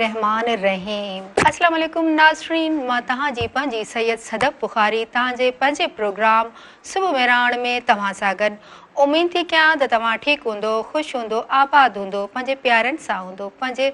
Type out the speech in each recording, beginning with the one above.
الرحمٰن الرحيم السلام عليڪم ناظرين مان توهان جي پنهنجي سيد صدف بخاري توهان جي پنهنجي پروگرام صبح مهراڻ ۾ توهان سان گڏ اميد ٿي ڪيان ته توهان ٺيڪ هوندو خوش هوندو آباد هوندو پنهنجي پيارن سان هوندو پنهنجي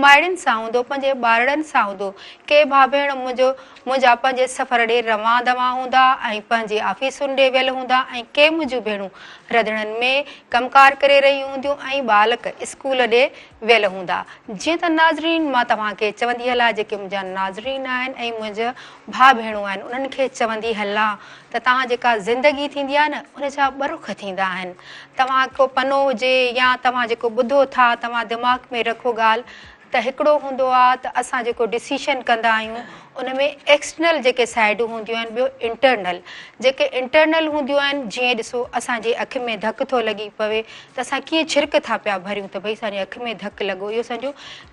مائڙين سان هوندو پنهنجي ٻارڙن سان هوندو ڪي ڀاء ڀيڻ منهنجو منهنجا پنهنجي سفر ڏي روان دوان هوندا ۽ پنهنجي آفيسن ڏي ويل هوندا ۽ ڪي منهنجون ڀيڻون رڌڻن ۾ ڪم ڪار ڪري رهيون هونديون ۽ ٻالڪ اسڪول ڏي ويل هوندا. جيئن ته ناظرين مان توهان کي چوندي هلان جيڪي منهنجا ناظرين آهن ۽ منهنجا ڀاء ڀيڻون آهن انهن کي چوندي هلان ته توهان جيڪا زندگي ٿيندي آهي نه ان جا ٻه رخ ٿيندا آهن توهان ڪو پنو هجي يا توهان جيڪو ٻڌو ٿا توهان دماغ ۾ رکو ڳالهه ته هڪڙو هوندو آ ته اسان جيڪو ڊسيشن ڪندا آهيون ان ۾ ايڪسٽرنل جيڪي سائيڊون هونديون آهن ٻيو انٽرنل جيڪي انٽرنل هونديون آهن جيئن ڏسو اسان جي اک ۾ ڌڪ ٿو لڳي پوي ته اسان ڪيئن ڇرڪ ٿا پيا ڀريون ته ڀئي اسان جي اک ۾ ڌڪ لڳو اهو اسان جو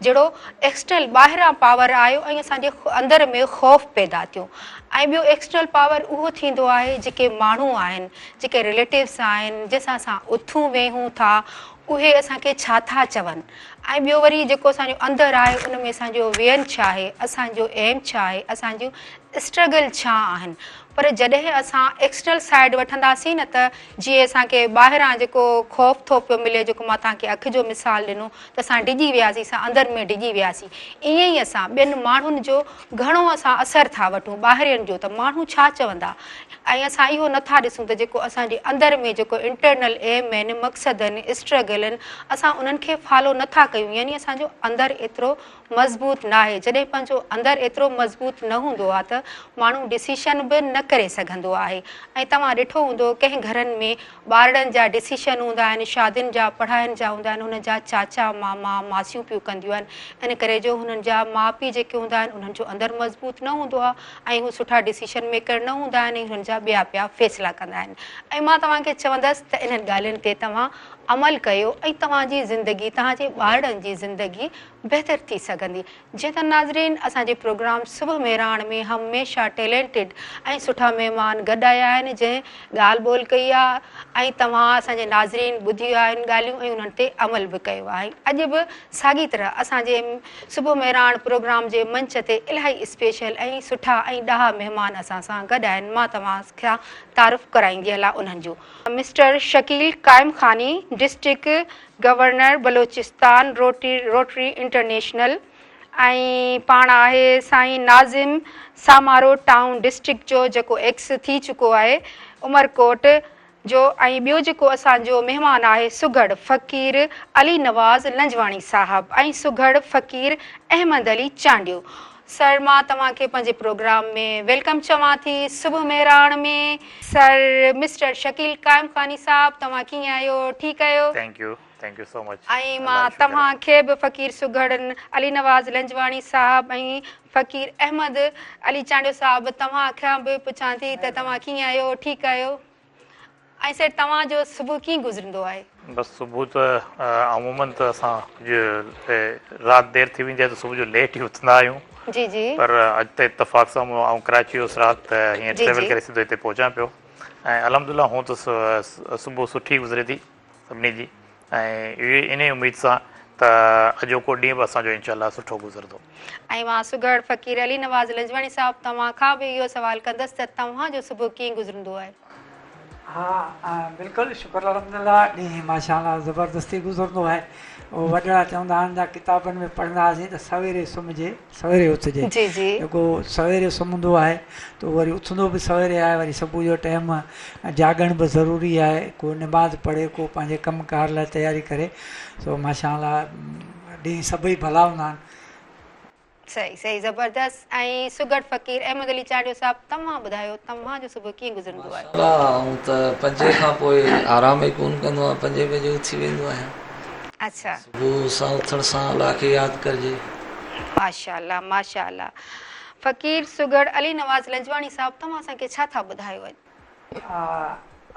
جهڙو ايڪسٽرنل ٻاهران پاور آيو ۽ اسان جي اندر ۾ خوف پيدا ٿيو ۽ ٻيو ايڪسٽرنل پاور اهو ٿيندو آهي جيڪي ماڻهو آهن جيڪي رليٽوس آهن جنهن سان اسان اٿون ويهون ٿا اهي اسان کي ڇا ٿا چون ۽ ٻيو وري جيڪو اسان جو اندر آهي ان ۾ اسان جو وين ڇا آهي، اسان جو ايم ڇا آهي، اسان جون اسٽرگل ڇا آهن. پر جڏهن اسان ايڪسٽرنل سائيڊ وٺنداسين نه ته جيئن اسان کي ٻاهران جيڪو خوف ٿو پيو ملي جيڪو مان توهان کي اک جو مثال ڏنو ته اسان ڊڄي وياسين اسان اندر ۾ ڊڄي وياسين ائين ئي اسان ٻين ماڻهن جو گهڻو اسان اثر ٿا وٺون ٻاهرين جو ته ماڻهو ڇا چوندا ۽ اسان اهو نه ٿا ڏسون ته جيڪو اسان جي اندر ۾ جيڪو انٽرنل ايم آهن، مقصد آهن، اسٽرگل آهن، اسان انهن کي فالو نه ٿا ڪيون يعني اسان جو اندر ايترو مضبوط ناهي، جڏهن پنهنجو اندر ايترو مضبوط نه هوندو آهي ته ماڻهو ڊسيشن به نه ڪري سگهندو آهي ۽ توهان ڏٺو هوندو ڪنهن گهرن ۾ ٻارڙن جا ڊسيشن هوندا آهن، شادين جا، پڙهائن جا هوندا آهن، هنن جا چاچا، ماما، ماسيون پيون ڪنديون آهن، ان ڪري جو هنن جا ماء پيء جيڪي هوندا آهن انهن جو اندر مضبوط نه هوندو آهي ۽ هو سٺا ڊسيشن ميڪر نه هوندا آهن ۽ هنن جا ٻيا پيا فيصلا ڪندا آهن ۽ مان توهان کي چوندس ته انهن ڳالهين تي توهان عمل ڪيو ۽ توهان جي زندگي توهان جي ٻارڙن جي زندگي بهتر ٿي سگهندي. جيئن ته ناظرين اسان جي پروگرام صبح مهراڻ ۾ هميشه ٽيلينٽيڊ ۽ سٺا مهمان گڏ آيا آهن جنهن ڳالهه ٻولهه ڪئي آهي ۽ توهان اسان جي ناظرين ٻڌيون آهن ڳالهيون ۽ انهن تي عمل به ڪيو آهي اڄ به ساڳي طرح اسان جي صبح مهراڻ پروگرام جي منچ تي الاهي اسپيشل ۽ سٺا ۽ ڏاها مهمان اسان سان گڏ آهن مان توهان کان تعارف ڪرائيندي هلان انهن جو mister Shakeel Qaimkhani district governor Balochistan Rotary International ۽ پاڻ آهي سائين ناظم سامارو ٽائون ڊسٽرڪٽ جو جيڪو ايڪس ٿي چڪو آهي عمرڪوٽ جو ۽ ٻيو جيڪو اسان جو مهمان آهي سگهڙ فقير علي نواز لنجواڻي صاحب ۽ سگهڙ فقير احمد علي چانڊيو سر مان توهان کي پنهنجي پروگرام ۾ welcome چوان ٿي صبح مهراڻ ۾. سر مسٽر شڪيل قائم خاني صاحب توهان ڪيئن آهيو ٺيڪ آهيو. Thank you thank you so much ۽ مان توهان کي به فقير سگهڙ علي نواز لنجواڻي صاحب ۽ فقير احمد علي چانڊيو صاحب توهان کان به پڇان ٿي ته توهان ڪيئن آهيو ٺيڪ آهيو. ۽ سر توهان جو صبح ڪيئن گذرندو آهي؟ بس صبح ته عموماً ته اسان ڪجهه رات دير ٿي ويندي آهي ته صبح جو ليٽ ئي اٿندا آهيون. جي جي. پر اڄ ته اتفاق سان آئون ڪراچي هوس رات ته هينئر ٽريول ڪري سڌو هتي پهچان پيو ۽ الحمدلله هون ته صبح سٺي گذري ٿي سڀني جي ۽ انهي اميد سان ته اڄوڪو ڏينهن به اسان جو انشاء الله سٺو گذرندو. ۽ مان سگهڙ فقير علي نواز لنجواڻي صاحب توهان کان به اهو سوال ڪندس ته توهان جو صبح ڪيئن گذرندو آهي؟ ها بلڪل شڪر الحمدلله ڏينهن ماشاء الله زبردست ئي گذرندو آهي. اهو وڏڙا چوندا آهن يا ڪتابن ۾ پڙهندا هئاسين ته سويري سمهجي سويري اٿجي جي جي. جيڪو سويري سمهندو آهي ته اهو وري اٿندو به سويري آهي وري صبح جو ٽيم جاڳڻ به ضروري آهي ڪو نماز پڙهي ڪو پنهنجي ڪم ڪار لاء تياري ڪري سو ماشاء الله ڏينهن سڀئي ڀلا هوندا آهن. صحيح صحيح زبردست ۽ سگهڙ فقير احمد علي چانڊيو صاحب توهان ٻڌايو توهان جو صبح ڪيئن گذرندو آهي. ماشاء الله آئون ته پنجين کان پوء آرام ئي ڪونه ڪندو آهيان پنجين بجي اٿي ويندو آهيان. اڇا. صبح سان اٿڻ سان الله کي ياد ڪرجي. ماشاء الله ماشاء الله فقير سگهڙ علي نواز لنجواڻي صاحب توهان اسان کي ڇا ٿا ٻڌايو اڄ.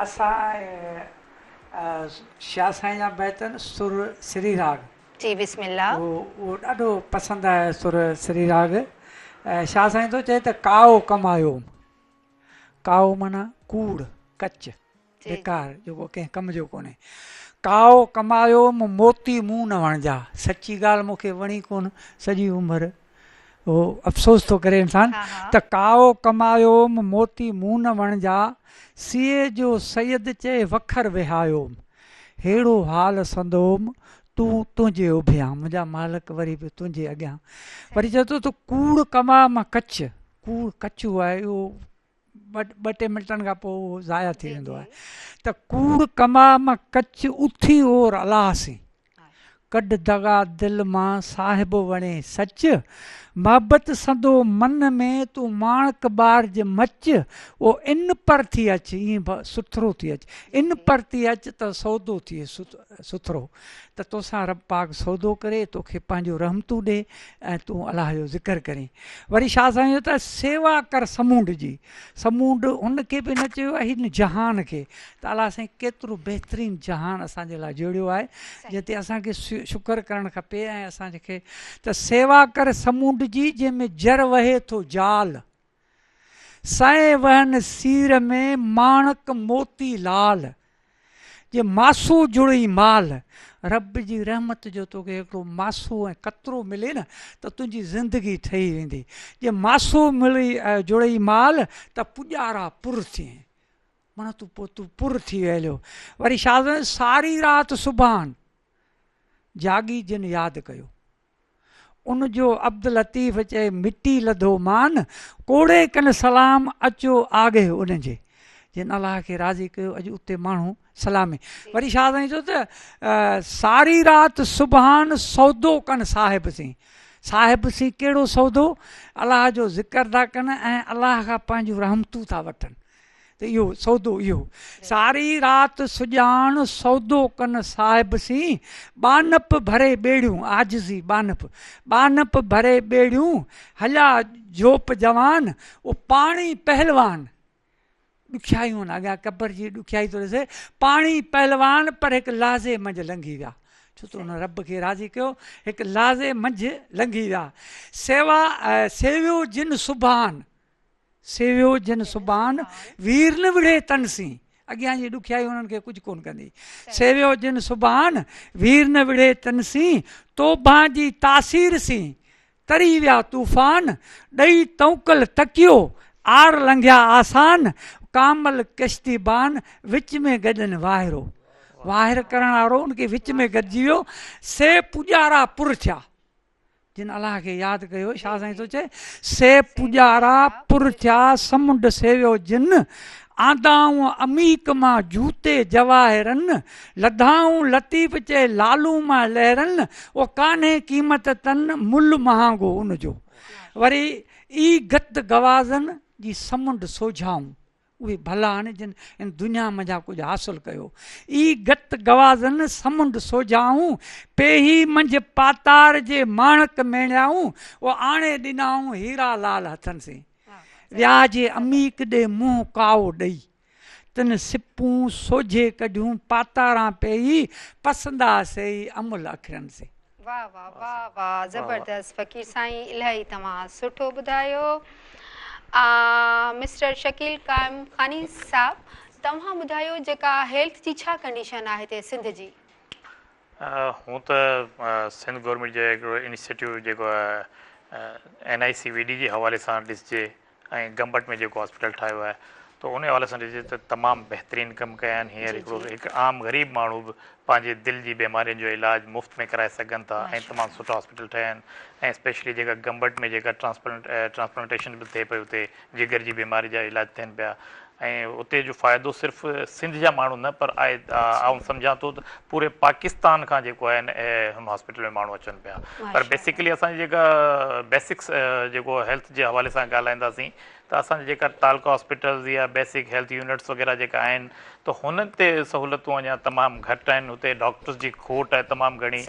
اسان شاهه سائين جا بيت آهن سر سري راڳ. جي بسم الله. اهو ڏاڍو پسند آهي سر سري راڳ. شاهه سائين ٿو چئي ته ڪائو ڪمايو. ڪائو معنيٰ ڪوڙ، ڪچ، بيڪار، جيڪو ڪنهن ڪم جو ڪونهي. ڪائو ڪمايوم موتي مون نه وڻجا. سچي ڳالهه مون کي وڻي ڪونه سڄي عمر اهو افسوس ٿو ڪري انسان ته ڪائو ڪمايوم موتي مون نه وڻجا سيئي جو سيد چئي وکر وهايوم ههڙو حال سندوم تون تنهنجي اڀيان منهنجا مالڪ وري به تنهنجي اڳيان وري چئي ٿو ته ڪوڙ ڪماء مان ڪچ ڪوڙ ڪچو آهي اهو ٻه ٽي منٽن کان پوء اهو ضايع ٿي ويندو آهي ته ڪوڙ ڪماء مان ڪچ اٿي اور الله سين ڪڍ دغا دل مان صاحب وڻي سچ محبت سندو من ۾ تون ماڻڪ ٻارج مچ او ان پر ٿي اچ ائين سٿرو ٿي اچ ان پر ٿي اچ ته سودو ٿئي سٿرو ته توسان رب پاڪ سودو ڪري توکي پنهنجون رحمتون ڏي ۽ تون الله جو ذڪر ڪرين. وري شاهه سائين چيو ته سيوا ڪر سمونڊ جي. سمونڊ هن کي به نه چيو آهي هن جهان کي ته الله سائين ڪيترو بهترين جهان اسان جي لاء جوڙيو آهي جنهن تي اسان کي شڪر ڪرڻ کپي ۽ اسان کي ته سيوا ڪر سمونڊ جي جنهن ۾ جر وهي ٿو جال. سئين وهن سير ۾ ماڻڪ موتي لال، جي ماسو جڙئي مال، رب جي رحمت جو توکي هڪڙو ماسو ۽ قطرو ملي نه ته تنهنجي زندگي ٺهي ويندي، جي ماسو ملئي جڙئي مال ته پڄارا پر ٿئين، معنيٰ تون پوء تون پر ٿي ويليو. وري شاهه ساري رات سبحان جاڳي جن ياد ڪيو. ان جو عبداللطيف چئي مٽي لڌو مان، ڪوڙي ڪن سلام اچو آگهه ان جي. جن الله کي راضي ڪيو اڄ اتي ماڻهو سلامي. وري شاهه سائين چيو ته ساري رات سبحان سودو ڪن صاحب سين. صاحب سين ڪهڙو سودو؟ الله جو ذڪر ٿا ڪن ۽ الله کان پنهنجون رحمتون ٿا وٺن. ته اهو سودو اهو. ساري رات سڄاڻ سودو ڪن صاحب سين، ٻانهپ ڀري ٻيڙيون، عاجزي ٻانهپ، ٻانهپ ڀري ٻيڙيون، هليا جوپ جوان، او پاڻي پهلوان، ڏکيائيون اڳيان قبر جي ڏکيائي ٿو ڏسي، پاڻي پهلوان پر هڪ لحظي منجهه لنگهي ويا، ڇو ته ان رب کي راضي ڪيو، هڪ لحظي منجهه لنگهي ويا، سيوا سيويو جن سبحان. سيويو جن سبحان، وير نه وڙهي تن سين. اڳيان جي ڏکيائي انهن کي ڪجهه ڪونه ڪندي. سيويو جن سبحان، وير نه وڙهي تن سين. توبهان جي تاثير سين، تري ويا طوفان. ڏئي توڪل تڪيو، آر لنگهيا آسان. ڪامل ڪشتيبان، وچ ۾ گڏن واهرو. واهر ڪرڻ وارو ان کي وچ ۾ گڏجي ويو. سي پڄارا پر ٿيا. جن الله کي ياد ڪيو، شاهه سائين ٿو چئي، سي پڄارا پر ٿيا، سمنڊ سيويو جن، آندائون عميق مان جوتي جواهرن، لڌائون لطيف چئي لالون مان لهرن، او ڪانهي قيمت تن، ملهه مهانگو ان جو. وري اي گت گوازن، جي سمنڊ سوجهائون. اهي ڀلا آهن جن هن دنيا منجهان ڪجهه حاصل ڪيو. اي گت گوازن سمنڊ سوجهائون، پيهي منجهه پاتار جي ماڻڪ ميڻيائون، او آڻي ڏنائون هيرا لال هٿن سين. ويا جي عميق ڏي منهن ڪائو ڏئي. تن سپون سوجهي ڪڍيون پاتاران پيهي، پسندا سيئي املهه اکرين سين. واه واه واه واه زبردست فقير سائين الاهي توهان سٺو ٻڌايو مسٽر شڪيل قائم خاني صاحب توهان ٻڌايو جيڪا هيلٿ جي ڇا ڪنڊيشن آهي هتي سنڌ جي. هون ته سنڌ گورنمينٽ جو هڪڙو انيشيٽو جيڪو N I C V D جي حوالي سان ڏسجي ۽ گمبٽ ۾ جيڪو هاسپيٽل ٺاهيو آهي ته ان حوالي سان ڏسجي ته تمام بهترين ڪم ڪيا آهن هينئر هڪڙو هڪ عام غريب ماڻهو به پنهنجي دل جي بيمارين جو علاج مفت ۾ ڪرائي سگهن ٿا ۽ تمام سٺا هاسپيٽل ٺهيا آهن ۽ اسپيشلي جيڪا گمبٽ ۾ جيڪا ٽرانسپلانٽيشن به ٿئي پئي اتي جگر جي بيماري جا علاج ٿين پيا ۽ اتي جو فائدو صرف سنڌ جا ماڻهو نه پر آء آئون سمجهان ٿو ته پوري پاڪستان کان جيڪو آهي هن هاسپيٽل ۾ ماڻهو اچن پيا پر بيسيڪلي اسان جي جيڪا بيسڪس جيڪو هيلٿ جي حوالي سان ڳالهائينداسين ته اسان جي جيڪا تعلقه هاسپيٽلز يا بيسڪ هيلٿ يونٽس وغيره جيڪا آهن ته هنن تي سهولتون اڃا تمام گهٽ آهن هتي ڊاڪٽرز جي کوٽ آهي تمام گهڻي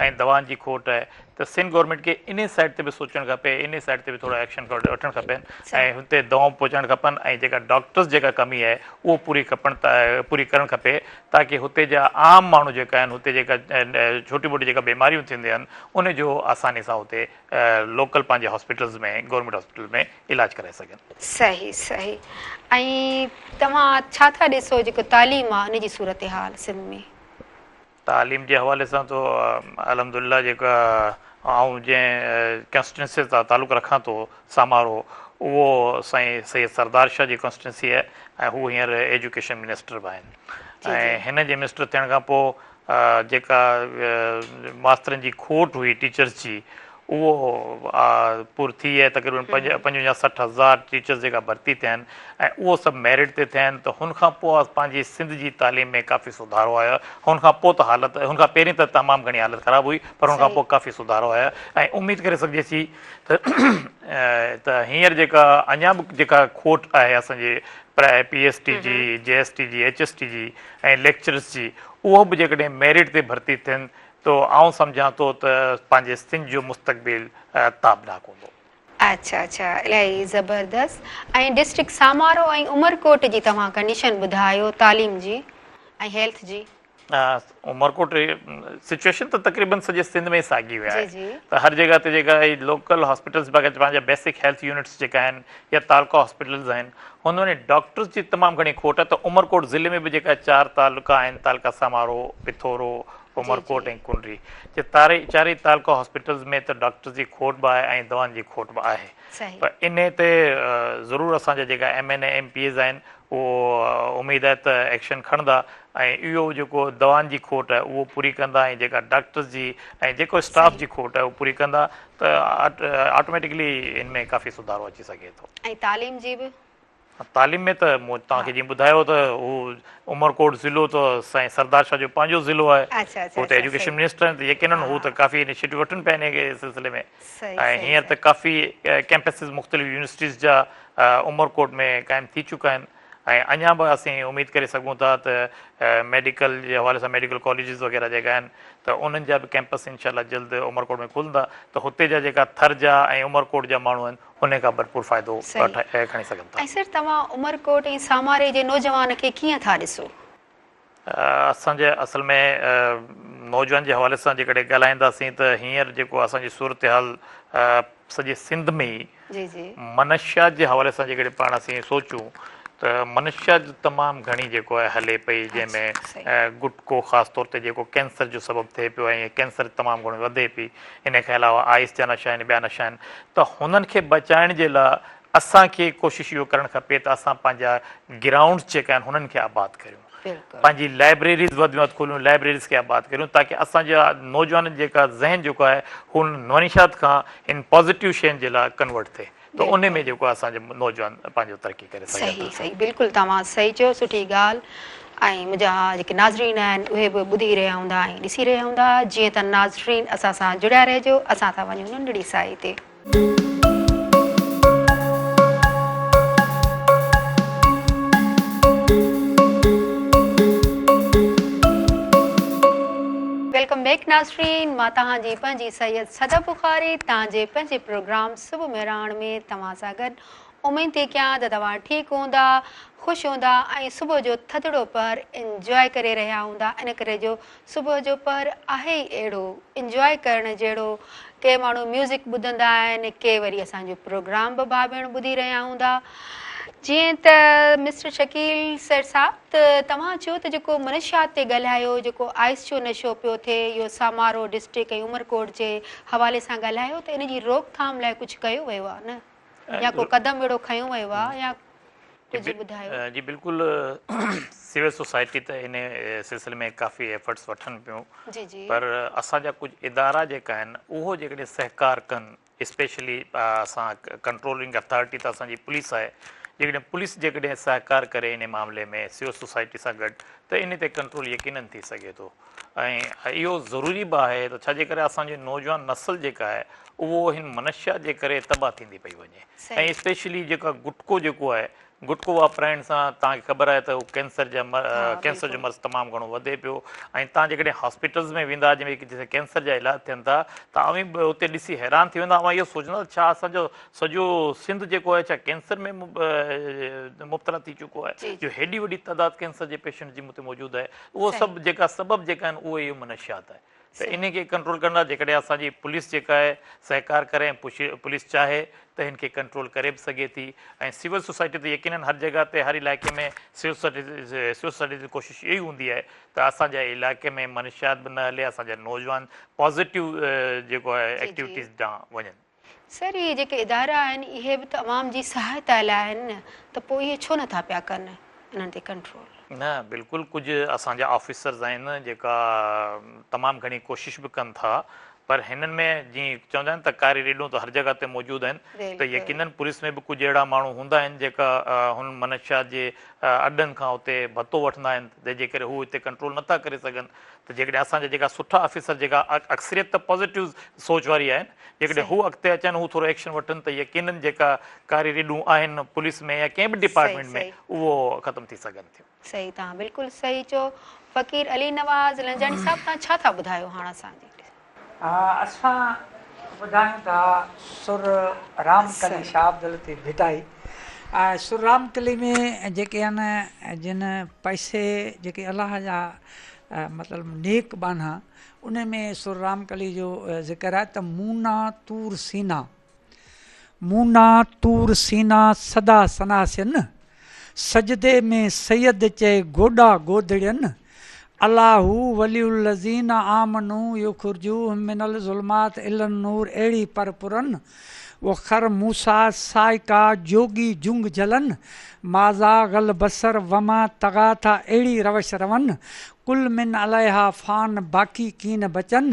۽ دوائن جي کوٽ آهي ته سنڌ گورنمينٽ کي انهي سائيڊ تي به سوچڻ کپي انهي سائيڊ تي به ٿورو ايڪشن وٺڻ کپين ۽ هتي دوائون پهچائڻ کپن ۽ جيڪا ڊاڪٽرز جيڪا ڪمي آهي اهو پوري کپڻ پوري ڪرڻ کپي تاڪي هتي جا عام ماڻهو جيڪا آهن هتي جيڪا ڇوٽي موٽي جيڪا بيماريون ٿينديون آهن ان جو آساني سان هتي لوڪل پنهنجي هاسپيٽلز ۾ گورنمينٽ هاسپيٽل ۾ علاج ڪرائي سگهن. صحيح صحيح ۽ توهان ڇا ٿا ڏسو جيڪو تعليم آهي ان جي صورتحال سنڌ ۾. تعليم جي حوالي سان ته الحمدلله جيڪا آئون جنهن ڪانسٽيٽوئنسي سان تعلق رکان ٿو سامارو اهو سائين سيد سردار شاهه جي ڪانسٽيٽوئنسي آهي ۽ هو هينئر ايجوڪيشن منسٽر به آهن ۽ هن جي منسٽر ٿيڻ کان پوء جيڪا ماسترن جي کوٽ هئي ٽيچرز جي اهو پور ٿي آهي تقريبن 55 60 هزار ٽيچرز جيڪا ڀرتي ٿيا آهن ۽ اهو سڀ ميرٽ تي ٿيا آهن ته هن کان پوء پنهنجي سنڌ جي تعليم ۾ ڪافي سڌارو آيو آهي هن کان پوء ته حالت هن کان پهرين ته تمام گهڻي حالت خراب هئي پر هن کان پوء ڪافي سڌارو آيو آهي ۽ اميد ڪري سگهجي ٿي ته ته هينئر جيڪا اڃا به جيڪا کوٽ آهي اسان جي پي ايس ٽي جي جي ايس ٽي جي ايڇ ايس ٽي جي ۽ ليڪچرز جي اهو به جيڪڏهن ميرٽ تي ڀرتي ٿين ته آئون سمجهان ٿو ته پنهنجي سنڌ جو مستقبل تابناڪ هوندو. اڇا اڇا الاهي زبردست ۽ ڊسٽرڪٽ سامارو ۽ عمرڪوٽ جي توهان ڪنڊيشن ٻڌايو تعليم جي ۽ هيلٿ جي. عمرڪوٽ سچويشن ته تقريبن سڄي سنڌ ۾ ساڳي هئي آهي ته هر جڳهه تي جيڪا هي لوڪل هاسپيٽلز باقي پنهنجا بيسڪ هيلٿ يونٽس جيڪا آهن يا تعلقه هاسپيٽلز آهن هن ۾ ڊاڪٽرز جي تمام گهڻي کوٽ آهي ته عمرڪوٽ ضلعي ۾ به جيڪا چار تعلقا آهن تعلقه سامارو پٿورو عمرڪوٽ ۽ ڪنري جي تاري چارئي تعلقه هاسپيٽلز ۾ ته ڊاڪٽرز جي کوٽ به آهي ۽ دوائن جي کوٽ به آهي پر انهي تي ضرور اسان جا جيڪا M N A M P As آهن اهو اميد آهي ته ايڪشن کڻندا ۽ اهو جيڪو دوائن جي کوٽ آهي اهو پوري ڪندا ۽ جيڪا ڊاڪٽرز جي ۽ جيڪو اسٽاف جي کوٽ آهي اهو پوري ڪندا ته آٽوميٽڪلي ان ۾ ڪافي سڌارو اچي سگهي ٿو. ۽ تعليم جي به؟ تعليم ۾ ته مون توهان کي جيئن ٻڌايو ته هو عمرڪوٽ ضلعو ته سائين سردار شاهه جو پنهنجو ضلعو آهي هو ته ايجوڪيشن منسٽر آهن ته يقينن هو ته ڪافي انيشيٽو وٺن پيا انهي سلسلي ۾ ۽ هينئر ته ڪافي ڪيمپسز مختلف يونيورسٽيز جا عمرڪوٽ ۾ قائم ٿي چڪا آهن ۽ اڃا به اسين اميد ڪري سگهون ٿا ته ميڊيڪل جي حوالي سان ميڊيڪل ڪاليجز وغيره جيڪا آهن ته انهن جا به ڪيمپس انشاء الله جلد عمرڪوٽ ۾ کلندا ته هتي جا جيڪا ٿر جا ۽ عمرڪوٽ جا ماڻهو آهن انهي کان ڀرپور فائدو کڻي سگهن ٿا. ۽ سر توهان عمرڪوٽ ۽ ساماري جي نوجوان کي ڪيئن ٿا ڏسو؟ اسان جي اصل ۾ نوجوان جي حوالي سان جيڪڏهن ڳالهائينداسين ته هينئر جيڪو اسان جي صورتحال سڄي سنڌ ۾ ئي منشيات جي حوالي سان جيڪڏهن پاڻ اسين سوچون ته منشيات تمام گهڻي جيڪو آهي هلي پئي جنهن ۾ گٽڪو خاص طور تي جيڪو ڪينسر جو سبب ٿئي پيو ۽ ڪينسر تمام گهڻو وڌي پئي ان کان علاوه آئس جا نشا آهن ٻيا نشا آهن ته هنن کي بچائڻ جي لاء اسان کي ڪوشش اهو ڪرڻ کپي ته اسان پنهنجا گرائونڊز جيڪا آهن هنن کي آباد ڪريون پنهنجي لائبريريز وڌ ۾ وڌ کوليون لائبريريز کي آباد ڪريون تاڪه اسان جا نوجوانن جيڪا ذهن جيڪو آهي هن منشيات کان ان پازيٽو شين جي لاء ڪنورٽ ٿئي ته ان ۾ جيڪو اسان جا نوجوان پنهنجو ترقي ڪري سگهن ٿا. صحيح صحيح بلڪل توهان صحيح چيو سٺي ڳالهه ۽ منهنجا جيڪي ناظرين آهن اهي به ٻڌي رهيا هوندا ۽ ڏسي رهيا هوندا جيئن ته ناظرين اسان سان جڙيا رهجو اسان ٿا وڃون ننڍڙي ساهي تي. Welcome back ناظرين مان توهان جي پنهنجي سيد صدف بخاري توهان جي پنهنجي پروگرام صبح مهراڻ ۾ توهان سان گڏ اميد ٿي ڪيان ته توهان ٺيڪ هوندا، خوش هوندا ۽ صبح جو ٿڌڙو پهر انجواء ڪري رهيا هوندا ان ڪري جو صبح جو پهر آهي ئي اهڙو انجواء ڪرڻ جهڙو ڪي ماڻهو ميوزڪ ٻڌندا آهن ڪي وري اسان جو پروگرام به ڀاء ڀيڻ ٻڌي رهيا هوندا جيئن ته مسٽر شڪيل سر صاحب ته توهان چيو ته جيڪو منشيات تي ڳالهايو جيڪو آئس جو نشو پيو ٿئي اهو سامارو ڊسٽرڪٽ ۽ عمرڪوٽ جي حوالي سان ڳالهايو ته ان جي روڪٿام لاء ڪجهه ڪيو ويو آهي نه يا ڪو قدم اهڙو کنيو ويو آهي يا ڪجهه ٻڌايو. جي بلڪل سول سوسائٽي ته ان سلسلي ۾ ڪافي ايفرٽس وٺن پيون پر اسان جا ڪجهه ادارا جيڪا آهن اهو جيڪڏهن سهڪار ڪن اسپيشلي اسان ڪنٽرولنگ اٿارٽي ته اسان جي پوليس آهي جيڪڏهن پوليس جيڪڏهن سهڪار ڪري ان معاملي ۾ سول سوسائٽي سان گڏ ته ان تي ڪنٽرول يقينن ٿي سگهي ٿو ۽ اهو ضروري به آهي ته ڇاجي ڪري اسان جي نوجوان نسل جيڪا آهي اهو هن منشيات جي ڪري تباهه ٿيندي پئي وڃي ۽ اسپيشلي جيڪا گٽڪو جيڪو آهي گٽڪو واپرائڻ سان توهان کي خبر آهي ته ڪينسر جا ڪينسر جو مرض تمام گهڻو وڌي پيو ۽ توهان جيڪڏهن هاسپيٽلز ۾ ويندا جنهن ۾ جتي ڪينسر جا علاج ٿين ٿا ته اوهين به اتي ڏسي حيران ٿي ويندا اوهان اهو سوچندا ته ڇا اسان جو سڄو سنڌ جيڪو آهي ڇا ڪينسر ۾ مبتلا ٿي چڪو آهي جو هيڏي وڏي تعداد ڪينسر جي پيشنٽ جي اتي موجود آهي اهو سڀ جيڪا سبب جيڪا آهن اهو اهو منشيات آهي. ته انهي کي ڪنٽرول ڪرڻ لاء جيڪڏهن اسان جي پوليس جيڪا آهي سهڪار ڪري ۽ پوليس چاهي ته هن کي ڪنٽرول ڪري به سگهي ٿي ۽ سول سوسائٽي ته يقينن هر جڳهه تي هر علائقي ۾ سول سوسائٽي سول سوسائٽي جي ڪوشش اهي ئي هوندي آهي ته اسان جا علائقي ۾ منشيات به نه هلي اسان جا نوجوان پازيٽو جيڪو آهي ايڪٽيوٽيز ڏانهن وڃن. سر اهي جيڪي ادارا آهن اهي به ته عوام جي سهائتا لاء آهن نه ته پوء اهي ڇو نه ٿا پيا ڪن انهن تي ڪنٽرول. نه بلڪل ڪجهه اسان جا آفيسرز آهن جيڪا تمام گهڻي ڪوشش به ڪن ٿا پر هنن ۾ جيئن چوندا آهن ته ڪاري ريڊون ته هر جڳهه تي موجود آهن ته يقينن پوليس ۾ به ڪجهه اهڙا ماڻهو هوندا آهن جيڪا هن منشيات جي اڏن کان اتي ڀتو وٺندا آهن جنهن جي ڪري هو هتي ڪنٽرول نٿا ڪري سگهن ته جيڪڏهن اسان جا جيڪا سٺا آفيسر جيڪا اڪثريت ته پازيٽو سوچ واري آهن جيڪڏهن هو اڳتي اچن هو ٿورو ايڪشن وٺن ته يقينن جيڪا ڪاري ريڊون آهن پوليس ۾ يا ڪنهن به ڊپارٽمينٽ ۾ اهو ختم ٿي سگهن ٿيون. صحيح توهان بلڪل صحيح چيو فقير علي نواز لنجاڻي صاحب توهان ڇا ٿا ٻڌايو هاڻ اسان جي. اسان ٻڌايون ٿا سر رام ڪلي شاهه عبداللطيف ڀٽائي ۽ سر رام ڪلي ۾ جيڪي آهن جن پئسي جيڪي الله جا مطلب نيڪ ٻانها ان ۾ سر رام ڪلي جو ذڪر آهي ته مونا طور سينا مونا طور سينا سدا سناسين سجدي ۾ سيد چئي گوڏا گودڙين الله ولي الذين آمنوا يخرجوهم من الظلمات الي النور اهڙي پر پرن وخر موسيٰ صاعقا جوڳي جنگ جلن مازاغ البصر وما طغيٰ ٿا اهڙي روش رون ڪل من عليها فان باقي ڪين بچن،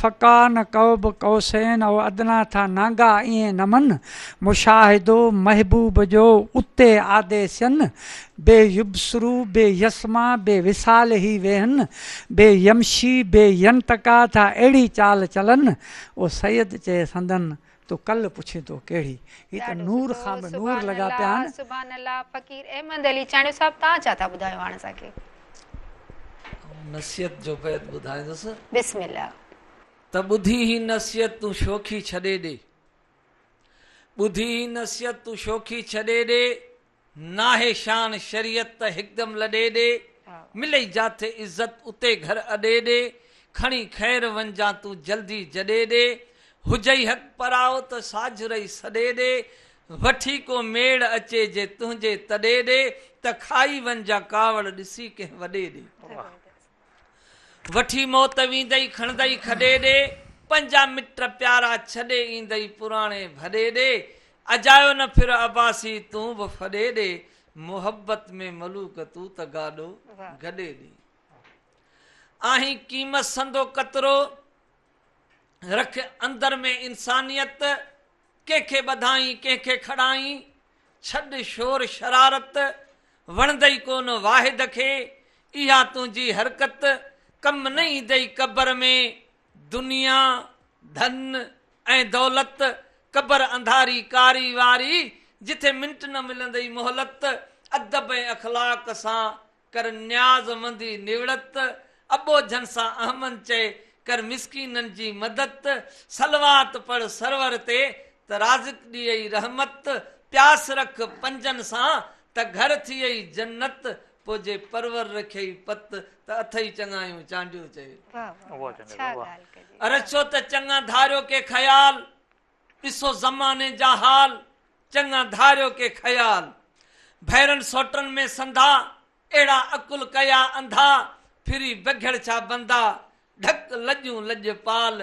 فڪان قوب قوسين او ادنيٰ ٿا نانگا ائين نمن، مشاهدو محبوب جو اتي آديسين، بي يبصرو بي يسمع بي وصاله ويهن، بي يمشي بي ينطقا ٿا اهڙي چال چلن، او سيد چئي سندن تو ڪل پڇين ٿو ڪهڙي. هي ته ڏاڍو نور سٺو کان به نور سبحان لڳا پيا الله آهن. سبحان الله فقير احمد علي چانڊيو صاحب توهان ڇا ٿا ٻڌايو هاڻ اسان کي. آئون نصيحت جو بيت ٻڌائيندس. بسم الله. ته ٻڌي هي نصيحت تون شوخي ڇڏي ڏي ٻڌي هي نصيحت تون شوخي ڇڏي ڏي ناهي شان شريعت ته هڪدم لڏي ڏي، ملئي جاٿي عزت اتي گهر اڏي ڏي، کڻي خير وڃجان تون جلدي جڏي ڏي، هجئي حق پرائو ته ساجهرئي سڏي ڏي، وٺي ڪو ميڙ اچي جي تنهنجي تڏي ڏي، ته کائي وڃجان ڪاوڙ ڏسي ڪنهن وڏي ڏي. وٺي موت ويندئي کڻندئي کڏي ڏي، پنهنجا مٽ پيارا ڇڏي ايندئي پراڻي ڀڏي ڏي، اجايو نه ڦر عباسي تون به ڦڏي ڏي، محبت ۾ ملوڪ تون ته گاڏو گڏي ڏي. آهين قيمت سندو قطرو، رک اندر ۾ انسانيت، ڪنهن کي ٻڌائين ڪنهن کي کڙائين، ڇڏ شور شرارت، وڻندئي ڪونه واحد کي، اها تنهنجي حرڪت، ڪم نه ايندئي قبر ۾، دنيا، ڌن ۽ دولت، قبر انڌاري ڪاري واري، جٿي منٽ نه ملندئي مهلت، ادب ۽ اخلاق سان ڪر نياز مندي نوڙت، اٻوجهن سان احمد چئي، ڪر مسڪينن جي مدد، صلوات پڙهه سرور تي، ته رازق ڏيئي رحمت، پياس رک پنجن سان، ته گهر ٿيئي جنت، پوء جي پرور رکيئي پت، ته اٿئي چڱايون چانڊيو چئي. واه واه ڇا ڳالهه ڪجي. رڇو ته چڱا ڌاريو ڪي خيال، ڏسو زماني جا حال، چڱا ڌاريو ڪي خيال. ڀائرن سوٽن ۾ سنڌا، اهڙا عقل ڪيا انڌا، ڦري بگهڙ ڇا بندا، ڍڪ لڄون لڄ پال،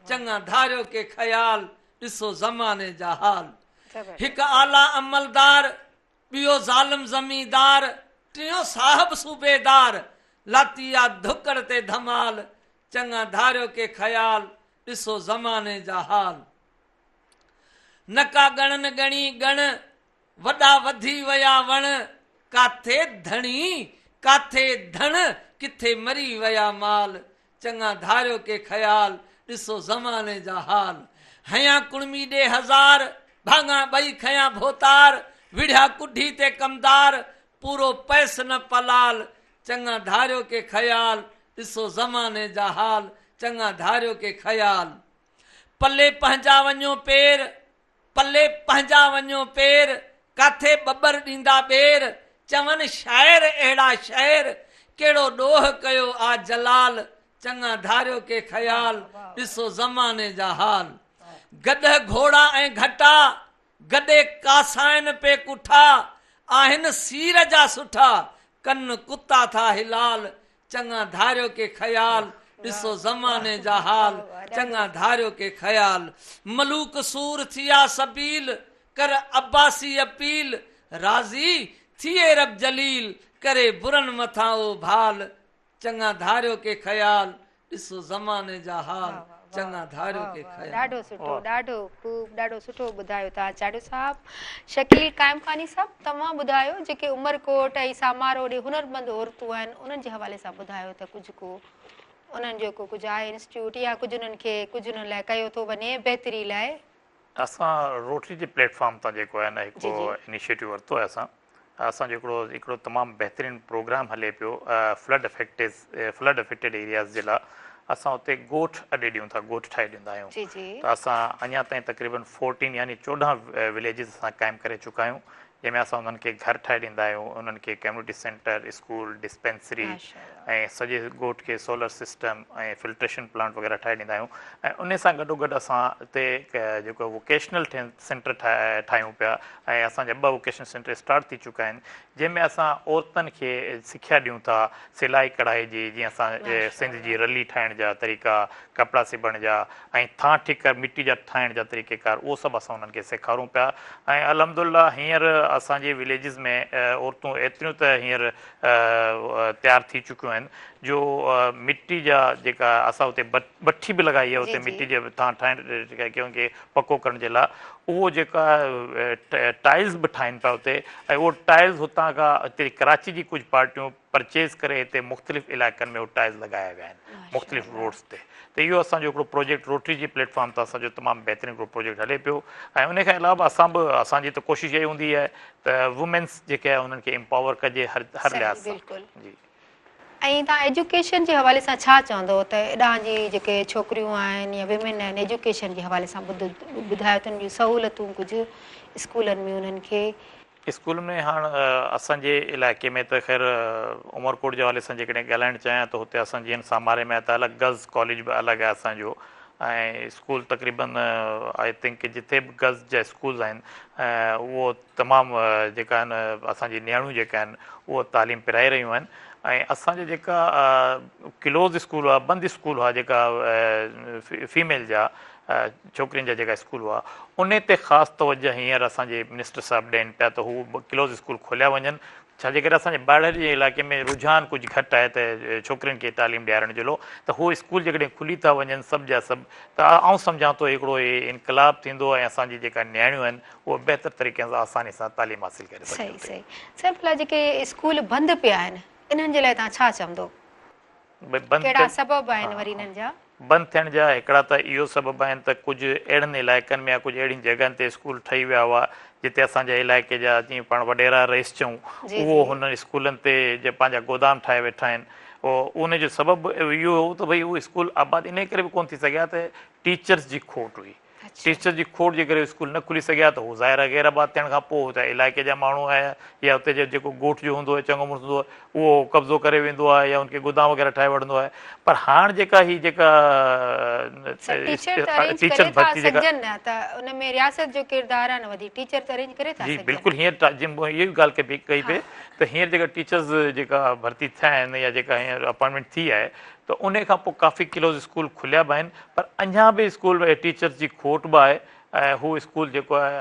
چڱا ڌاريو ڪي خيال، ڏسو زماني جا حال. هڪ اعليٰ عملدار، ٻيو ظالم زميندار، ٽيون صاحب صوبيدار، لاتي آ ڌڪڙ تي ڌمال، چڱا ڌاريو ڪي خيال، ڏسو زماني جا حال. نه ڪا ڳڻن ڳڻي ڳڻ، وڏا وڌي ويا وڻ، ڪاٿي ڌڻي، ڪاٿي ڌڻ، ڪٿي مري ويا مال، چڱا ڌاريو ڪي خيال، ڏسو زماني جا حال. هنيا ڪڙمي ڏي هزار، ڀاڱا ٻئي کنيا ڀوتار، وڙهيا ڪڍي تي ڪمدار، پورو پئس نه پلال، چڱا ڌاريو ڪي خيال، ڏسو زماني جا حال، چڱا ڌاريو ڪي خيال. پلي پنهنجا وڃو پير، پلي پنهنجا وڃو پير، ڪاٿي ٻٻر ڏيندا ٻير، چون شاعر اهڙا شعر، ڪهڙو ڏوهه ڪيو آ جلال، چڱا ڌاريو ڪي خيال، ڏسو زماني جا حال. گڏهه گهوڙا ۽ گهٽا، گڏي ڪاسائن پي ڪٺا، آهن سير جا سٺا، ڪن ڪتا ٿا حلال، چڱا ڌاريو ڪي خيال، ڏسو زماني جا حال، چڱا ڌاريو ڪي خيال. ملوڪ سور ٿيا سبيل، ڪر عباسي اپيل، راضي ٿئي رب جليل، ڪري برن مٿان او ڀال، چڱا ڌاريو ڪي خيال، ڏسو زماني جا حال، چڱا ڌاريو ڪي خيال. ڏاڍو سٺو ڏاڍو خوب ڏاڍو سٺو ٻڌايو توهان چانڊيو صاحب. شڪيل قائم خاني صاحب توهان ٻڌايو جيڪي عمرڪوٽ ۽ سامارو ڏي هنرمند عورتون آهن انهن جي حوالي سان ٻڌايو ته ڪجهه ڪو انهن جو ڪو ڪجهه آهي انسٽيٽيوٽ يا ڪجهه انهن کي ڪجهه انهن لاء ڪيو ٿو وڃي بهتري لاء. اسان روٽري جي پليٽ فارم تان جيڪو آهي نه هڪڙو انيشيٽو ورتو آهي اسان اسان جو هڪڙو هڪڙو تمام بهترين پروگرام هلي پيو flood affectees flood affected areas جي لاء اسان اتي ڳوٺ اڏي ڏيون ٿا ڳوٺ ٺاهي ڏيندا آهيون ته اسان اڃا تائين تقريبن فورٽين يعني 14 وليجز اسان قائم ڪري چڪا آهيون جنهن ۾ اسان انهن کي گهر ٺاهي ڏيندا آهيون، انهن کي ڪميونٽي سينٽر، اسڪول، ڊسپينسري ۽ سڄي ڳوٺ کي سولر سسٽم ۽ فلٽريشن پلانٽ وغيره ٺاهي ڏيندا آهيون ۽ انهي سان گڏو گڏ اسان اتي جيڪو ووڪيشنل سينٽر ٺاهيون پيا ۽ اسان جا ٻه ووڪيشنل سينٽر اسٽارٽ ٿي چڪا آهن جنهن ۾ اسان عورتن کي سکيا ڏيون ٿا سلائي ڪڙهائي جي جيئن اسان سنڌ جي رلي ٺاهڻ جا طريقا، ڪپڙا سبڻ جا ۽ ٿان ٺيڪر مٽي جا ٺاهڻ جا طريقه ڪار اهو سڀ اسان انهن کي سيکارون پيا ۽ الحمدلله هينئر اسان جي وليجز ۾ عورتون ايتريون ته هينئر تيار ٿي چڪيون آهن جو مٽي جا جيڪا اسان اتي بٺي به لڳائي آهي اتي مٽي جي ٿان ٺاهڻ کي پڪو ڪرڻ جي لاء اهو جيڪا ٽائلز به ٺاهين پيا اتي ۽ اهو ٽائلز هتان کان هتي ڪراچي جي ڪجهه پارٽيون پرچيز ڪري هتي مختلف علائقن ۾ اهي ٽائلز لڳايا ويا آهن مختلف روڊز تي ته اهو اسان جو هڪڙو پروجيڪٽ روٽري جي پليٽ فارم تان اسان جو تمام بهترين هڪڙو پروجيڪٽ هلي پيو ۽ ان کان علاوه اسان به اسان جي ته ڪوشش اهي هوندي آهي ته وومينس جيڪي آهي انهن کي امپاور ڪجي هر هر لحاظ سان جي. ۽ توهان ايجوڪيشن جي حوالي سان ڇا چوندو ته هيڏانهن جي جيڪي ڇوڪريون آهن يا ويمن آهن ايجوڪيشن جي حوالي سان ٻڌايو ته انهن جون سهولتون ڪجهه اسڪولن ۾ انهن کي. اسڪول ۾ هاڻ اسان جي علائقي ۾ ته خير عمرڪوٽ جي حوالي سان جيڪڏهن ڳالهائڻ چاهيان ته هتي اسان جيئن ساماري ۾ آهي ته الڳ گرلز ڪاليج به الڳ آهي اسان جو ۽ اسڪول تقريبن I think جتي به گرلز جا اسڪولز آهن اهو تمام جيڪا آهن اسان جي نياڻيون جيڪا آهن اهو تعليم پرائي رهيون آهن ۽ اسان جا جيڪا ڪلوز اسڪول هئا بند اسڪول هئا جيڪا فيميل جا ڇوڪرين جا جيڪا اسڪول هئا انهي تي خاص توجه هينئر اسان جي منسٽر صاحب ڏين پيا ته هو ڪلوز اسڪول کوليا وڃن ڇا جي ڪري اسان جي ٻهراڙي جي علائقي ۾ رجحان ڪجهه گهٽ آهي ته ڇوڪرين کي تعليم ڏيارڻ جو لو ته هو اسڪول جيڪڏهن کلي ٿا وڃن سڀ جا سڀ ته آئون سمجهان ٿو هڪڙو هي انقلاب ٿيندو ۽ اسان جي جيڪا نياڻيون آهن اهي بهتر طريقي سان آساني سان تعليم حاصل ڪري سگهنديون. صحيح صحيح سر ڀلا جيڪي اسڪول بند پيا آهن انهن جي لاء توهان ڇا چوندو؟ ڪهڙا سبب آهن وري انهن جا؟ بند ٿيڻ جا هڪڙا ته اهو سبب آهن ته ڪجهه اهڙن علائقن ۾ يا ڪجهه اهڙين جڳهن تي اسڪول ٺهي ويا هئا جتي اسان جا علائقي جا جيئن پاڻ وڏيرا رئيس چئون اهو هنن اسڪولن تي جي پنهنجا گودام ٺاهي ويٺا آهن ان جو سبب اهو هو ته ڀئي اهو اسڪول آباد انهي ڪري به ڪونه ٿي سگهيا ته ٽيچرز جي کوٽ هئي. ٽيچر جي کوٽ جي ڪري اسڪول نه کلي سگهيا ته هو ظاهر آهي غير آباد ٿيڻ کان پوء اتي علائقي جا ماڻهو آيا يا اتي جو جيڪو ڳوٺ جو هوندو آهي چڱو مڙس هوندو آهي اهو قبضو ڪري ويندو آهي يا ان کي گودام وغيره ٺاهي وٺندو آهي پر هاڻ جيڪا هي جيڪا سر ٽيچر ته ارينج ڪري ٿا سگهجن نه ته ان ۾ رياست جو ڪردار آهي نه وڌيڪ ٽيچر ته ارينج ڪري ٿا جي سگهجن. بلڪل هينئر جي مون اها ئي ڳالهه ڪئي پئي ته هينئر جيڪا ٽيچرز جيڪا ڀرتي ٿيا آهن يا جيڪا هينئر اپائنٽمينٽ ٿي آهي ته انهي کان پوء ڪافي ڪلوز اسڪول کليا به آهن پر اڃا به اسڪول ۾ ٽيچرز جي کوٽ به آهي ۽ هو اسڪول جيڪو آهي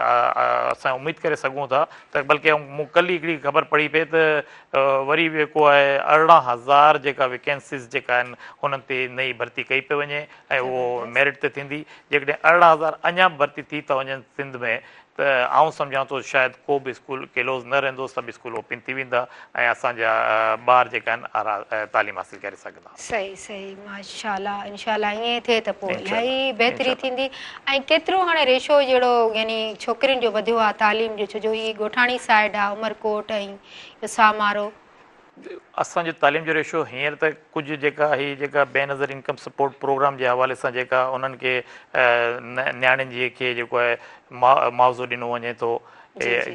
اسان اميد ڪري سگهون ٿا ته بلڪه مون ڪلهه ئي هڪڙي خبر پڙهي پئي ته وري به جيڪو آهي 18,000 جيڪا ويڪينسيز جيڪا آهن انهن تي نئين ڀرتي ڪئي پئي وڃي ۽ اهو ميرٽ تي ٿيندي جيڪڏهن 18,000 اڃا به ڀرتي ٿي ٿا وڃن سنڌ ۾ ته آئون سمجهان ٿو شايد ڪو به اسڪول ڪلوز نه رهندو سڀ اسڪول اوپن ٿي ويندا ۽ اسان جا ٻار جيڪا آهن آرا تعليم حاصل ڪري سگهندا. صحيح صحيح ماشاء الله انشاء الله ائين ئي ٿئي ته پوء الاهي بهتري ٿيندي ۽ ڪيترو هاڻي ريشو جهڙو يعني ڇوڪرين جو وڌيو آهي تعليم جو ڇو جو هي ڳوٺاڻي سائيڊ آهي عمرڪوٽ ۽ سامارو. اسان جو تعليم جو ريشو هينئر ته ڪجهه جيڪا هي جيڪا بينظير انڪم سپورٽ پروگرام جي حوالي سان جيڪا انهن کي نياڻين جي کي جيڪو آهي معاوضو ڏنو وڃي ٿو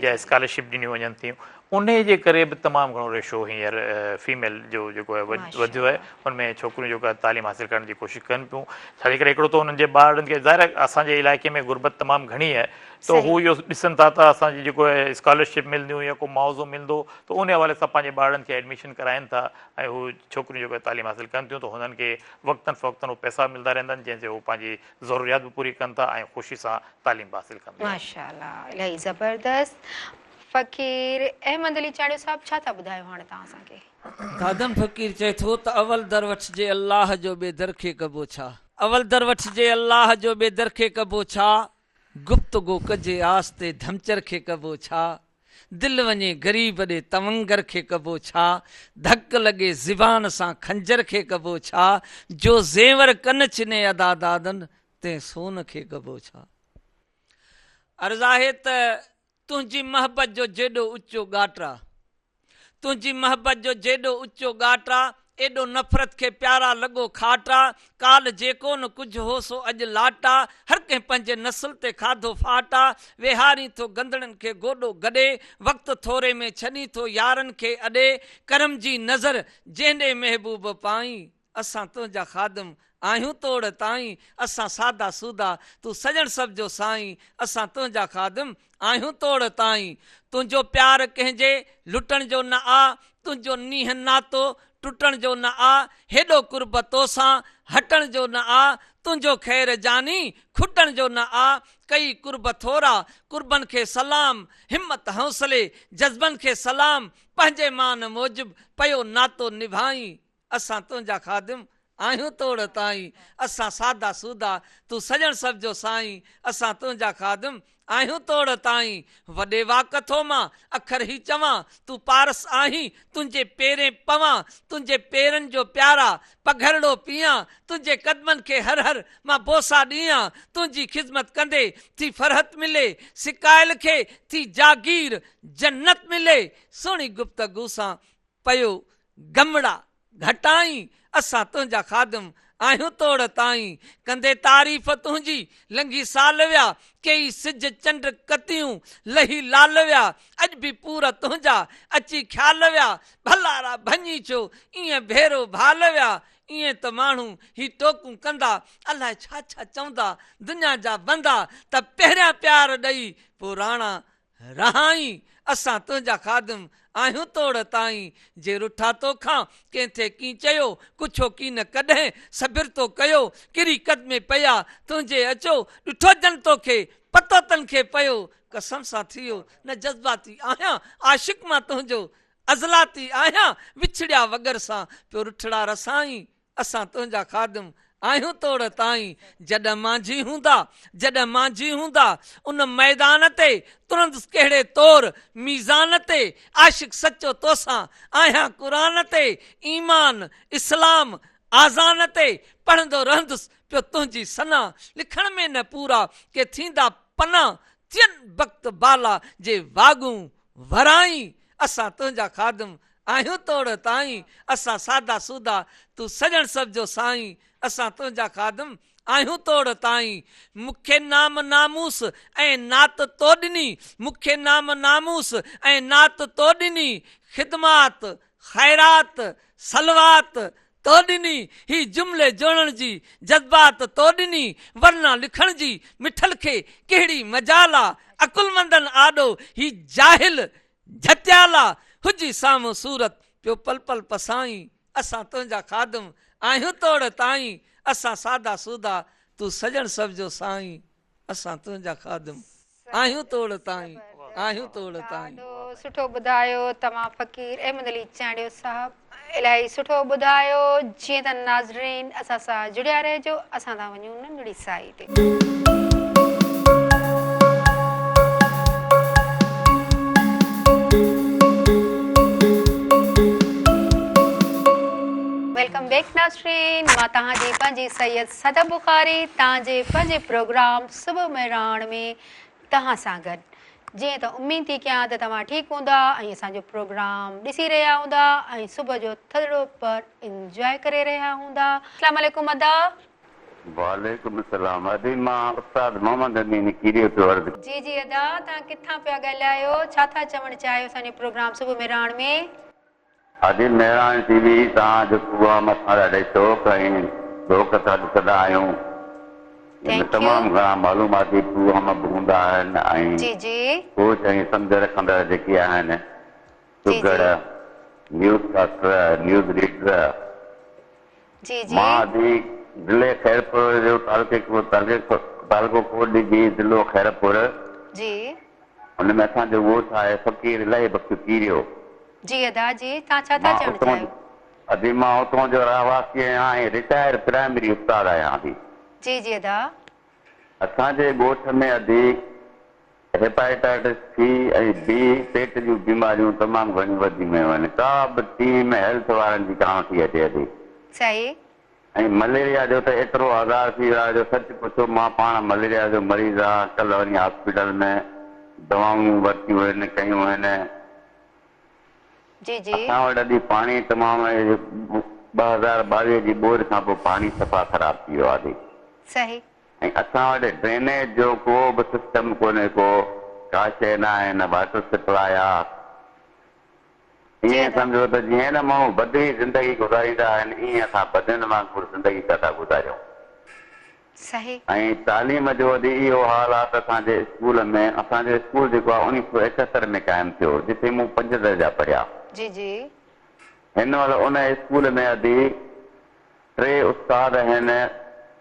يا اسڪالرشپ ڏنيون وڃن ٿيون انهي جي ڪري به تمام گهڻو ريشو هينئر فيميل جو جيڪو آهي وڌيو آهي ان ۾ ڇوڪريون جيڪو آهي تعليم حاصل ڪرڻ جي ڪوشش ڪن پيون ڇا جي ڪري هڪڙو ته انهن جي ٻارڙن کي ظاهر آهي اسان جي علائقي ۾ غربت تمام گهڻي آهي ته هو اهو ڏسن ٿا ته اسان جي جيڪو آهي اسڪالرشپ ملنديون يا ڪو معاوضو ملندو ته ان حوالي سان پنهنجي ٻارڙن کي ايڊميشن ڪرائين ٿا ۽ هو ڇوڪريون جيڪو آهي تعليم حاصل ڪن ٿيون ته هنن کي وقتن فوقتن هو پئسا ملندا رهندا آهن جنهن سي هو پنهنجي ضروريات به پوري ڪن ٿا ۽ خوشي سان تعليم به حاصل ڪن ٿيون. ماشاءالله الاهي زبردست فقير احمد علي چانڊيو صاحب ڇا ٿا ٻڌايو هاڻي توهان اسان کي. دادن فقير چئي ٿو ته اول در وٺجي الله جو ٻئي در کي ڪبو ڇا. اول در وٺجي الله جو ٻئي در کي ڪبو ڇا. گفتگو ڪجي آستي ڌمچر کي ڪبو ڇا. دل وڃي غريب ڏي تونگر کي ڪبو ڇا. ڌڪ لڳي زبان سان خنجر کي ڪبو ڇا. جو زيور ڪن ڇني ادا دادن تنهن سون کي ڪبو ڇا. عرض آهي ته تنهنجي محبت جو جيڏو اچو ڳاٽ آ تنهنجي محبت جو جيڏو اچو ڳاٽ آ ايڏو نفرت کي پيارا لڳو کاٽ آ ڪالهه جيڪو نه ڪجهه هو سو اڄ لاٽ آ هر ڪنهن پنهنجي نسل تي کاڌو ڦاٽ آ ويهارين ٿو گندڙن کي گوڏو گڏي وقت ٿوري ۾ ڇڏين ٿو يارن کي اڏي ڪرم جي نظر جنهن ڏي محبوب پائين اسان تنهنجا خادم آهيون توڙ تائين، اسان سادا سودا، تون سڄڻ سڀ جو سائين، اسان تنهنجا خادم آهيون توڙ تائين. تنهنجو پيار ڪنهن جي لٽڻ جو نه آ، تنهنجو نينهن ناتو ٽٽڻ جو نه آ، هيڏو قرب توسان هٽڻ جو نه آ، تنهنجو خير جاني کٽڻ جو نه آ، ڪئي قرب ٿورا، قربن کي سلام، همت حوصلي جذبن کي سلام، پنهنجي مان موجب پيو ناتو نڀائين. اسان تنهنجا خادم آهيون توڙ تائين، اسان سادا سودا، تون سڄڻ سڀ جو سائين، اسان تنهنجا خادم آهيون توڙ تائين. وڏي واڪ ٿو مان اکر هي چوان، تون پارس آهين، تنهنجي پيرين پوان، تنهنجي پيرن جو پيارا پگهرڙو پيان، تنهنجي قدمن کي هر هر مان بوسا ڏيان، تنهنجي خدمت ڪندي ٿي فرحت ملي، سڪايل کي ٿي جاگير جنت ملي، سهڻي گفتگو سان پيو گمڙا گهٽائين، اسان تنهنجا خادم آهيون توڙ تائين، ڪندي تعريف تنهنجي لنگهي سال ويا، ڪيئي سج چنڊ ڪتيون لهي لال ويا، اڄ به پور تنهنجا اچي خيال ويا، ڀلارا ڀڃي ڇو ايئن ڀيرو ڀال ويا، ايئن ته ماڻهو هي ٽوڪون ڪندا، الائي ڇا ڇا چوندا، دنيا جا بندا ته پهريان پيار ڏئي پوء راڻا رهائين، اسان تنهنجا خادم آهيون توڙ تائين، جي رٺا توکان ڪنهن ٿئي ڪين چيو، ڪڇو ڪين ڪڏهن صبر تو ڪيو، ڪري قدمين پيا تنهنجي اچو، ڏٺو جن توکي پتو تن کي پيو، قسم سان ٿيو نه جذباتي آهيان، عاشق مان تنهنجو ازلاتي آهيان، وڇڙيا وڳر سان پيو رٺڙا رسائين، اسان تنهنجا خادم آهيون توڙ تائين، جڏهن مانجهي هوندا، جڏهن مانجهي هوندا، ان ميدان تي، ترندس ڪهڙي طور، ميزان تي، عاشق سچو توسان، آهيان قرآن تي، ايمان، اسلام، آذان تي، پڙهندو رهندس پيو تنهنجي ثنا، لکڻ ۾ نه پورا ڪي ٿيندا پنا، ٿين بخت بالا جي واڳون ورائين، اسان تنهنجا خادم آهيون توڙ تائين، اسان سادا سودا، تون سڄڻ سڀ جو سائين، اسان تنهنجا خادم آهيون توڙ تائين. مون کي نام ناموس ۽ نعت تو ڏني، مون کي نام ناموس ۽ نعت تو ڏني، خدمات، خيرات، صلوات تو ڏني، هي جملي جوڙڻ جي جذبات تو ڏني، ورنه لکڻ جي مٺل کي ڪهڙي مجال آ، عقلمندن آڏو هي جاهل جهتيالا هجي سامهون صورت پيو پل پل پسائين اسان تنهنجا خادم آهيون توڙ تائين اسان سادا سودا تون سڄڻ سڀ جو سائين اسان تنهنجا خادم آهيون توڙ تائين آهيون توڙ تائين. ڏاڍو سٺو ٻڌايو توهان فقير احمد علي چانڊيو صاحب. الاهي سٺو ٻڌايو جيئن ته ناظرين اسان سان جڙيا رهجو اسان ٿا وڃون ننڍڙي سائي تي. Welcome back ناظرين مان توهان جي پنهنجي سيد صدف بخاري توهان جي پنهنجي پروگرام صبح مهراڻ ۾ توهان سان گڏ جيئن ته اميد ٿي ڪيان ته توهان ٺيڪ هوندا ۽ اسان جو پروگرام ڏسي رهيا هوندا ۽ صبح جو ٿڌڙو پر انجواء ڪري رهيا هوندا. اسلام عليڪم ادا. وعليڪم السلام ادي مان استاد محمد امين کيريو پيو عرض. جي جي ادا توهان ڪٿان پيا ڳالهايو ڇا ٿا چوڻ چاهيو اسان جي پروگرام صبح مهراڻ ۾. ادي مهراڻ ٽي وي توهان جو پروگرام اسان ڏاڍي شوق ۽ ذوق سان ڏسندا آهيون ان ۾ Thank you. تمام گهڻا معلوماتي پروگرام به هوندا آهن ۽ جي جي. سوچ ۽ سمجهه رکندڙ جيڪي آهن جي سگهڙ جي. نيوز ڪاسٽر نيوز ريڊر جي جي. مان ادي ضلعي خيرپور جو تعلقي تعلقو ڪوٽ ڏيجي ضلعو خيرپور. جي. ان ۾ اسان جو ڳوٺ آهي فقير الاهي بخش ڪيريو. جي ادا جي توهان ڇا ٿا مان چوڻ اتون چاهيو. ادي مان اتون جو رهواسي آهيان ۽ رٽائر پرائمري استاد آهيان ادي. جي جي ادا. اسان جي ڳوٺ ۾ ادي هيپاٽائٽس سي ۽ بي پيٽ جون بيماريون تمام گهڻيون وڌي ويون آهن ڪا به ٽيم هيلٿ وارن جي ڪانه ٿي اچي ادي. صحيح. ۽ مليريا جو ته ايترو آزار ٿي ويو آهي جو سچ پڇو مان پاڻ مليريا جو مريض آهيان ڪلهه وڃي هاسپيٽل ۾ دوائون ورتيون آهن ڪيون آهن. جي جي. اسان وٽ ادي پاڻي تمام 2022 جي ٻوڏ کان پوء پاڻي صفا خراب ٿي ويو آهي ادي. صحيح. ۽ اسان وٽ ڊرينيج جو ڪو به سسٽم ڪونهي ڪو ڪا شيء ناهي نه واٽر سپلاء آ جي ائين ادا. سمجهو ته جيئن نه ماڻهو بدوي زندگي گذاريندا آهن ائين اسان بدين وانگر زندگي پيا ٿا گذاريون. صحيح. ۽ تعليم جو ادي اهو حال آ ته اسان جي اسڪول ۾ اسان جو اسڪول جيڪو آ اوڻيهه سو ايڪهتر ۾ قائم ٿيو جتي مون پنج درجا پڙهيا. جي جي. هن مهل ان اسڪول ۾ ادي ٽي استاد آهن،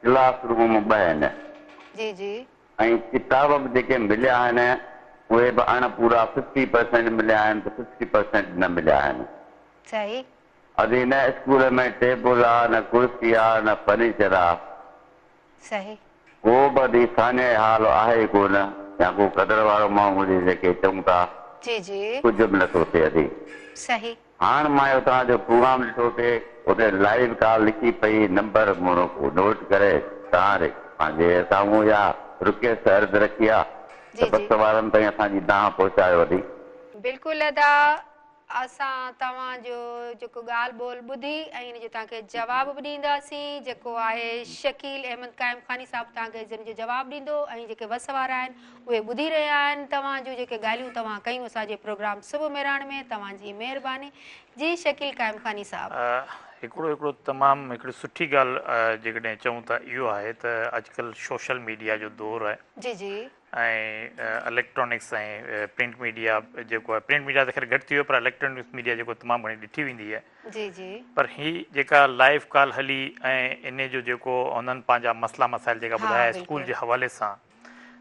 ڪلاس روم ٻه آهن. جي جي. ۽ ڪتاب به جيڪي مليا آهن اهي به اڻ پورا ففٽي پرسينٽ مليا آهن ته ففٽي پرسينٽ نه مليا آهن. صحيح. ادي نه اسڪول ۾ ٽيبل آ نه ڪرسي آ نه فرنيچر آ. صحيح. ڪو به ادي سانحه حال آهي ئي ڪو نه يا ڪو قدر وارو ماڻهو هجي جيڪي چئون ٿا جي جي. ڪجهه به نه ٿو ٿئي ادي. صحيح. هاڻ مان اهو توهان جو پروگرام ڏٺو پئي اتي لائيو ڪال لکي پئي نمبر مون نوٽ ڪري توهان ڏي پنهنجي سامهون اها رڪيسٽ عرض رکي آ جي ته جي. بس وارن تائين اسان جي دانهن پهچايو ادي. بلڪل ادا اسان توهان جو جيڪو ڳالهه ٻولهه ٻڌي ۽ ان جو توهان کي جواب به ڏينداسين جيڪو آهي شڪيل احمد قائم خاني صاحب توهان کي جن جو جواب ڏيندو ۽ جيڪي وس وارا آهن اهي ٻڌي رهيا آهن توهان جون جيڪي ڳالهيون توهان ڪيون اسان جي پروگرام صبح مهراڻ ۾ توهان جي مهرباني جي شڪيل قائم خاني صاحب. هڪڙو هڪڙو تمام هڪڙي سٺي ڳالهه جيڪڏهن چئون ته اهو آهي ته اڄڪلهه سوشل ميڊيا جو دور آهي جي جي. ۽ اليڪٽرانڪس ۽ پرنٽ ميڊيا جيڪو آهي پرنٽ ميڊيا ته خير گهٽ ٿي ويو پر اليڪٽرانڪس ميڊيا جيڪو تمام گهڻي ڏٺي ويندي آهي جي جي. پر هي جيڪا لائيو ڪال هلي ۽ انهي جو جيڪو انهن پنهنجا مسئلا مسائل جيڪا ها ٻڌايا اسڪول بلڪل. جي حوالي سان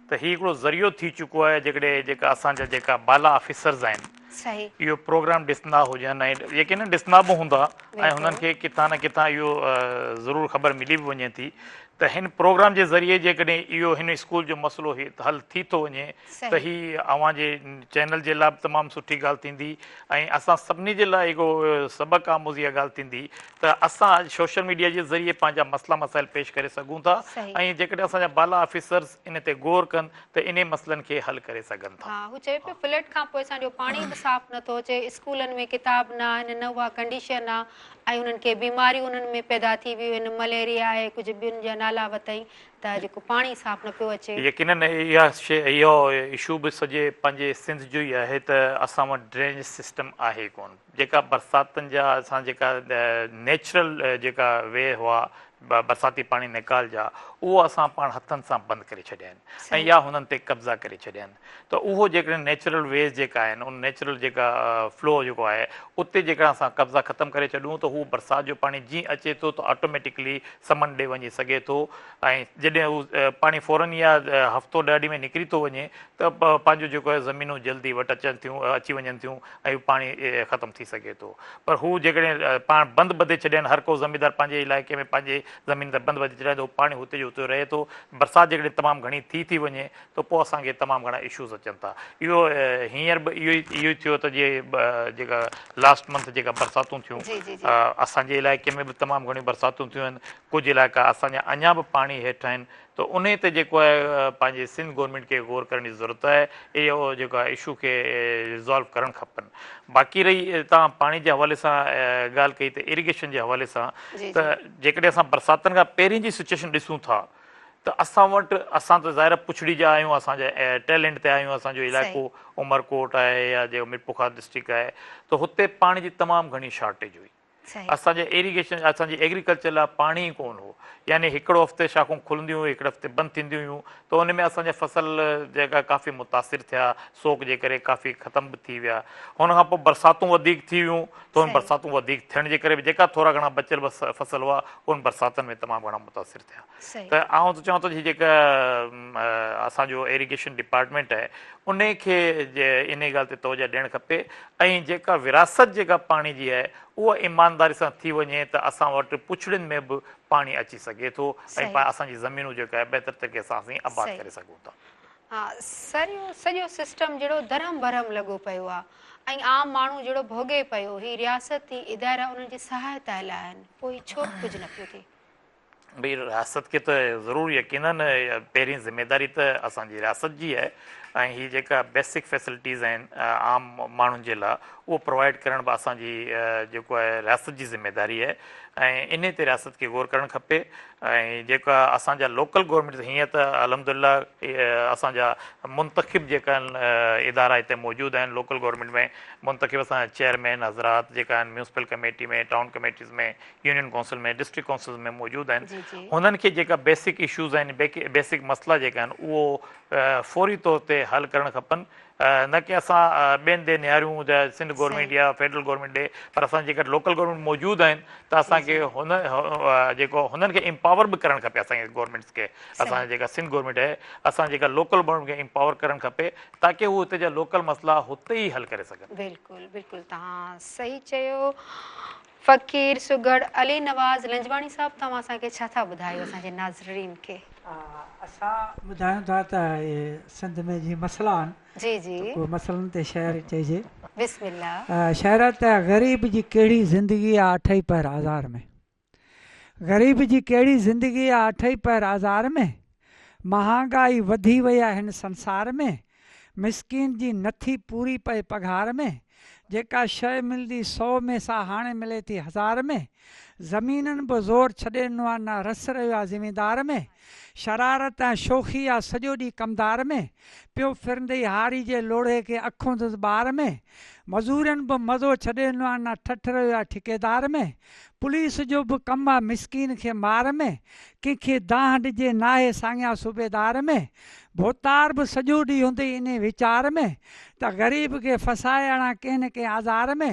ته هي هڪڙو ذريعو ٿي چڪو آهي جيڪڏهن جيڪا اسان جا جيڪا بالا آفيسرز آهن صحيح اهو پروگرام ڏسندا هجن ۽ يقينن ڏسندا به هوندا ۽ هنن بلڪل کي ڪٿان نه ڪٿان اهو ضرور خبر ملي به وڃي ٿي ته هن پروگرام جي ذريعي جيڪڏهن اهو هن اسڪول جو مسئلو هي حل ٿي ٿو وڃي ته صحيح هي اوهان جي چينل جي لاء به تمام سٺي ڳالهه ٿيندي ۽ اسان سڀني جي لاء هڪ سبق آموز اها ڳالهه ٿيندي ته اسان سوشل ميڊيا جي ذريعي پنهنجا مسئلا مسائل پيش ڪري سگهون ٿا صحيح. ۽ جيڪڏهن اسان جا بالا آفيسرز ان تي غور ڪن ته انهي مسئلن کي حل ڪري سگهن ٿا. ها هو چوي پيو فلڊ کان پوء اسان جو پاڻي به صاف نه ٿو اچي اسڪولن ۾ ڪتاب نه آهن نه اها ڪنڊيشن آ ۽ انهن کي بيماريون انهن ۾ پيدا ٿي ويون آهن مليريا آهي ڪجهه ٻين جا نالا وتئين ته جيڪو پاڻي صاف نه پيو اچي. يقينن اها شي اهو اشو به سڄي پنهنجي سنڌ جو ئي آهي ته اسان وٽ ڊرينج سسٽم آهي ڪون جيڪا برساتن جا اسان جيڪا نيچرل جيڪا وي هئا برساتي پاڻي نيڪال جا اهو اسان پاڻ هٿن سان بند ڪري ڇڏيا آهن ۽ صحيح. يا هنن تي قبضا ڪري ڇڏيا آهن ته اهو جيڪڏهن نيچرل ويز جيڪا آهن ان نيچرل جيڪا فلو جيڪو آهي اتي جيڪڏهن اسان قبضا ختم ڪري ڇڏون ته هو برسات جو پاڻي جيئن اچي ٿو ته آٽوميٽڪلي سمنڊ ڏي وڃي سگهي ٿو ۽ جڏهن هو پاڻي فورن يا هفتو ڏهه ڏينهن ۾ نڪري ٿو وڃي ته پنهنجو جيڪو آهي زمينون جلدي وٽ اچن ٿيون اچي وڃن ٿيون ۽ پاڻي ختم ٿي سگهي ٿو پر هو جيڪڏهن پاڻ بند ٻڌي ڇڏين هر ڪو زميندار پنهنجي علائقي ۾ پنهنجي زمين تي بند ٻڌي ڇڏائي ته هو پاڻي هتي جو هتي رهي ٿو برسات جيڪڏهن تمام گهڻي ٿي ٿي وڃي ته پوء اسان کي تمام گهڻا اشوز اچن ٿا اهو هينئر به اهو ئي اهو ئي ٿيو ته جي جيڪا لاسٽ منٿ جيڪا برساتون ٿيون جي جي جي اسان جي علائقي ۾ به تمام گهڻيون برساتون ٿيون آهن ڪجهه علائقا اسان جا اڃا به پاڻي هيٺ آهن ته ته انهي تي جيڪو آهي پنهنجي سنڌ گورنمينٽ کي غور ڪرڻ جي ضرورت آهي اهو جيڪو آهي اشو کي ريزالو ڪرڻ کپن باقي رهي توهان پاڻي جي حوالي سان ڳالهه ڪئي ته ايريگيشن جي حوالي سان ته جيڪڏهن اسان برساتن کان پهرين جي سچويشن ڏسون ٿا ته اسان وٽ اسان ته ظاهر آهي پڇڙي جا آهيون اسان جا ٽيلنٽ تي آهيون اسان جو علائقو عمرڪوٽ آهي يا جيڪو ميرپورخاص ڊسٽرڪٽ آهي ته هتي پاڻي جي تمام گهڻي شارٽيج هئي اسان جي ايريگيشن اسان جي ايگريڪلچر لاء پاڻي ئي ڪونه هو يعني هڪڙو هفتي شاخون کلنديون هيون هڪڙي هفتي بند ٿينديون هيون ته ان ۾ اسان جا فصل جيڪا ڪافي متاثر ٿيا سوڪ جي ڪري ڪافي ختم به ٿي ويا هن کان پوء برساتون وڌيڪ ٿي ويون ته ان برساتون وڌيڪ ٿيڻ جي ڪري به جيڪا ٿورا گهڻا بچيل فصل هئا ان برساتن ۾ تمام گهڻا متاثر ٿيا ته آئون ته چوان ٿو هي جيڪا اسان جو ايريگيشن ڊپارٽمينٽ آهي ان کي ان ڳالهه تي توجه ڏيڻ کپي ۽ جيڪا وراثت جيڪا پاڻي جي آهي اها ايمانداري سان ٿي وڃي ته اسان وٽ پڇڙين ۾ به پاڻي اچي سگهي ٿو ۽ اسان جي زمينون جيڪا آهي بهتر طريقي سان اسين آباد ڪري سگهون ٿا. ها سر اهو سڄو سسٽم جهڙو درهم برهم لڳو پيو آ ۽ عام ماڻهو جهڙو ڀوڳي پيو هي رياستي ادارا انهن جي سهائتا لاء آهن پوء هي ڇو ڪجهه نه پيو ٿئي. ڀئي رياست کي ته ضرور يقينن پهرين ذميداري ته اسان جي رياست جي آهي ۽ هي جيڪا بيسڪ فيسلٽيز آهن عام ماڻهن جي لاء اهو پرووائيڊ ڪرڻ به اسان جي جيڪو آهي رياست جي ذميداري آهي ۽ انهي تي رياست کي غور ڪرڻ کپي ۽ جيڪا اسان جا لوڪل گورنمينٽس هيئن ته الحمدلله اسان جا منتخب جيڪا آهن ادارا هتي موجود آهن لوڪل گورنمينٽ ۾ منتخب اسان جا چيئرمين حضرات جيڪا آهن municipal committee ۾ town committees ۾ union council ۾ district councils ۾ موجود آهن هنن کي جيڪا بيسڪ اشوز آهن بيسڪ مسئلا جيڪا آهن اهو فوري طور تي حل ڪرڻ کپن نه ڪي اسان ٻين ڏي نهاريون ته سنڌ گورنمينٽ يا فيڊرل گورنمينٽ ڏي پر اسان جيڪا لوڪل گورنمينٽ موجود آهن ته اسان کي هن جيڪو هنن کي امپاور به ڪرڻ کپي اسان کي گورنمينٽس کي اسان جيڪا سنڌ گورنمينٽ آهي اسان جيڪا لوڪل گورنمينٽ کي امپاور ڪرڻ کپي تاڪي هو هتي جا لوڪل مسئلا هتي ئي حل ڪري سگهن. بلڪل بلڪل توهان صحيح چيو. فقير سگهڙ علي نواز لنجواڻي صاحب توهان اسان کي ڇا ٿا ٻڌايو اسان جي ناظرين کي. اسان ٻڌايون ٿا ته اهي سنڌ ۾ جيئن مسئلا آهن جي جي ته ڪو مسئلن تي شعر چئجي. بسم الله. شعر آهي ته غريب جي ڪهڙي زندگي آ اٺئي پهر آزار ۾. غريب جي ڪهڙي زندگي آ اٺئي پهر آزار ۾. مهانگائي وڌي وئي آ هن سنسار ۾. مسڪين جي نٿي پوري پئي پگهار ۾، جيڪا شيء ملندي سئو ۾ سا هاڻي ملي ٿي هزار ۾، زمينن به زور ڇڏي ڏنو آ نه رس رهيو آ زميندار ۾، شرارت ۽ شوخي آ سڄو ڏينهن ڪمدار ۾، پيو ڦرندئي هاري جي لوڙهي کي اک هوندس ٻار ۾، مزورين به مزو ڇڏي ڏنو آ نه ٺٺ رهيو آ ٺيڪيدار ۾، پوليس جو به ڪم آ مسڪين کي مار ۾، ڪنهن کي دانهن ڏجي ناهي ساڱيا صوبيدار ۾، ڀوتار به سڄو ڏينهن هوندئي انهي ويچار ۾، ته غريب کي ڦسائي آڻان ڪنهن نه ڪنهن آزار ۾،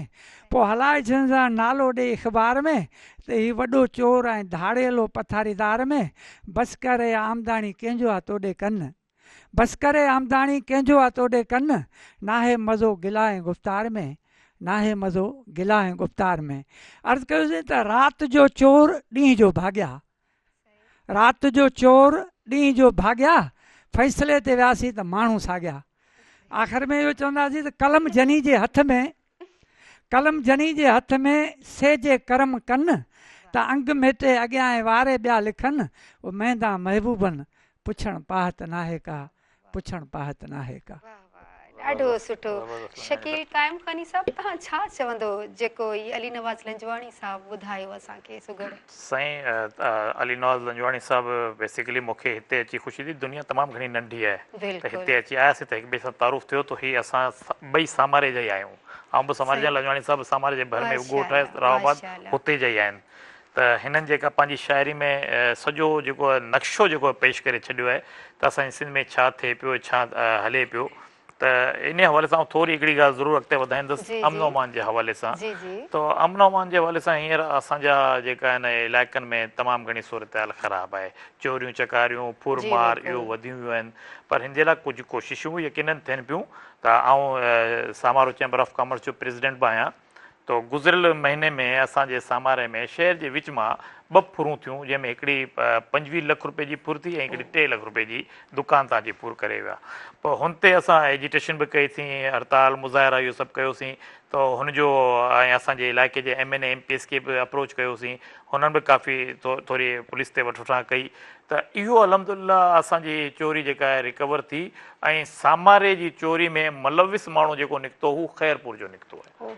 پوء هلائي ڇڏيندس نالو ڏئي اخبار ۾، ته هي وڏو چور ۽ ڌاڙيل هو پٿاريدار ۾، بس ڪر اي آمداڻي ڪنهن جو آ توڏي ڪن. بس ڪر اي آمداڻي ڪنهن جو آ توڏي ڪن، ناهي مزو گلا ۽ گفتار ۾، ناهي مزو گلا ۽ گفتار ۾. عرض ڪيوسين ته رات جو چور ڏينهن جو ڀاڳيا. رات جو چور ڏينهن جو ڀاڳيا، فيصلي تي وياسين ته ماڻهو ساڳيا. آخر ۾ اهو چونداسين ته قلم جني جي هٿ ۾، قلم جني جي هٿ ۾ سي جي ڪرم ڪن، ته انگ ميٽي اڳيان ۽ واري ٻيا لکن، او مهندان محبوبن، پڇڻ پاهت ناهي ڪا، پڇڻ پاهت ناهي ڪا. واه واه ڏاڍو سٺو شڪيل قائم خاني صاحب توهان ڇا چوندو جيڪو هي علي نواز لنجواڻي صاحب ٻڌايو اسان کي سگهڙ. سائين علي نواز لنجواڻي صاحب بيسيڪلي مون کي هتي اچي خوشي ٿي دنيا تمام گهڻي ننڍي آهي ته هتي اچي آياسين ته هڪ ٻئي سان تعارف ٿيو ته هي اسان ٻئي ساماري جا ئي آهيون آئون به ساماري جا لنجواڻي صاحب به ساماري جي ڀر ۾ ڳوٺ آهي راء آباد هتي جا ئي آهن ته هنن جيڪا پنهنجي شاعري ۾ سڄو جيڪو آهي نقشو جيڪو آهي پيش ڪري ڇڏيو آهي ته اسان جي سنڌ ۾ ڇا ٿئي پيو ڇا هلي پيو ته انهي حوالي سان آئون ٿوري هڪڙي ڳالهه ضرور اڳتي وڌائيندس امن و امان جي حوالي سان ته امن و امان جي حوالي سان هينئر اسان جا جيڪا آهن علائقن ۾ تمام گهڻي صورتحال خراب آهي چوريون چڪاريون ڦر مار اهو وڌيون ويون آهن پر هن جي لاء ڪجهه ڪوششون به يقينن ٿين پيون ته آئون سامارو چيمبر آف ڪامرس جو پريزيڊنٽ به آهيان ته گذريل مهيني ۾ اسان جي ساماري ۾ شهر جي وچ مان ٻه ڦرون ٿيون جنهن ۾ هڪڙي 25 لک روپيه جي ڦر ٿي ۽ هڪڙي 3 لک روپيه جي دڪان تان اچي ڦر ڪري ويا. پوء هن تي اسان ايجيٽيشن به ڪئي سين، هڙتال، مظاهرا اهو سڀ ڪيوسين ته هن جو ۽ اسان جي علائقي جي M N A M P S کي به اپروچ ڪيوسين هنن به ڪافي ٿوري پوليس تي وٺ وٺان ڪئي ته اهو الحمدلله اسان جي چوري جيڪا آهي ريڪور ٿي ۽ ساماري جي چوري ۾ ملوث ماڻهو جيڪو نڪتو هو خيرپور جو نڪتو آهي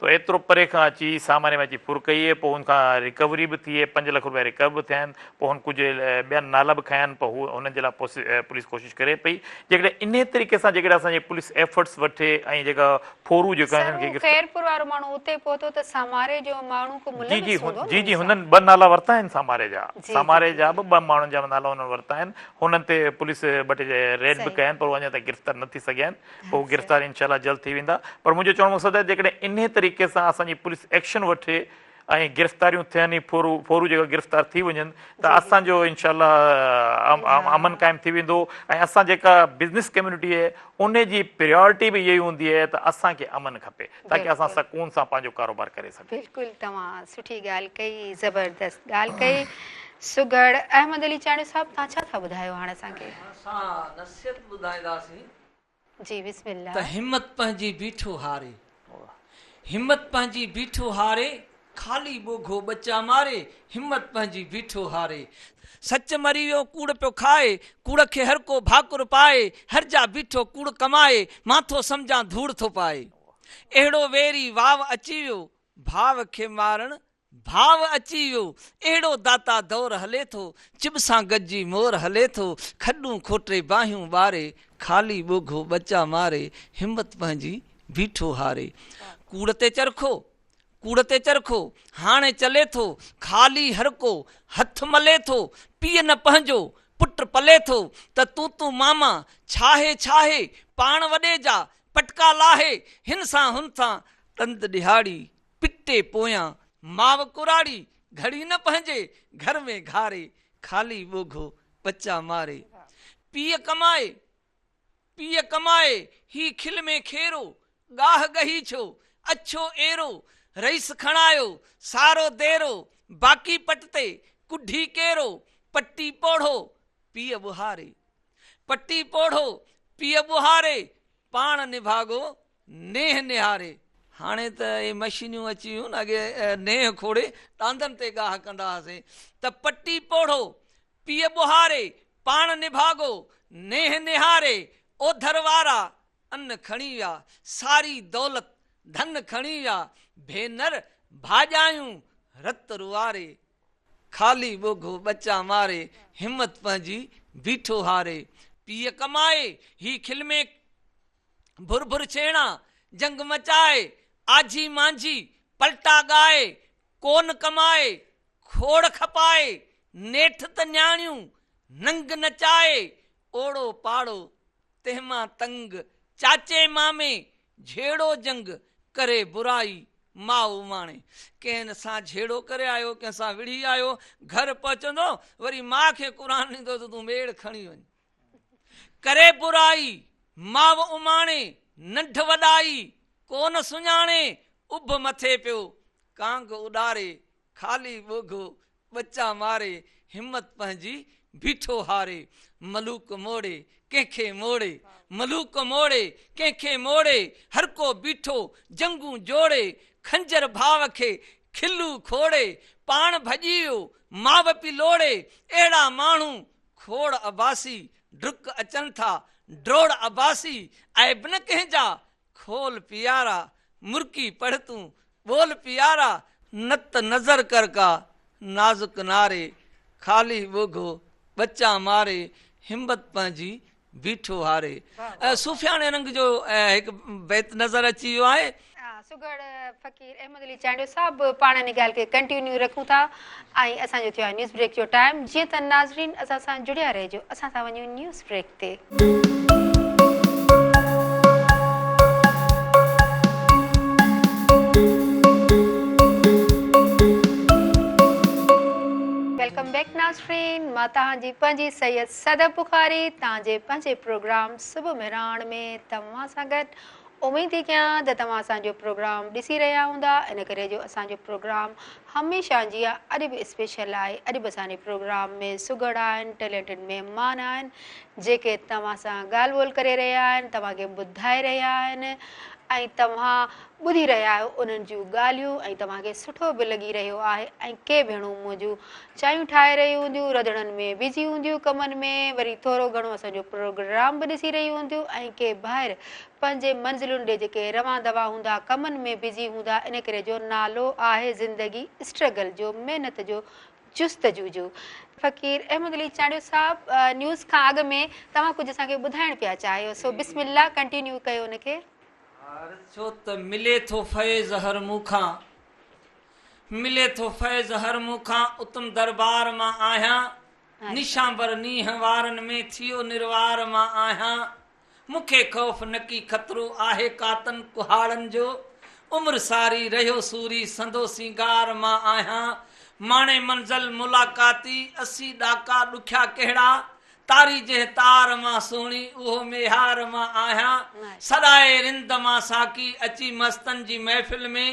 ته ايترو پري کان اچي ساماري ۾ اچي ڦر ڪئي آهي پوء ان کان ريڪوري به ٿي 5 لک روپيا ريڪور به ٿيا آهن پوء هن ڪجهه ٻيا نالا به کنيا آهن پوء هو انهن جي لاء پوليس ڪوشش ڪري پئي جيڪڏهن انهي طريقي سان جيڪڏهن اسان جي پوليس ايفرٽس وٺي ۽ جيڪا ڦورو جيڪا سر هو خيرپور وارو ماڻهو اتي پهتو ته ساماري جو ماڻهو ڪو جي جي ملوث هوندو نه جي جي هن هنن ٻه نالا ورتا آهن ساماري جا ساماري جا به ٻه ماڻهن جا نالا هنن ورتا آهن هنن تي پوليس ٻه ٽي ريڊ به ڪيا آهن پر هو اڃا تائين گرفتار نه ٿي سگهيا آهن پوء هو گرفتار انشاء الله جلد ٿي ويندا پر منهنجو چوڻ مقصد آهي جيڪڏهن انهي طريقي سان اسان جي پوليس ايڪشن وٺي ۽ گرفتاريون ٿين ۽ ڦورو ڦورو جيڪا گرفتار ٿي وڃن ته اسان جو انشاء الله امن قائم ٿي ويندو ۽ اسان جيڪا بزنس ڪميونٽي آهي ان جي پريارٽي به اها ئي هوندي آهي ته اسان کي امن کپي تاڪه اسان سڪون سان پنهنجو ڪاروبار ڪري سگهون. بلڪل توهان سٺي ڳالهه ڪئي زبردست ڳالهه ڪئي سگهڙ احمد علي چانڊيو صاحب توهان ڇا ٿا ٻڌايو هاڻ اسان کي. اسان نصيحت ٻڌائينداسين. جي بسم الله. ته همت پنهنجي بيٺو هاري. همت پنهنجي بيٺو هاري، خالي ٻوگهو ٻچا ماري، همت پنهنجي بيٺو هاري. سچ مري ويو ڪوڙ پيو کائي، ڪوڙ کي هر ڪو ڀاڪر پائي، هر جا بيٺو ڪوڙ ڪمائي، مان ٿو سمجهان ڌوڙ ٿو پائي. اهڙو ويري واو اچي ويو، ڀاء کي مارڻ ڀاء اچي ويو، اهڙو داتا دور هلي ٿو، چٻ سان گڏجي مور هلي ٿو، کڏون کوٽي باهيون ٻاري، خالي ٻوگهو ٻچا ماري، همت پنهنجي بيٺو هاري. ڪوڙ تي چرخو، ڪوڙ تي چرخو، هاڻي چلي ٿو، خالي هرڪو هٿ ملي ٿو، پيء نه پنهنجو، پٽ پلي ٿو، ته تون تون ماما، ڇاهي ڇاهي، پاڻ وڏي جا، پٽڪا لاهي، هن سان هن سان، ڏند ڏهاڙي، پٽي پويان ماء ڪراڙي، گهڙي نه پنهنجي گهر ۾ گهاري، خالي ٻوگهو ٻچا ماري. پيء ڪمائي، پيء ڪمائي، هي کل ۾ کيرو، ڳاهه ڳهي ڇو، اڇو ايرو، رئيس کڻايو، سارو ديرو، باقي پٽ تي، ڪڍي ڪيرو، پٽي پوڙهو، پيء ٻهاري. پٽي پوڙهو، پيء ٻهاري، پاڻ نڀاڳو نينهن نهاري. هاڻي ته اهي مشينيون اچي ويون نه اڳي نينهن کوڙي ڏاندن تي گاهه ڪندا هئاسين ته پٽي پوڙهو، پيء ٻوهاري، پاڻ نڀاڳو، نينهن نهاري، اوڌر وارا ان کڻي ويا، ساري دولت ڌن کڻي ويا، ڀينر ڀاڄايون رت روئاري. خالي ٻوگهو ٻچا ماري، همت پنهنجي بيٺو هاري. پيء ڪمائي، هي کل ۾ ڀر ڀر ڇيڻا، جنگ مچائي، آجهي مانجهي، پلٽا ڳائي، ڪون ڪمائي، کوڙ کپائي، نيٺ ته نياڻيون، ننگ نچائي، اوڙو پاڙو، تنهن مان تنگ، چاچي مامي، جهيڙو جنگ، ڪري برائي، ماء اماڻي. ڪنهن سان جهيڙو ڪري آيو، ڪنهن سان وڙهي آيو، گهر پهچندو، وري ماء کي قرآن ڏيندو ته تون ميڙ کڻي وڃ. ڪري برائي، ماء اماڻي، ننڍ وڏائي، ڪو نه سڃاڻي، اڀ مٿي پيو، ڪانگ اڏاري، خالي ٻوگهو، ٻچا ماري، همت پنهنجي بيٺو هاري، ملوڪ موڙي، ڪنهن کي موڙي، ملوڪ موڙي، ڪنهن کي موڙي، هرڪو بيٺو جنگون جوڙي، خنجر ڀاء کي کلو کوڙي، پاڻ ڀڄي ويو، ماء پي لوڙي، اهڙا ماڻهو کوڙ عباسي، ڊڪ اچن ٿا، ڊوڙ عباسي، عيب نه ڪنهن جا، کول پيارا، مرڪي پڙهه تون، ٻول پيارا، نت نظر ڪر ڪا، نازڪ ناري، خالي ٻوگهو، ٻچا ماري، همت پنهنجي بيٺو هاري. صوفياڻي رنگ جو هڪ بيت نظر اچي ويو آهي. سگهڙ فقير احمد علي چانڊيو صاحب پاڻ ان ڳالهه کي ڪنٽينيو رکون ٿا ۽ اسان جو ٿيو آهي نيوز بريڪ جو ٽائيم جيئن ته ناظرين اسان سان جڙيا رهجو اسان ٿا وڃون نيوز بريڪ تي. Welcome back ناظرين مان توهان جي پنهنجي سيد صدف بخاري توهان جي پنهنجي پروگرام صبح مهراڻ ۾ توهان سان گڏ. اميد ٿي ڪيان ته توهان اسان جو پروگرام ڏسي رهيا هوندا ان ڪري جو اسان جو پروگرام هميشه جيان اڄ به اسپيشل آهي. اڄ به اسان جي پروگرام ۾ سگهڙ آهن، ٽيلينٽيڊ مهمان آهن جيڪي توهان سان ڳالهه ٻولهه ڪري رهيا آهن، توهان کي ٻڌائي رهيا آهن ۽ توهان ٻڌي رهيا آهيو انهن جون ڳالهيون ۽ توهان کي سٺو به لڳي رهيو آهي ۽ ڪي ڀيڻون منهنجون چانهيون ٺاهي رهيون هونديون، رڌڻن ۾ بزي هونديون ڪمن ۾ وري ٿورو گهڻو اسان جو پروگرام به ڏسي رهيون هونديون ۽ ڪي ڀائر پنهنجي منزلن ڏي جيڪي روان دوان هوندا ڪمن ۾ بزي هوندا ان ڪري جو نالو آهي زندگي اسٽرگل جو محنت جو جستجو جو. فقير احمد علي چانڊيو صاحب نيوز کان اڳ ۾ توهان ڪجهه اسان کي ٻڌائڻ پيا چاهيو سو بسم الله ڪنٽينيو ڪيو ان کي. ڇو ته ملي ٿو فيض هر مون کان، ملي ٿو فيض هر مون کان، اتم دربار مان آهيان، نشانبر نينهن وارن ۾ ٿيو نروار مان آهيان، مون کي خوف نڪي خطرو آهي ڪاتن ڪهاڙن جو، عمر ساري رهيو سوري سندو سينگار مان آهيان، ماڻي منزل ملاقاتي 80 ڏاڪا ڏکيا ڪهڙا، تاري جنهن تار مان سهڻي اهو ميهار مان آهيان، سڏائي رند مان ساقي اچي مستن جي محفل ۾،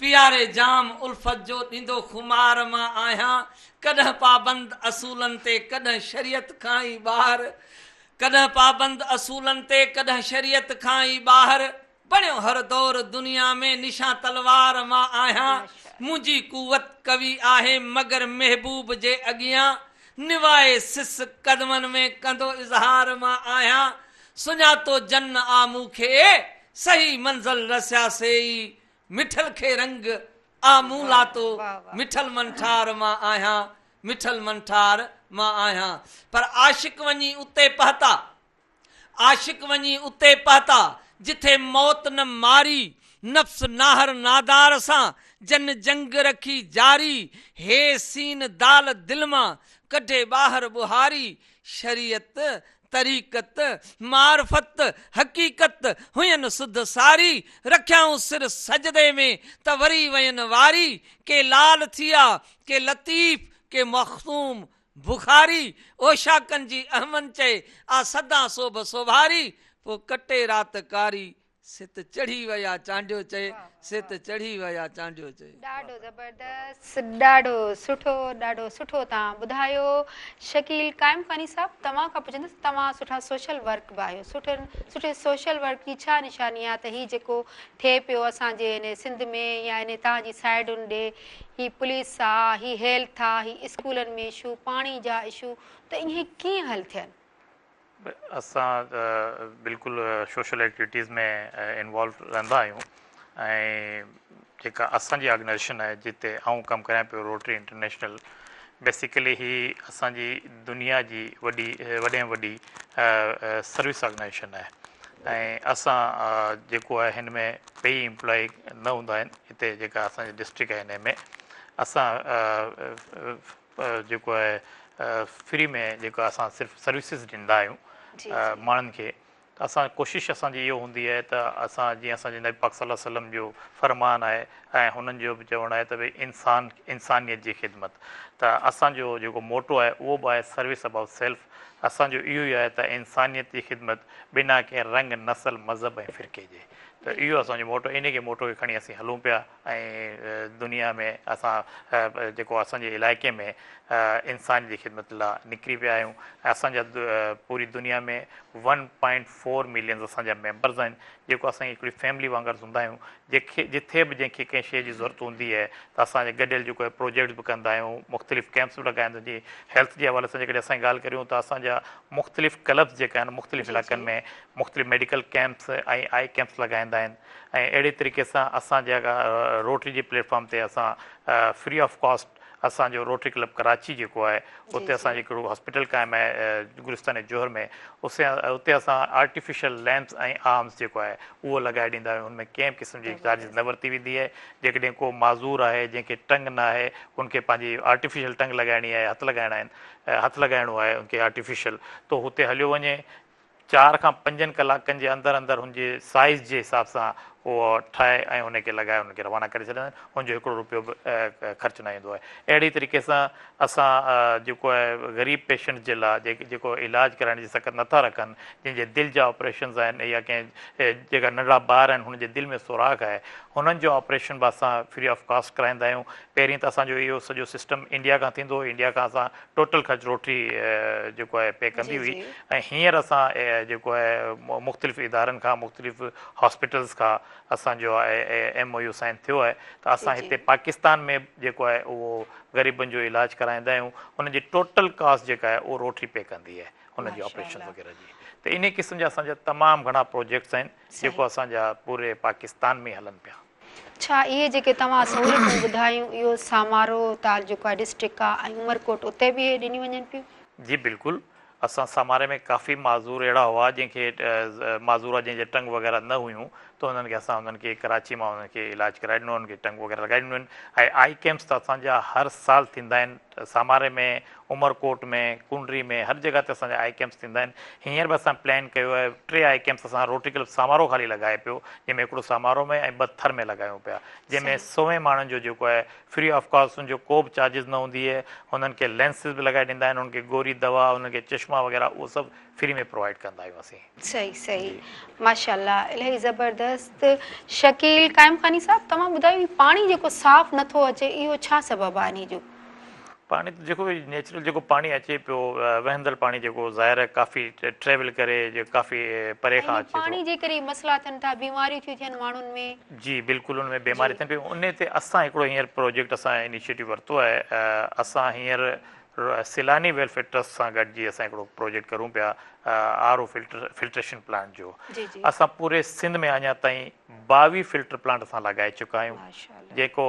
پياري جام الفت جو ڏيندو خمار مان آهيان، ڪڏهن پابند اصولن تي ڪڏهن شريعت کان ئي ٻاهر، ڪڏهن پابند اصولن تي ڪڏهن شريعت کان ئي ٻاهر، بڻيو هر دور دنيا ۾ نشان تلوار مان آهيان، منهنجي قوت قوي آهي مگر محبوب جي اڳيان، نوائي سس قدمن ۾ ڪندو اظهار مان آهيان، سڃاتو جن آ مون کي صحيح منزل رسيا سي ئي، مٺل کي رنگ آ مون لاتو مٺل منٺار مان آهيان، مٺل منٺار مان آهيان، پر عاشق وڃي اتي پهتا. عاشق وڃي اتي پهتا، جٿي موت نه ماري، نفس ناهر نادار سان، جن جنگ رکي جاري، هي سين دال دل مان، ڪڍي ٻاهر ٻهاري، شريعت، طريقت، معرفت، حقيقت، هين سڌ ساري، رکيائون سر سجدي ۾، ته وري وين واري، ڪي لال ٿيا، ڪي لطيف، ڪي مخدوم، بخاري، اوشاقن جي احمن چئي، آ سدا سوڀ سوڀاري، پوء ڪٽي رات ڪاري، سي ته چڙهي ويا چانڊيو چئي، سي ته چڙهي ويا چانڊيو چئي. ڏاڍو زبردست ڏاڍو سٺو ڏاڍو سٺو توهان ٻڌايو شڪيل قائم خاني صاحب توهان کان پڇندس توهان سٺا سوشل ورڪ به آهيو سٺن سٺي سوشل ورڪ جي ڇا نشاني آهي ته هي جيڪو ٿئي پيو اسان جي هن سنڌ ۾ يا هن توهان جي سائيڊن ڏي هي پوليس آ، هي هيلٿ آ، هي اسڪولن ۾ اشو، پاڻي جا اشو ته اهي ڪيئن حل ٿين؟ اسان بلڪل سوشل ايڪٽيوٽيز ۾ انوالو رهندا آهيون ۽ جيڪا اسان جي آرگنائيزيشن آهي جتي آئون ڪم ڪريان پيو روٽري انٽرنيشنل بيسيڪلي هي اسان جي دنيا جي وڏي وڏي ۾ وڏي سروس آرگنائيزيشن آهي ۽ اسان جيڪو آهي هن ۾ پئي امپلائي نه هوندا آهن هتي جيڪا اسان جي ڊسٽرڪٽ آهي ان ۾ اسان جيڪو آهي فري ۾ جيڪو اسان صرف سروسز ڏيندا آهيون ماڻهن کي ته اسان ڪوشش اسان جي اهو هوندي آهي ته اسان جيئن اسان جي نبي پاڪ صلي الله عليه وسلم جو فرمان آهي ۽ هنن جو به چوڻ آهي ته ڀئي انسان انسانيت جي خدمت ته اسان جو جيڪو موٽو آهي اهو به آهي سروس اباو سيلف اسان جو اهو ئي آهي ته انسانيت جي خدمت بنا ڪنهن رنگ نسل مذهب ۽ فرقي جي ته اهو اسان جو موٽو انهي کي موٽو کي کڻي اسين هلون پيا ۽ دنيا ۾ اسان جيڪو اسان جي علائقي ۾ انسان جي خدمت لا نڪري پيا آهيون ۽ اسان جا پوري دنيا ۾ ون پوائنٽ فور ملينز اسان جا ميمبرز آهن جيڪو اسان هڪڙي فيملي وانگر هوندا آهيون جيڪي جٿي به جنهن کي ڪنهن شيء جي ضرورت هوندي آهي ته اسان جي گڏيل جيڪو آهي پروجيڪٽس به ڪندا آهيون مختلف ڪيمپس به لڳائيندا آهيون جي هيلٿ جي حوالي سان جيڪڏهن اسان ڳالهه ڪريون ته اسان جا مختلف ڪلبس جيڪا آهن مختلف علائقن ۾ مختلف ميڊيڪل ڪيمپس ۽ آئي ڪيمپس لڳائيندا آهن ۽ اهڙي طريقي سان اسان جا روٽري جي پليٽ فارم تي اسان فري آف ڪاسٽ اسان جو روٽري ڪلب ڪراچي جيڪو آهي اتي اسان جي هڪڙو هاسپيٽل قائم آهي گلستان جوهر ۾ اتي اسان آرٽيفيشل ليمپس ۽ آرمس جيڪو آهي اهو لڳائي ڏيندا آهيون ان ۾ ڪنهن به قسم جي چارجز نه ورتي ويندي آهي جيڪڏهن ڪو معذور آهي جنهن کي ٽنگ نه آهي ان کي پنهنجي آرٽيفيشل ٽنگ لڳائڻي آهي هٿ لڳائڻا آهن هٿ لڳائڻو آهي ان کي آرٽيفيشل ته هتي هليو وڃي چار کان پنجن ڪلاڪن جي اندر اندر هن جي سائيز جي حساب سان اهو ٺاهي ۽ ان کي لڳائي انهن کي روانا ڪري ڇڏيندا آهن ان جو هڪڙو روپيو به خرچ نه ايندو آهي اهڙي طريقي سان اسان جيڪو آهي غريب پيشنٽس جي لاء جيڪي جيڪو علاج ڪرائڻ جي سگهه نٿا رکن جن جي دل جا آپريشنز آهن يا ڪنهن جيڪا ننڍڙا ٻار آهن هن جي دل ۾ سوراخ آهي هنن جو آپريشن به اسان فري آف ڪاسٽ ڪرائيندا آهيون پهرين ته اسان جو اهو سڄو سسٽم انڊيا کان ٿيندو هو انڊيا کان اسان ٽوٽل خرچ روٽري جيڪو آهي پي ڪندي هئي ۽ هينئر اسان جيڪو آهي مختلف ادارن کان مختلف هاسپيٽلز کان اسان جو ايم او يو سائن ٿيو آهي ته اسان هتي پاڪستان ۾ جيڪو آهي اهو غريبن جو علاج ڪرائيندا آهيون انهن جي ٽوٽل ڪاسٽ جيڪا آهي اهو روٽري پي ڪندي آهي انهن جي آپريشن وغيره جي ته انهي قسم جا اسان جا تمام گهڻا پروجيڪٽس آهن جيڪو اسان جا پوري پاڪستان ۾ هلن پيا. ڇا اهي جيڪي توهان سهولتون ٻڌايون اهو سامارو تعلقو آهي ڊسٽرڪٽ آهي ۽ عمرڪوٽ اتي به اهي ڏنيون وڃن پيون؟ جي بلڪل اسان ساماري ۾ ڪافي معذور اهڙا هئا جنهن کي معذور هئا جنهن جي ٽنگ وغيره نه هيون ته انهن کي اسان انهن کي ڪراچي مان انهن کي علاج ڪرائي ڏنو انهن کي ٽنگ وغيره لڳائي ڏنيون آهن ۽ آئي ڪيمپس ته اسان جا هر سال ٿيندا آهن ساماري ۾ عمرڪوٽ ۾ ڪنري ۾ هر جڳهه تي اسان جا آئي ڪيمپس ٿيندا آهن. هينئر به اسان پلان ڪيو آهي ٽي آئي ڪيمپس اسان روٽري ڪلب سامارو خالي لڳائي پيو جنهن ۾ هڪڙو سامارو ۾ ۽ ٻه ٿر ۾ لڳايون پيا جنهن ۾ سوين ماڻهن جو جيڪو آهي فري آف ڪاسٽ ان جو ڪو به چارجز نه هوندي آهي هنن کي لينسز به لڳائي ڏيندا آهن هنن کي گوري دوا هنن کي چشما وغيره اهو سڀ فري ۾ پرووائيڊ ڪندا آهيون اسين. صحيح صحيح ماشاءالله الاهي زبردست شڪيل قائم خاني صاحب توهان ٻڌايو هي پاڻي جيڪو صاف نٿو اچي اهو ڇا سبب آهي انهي جو؟ پاڻي ته جيڪو نيچرل جيڪو پاڻي اچي پيو وهندڙ پاڻي جيڪو ظاهر آهي ڪافي ٽريول ڪري جيڪو ڪافي پري کان اچي ٿو. پاڻي جي ڪري مسئلا ٿين ٿا بيماريون ٿيون ٿين ماڻهن ۾. جي بلڪل ان ۾ بيماري ٿين پيون انهي تي اسان هڪڙو هينئر پروجيڪٽ اسان انيشيٽو ورتو آهي اسان هينئر سيلاني ويلفيئر ٽرسٽ سان گڏجي اسان هڪڙو پروجيڪٽ ڪرون پيا R O filter filtration plant جو اسان پوري سنڌ ۾ اڃا تائين 22 فلٽر پلانٽ اسان لڳائي چڪا آهيون جيڪو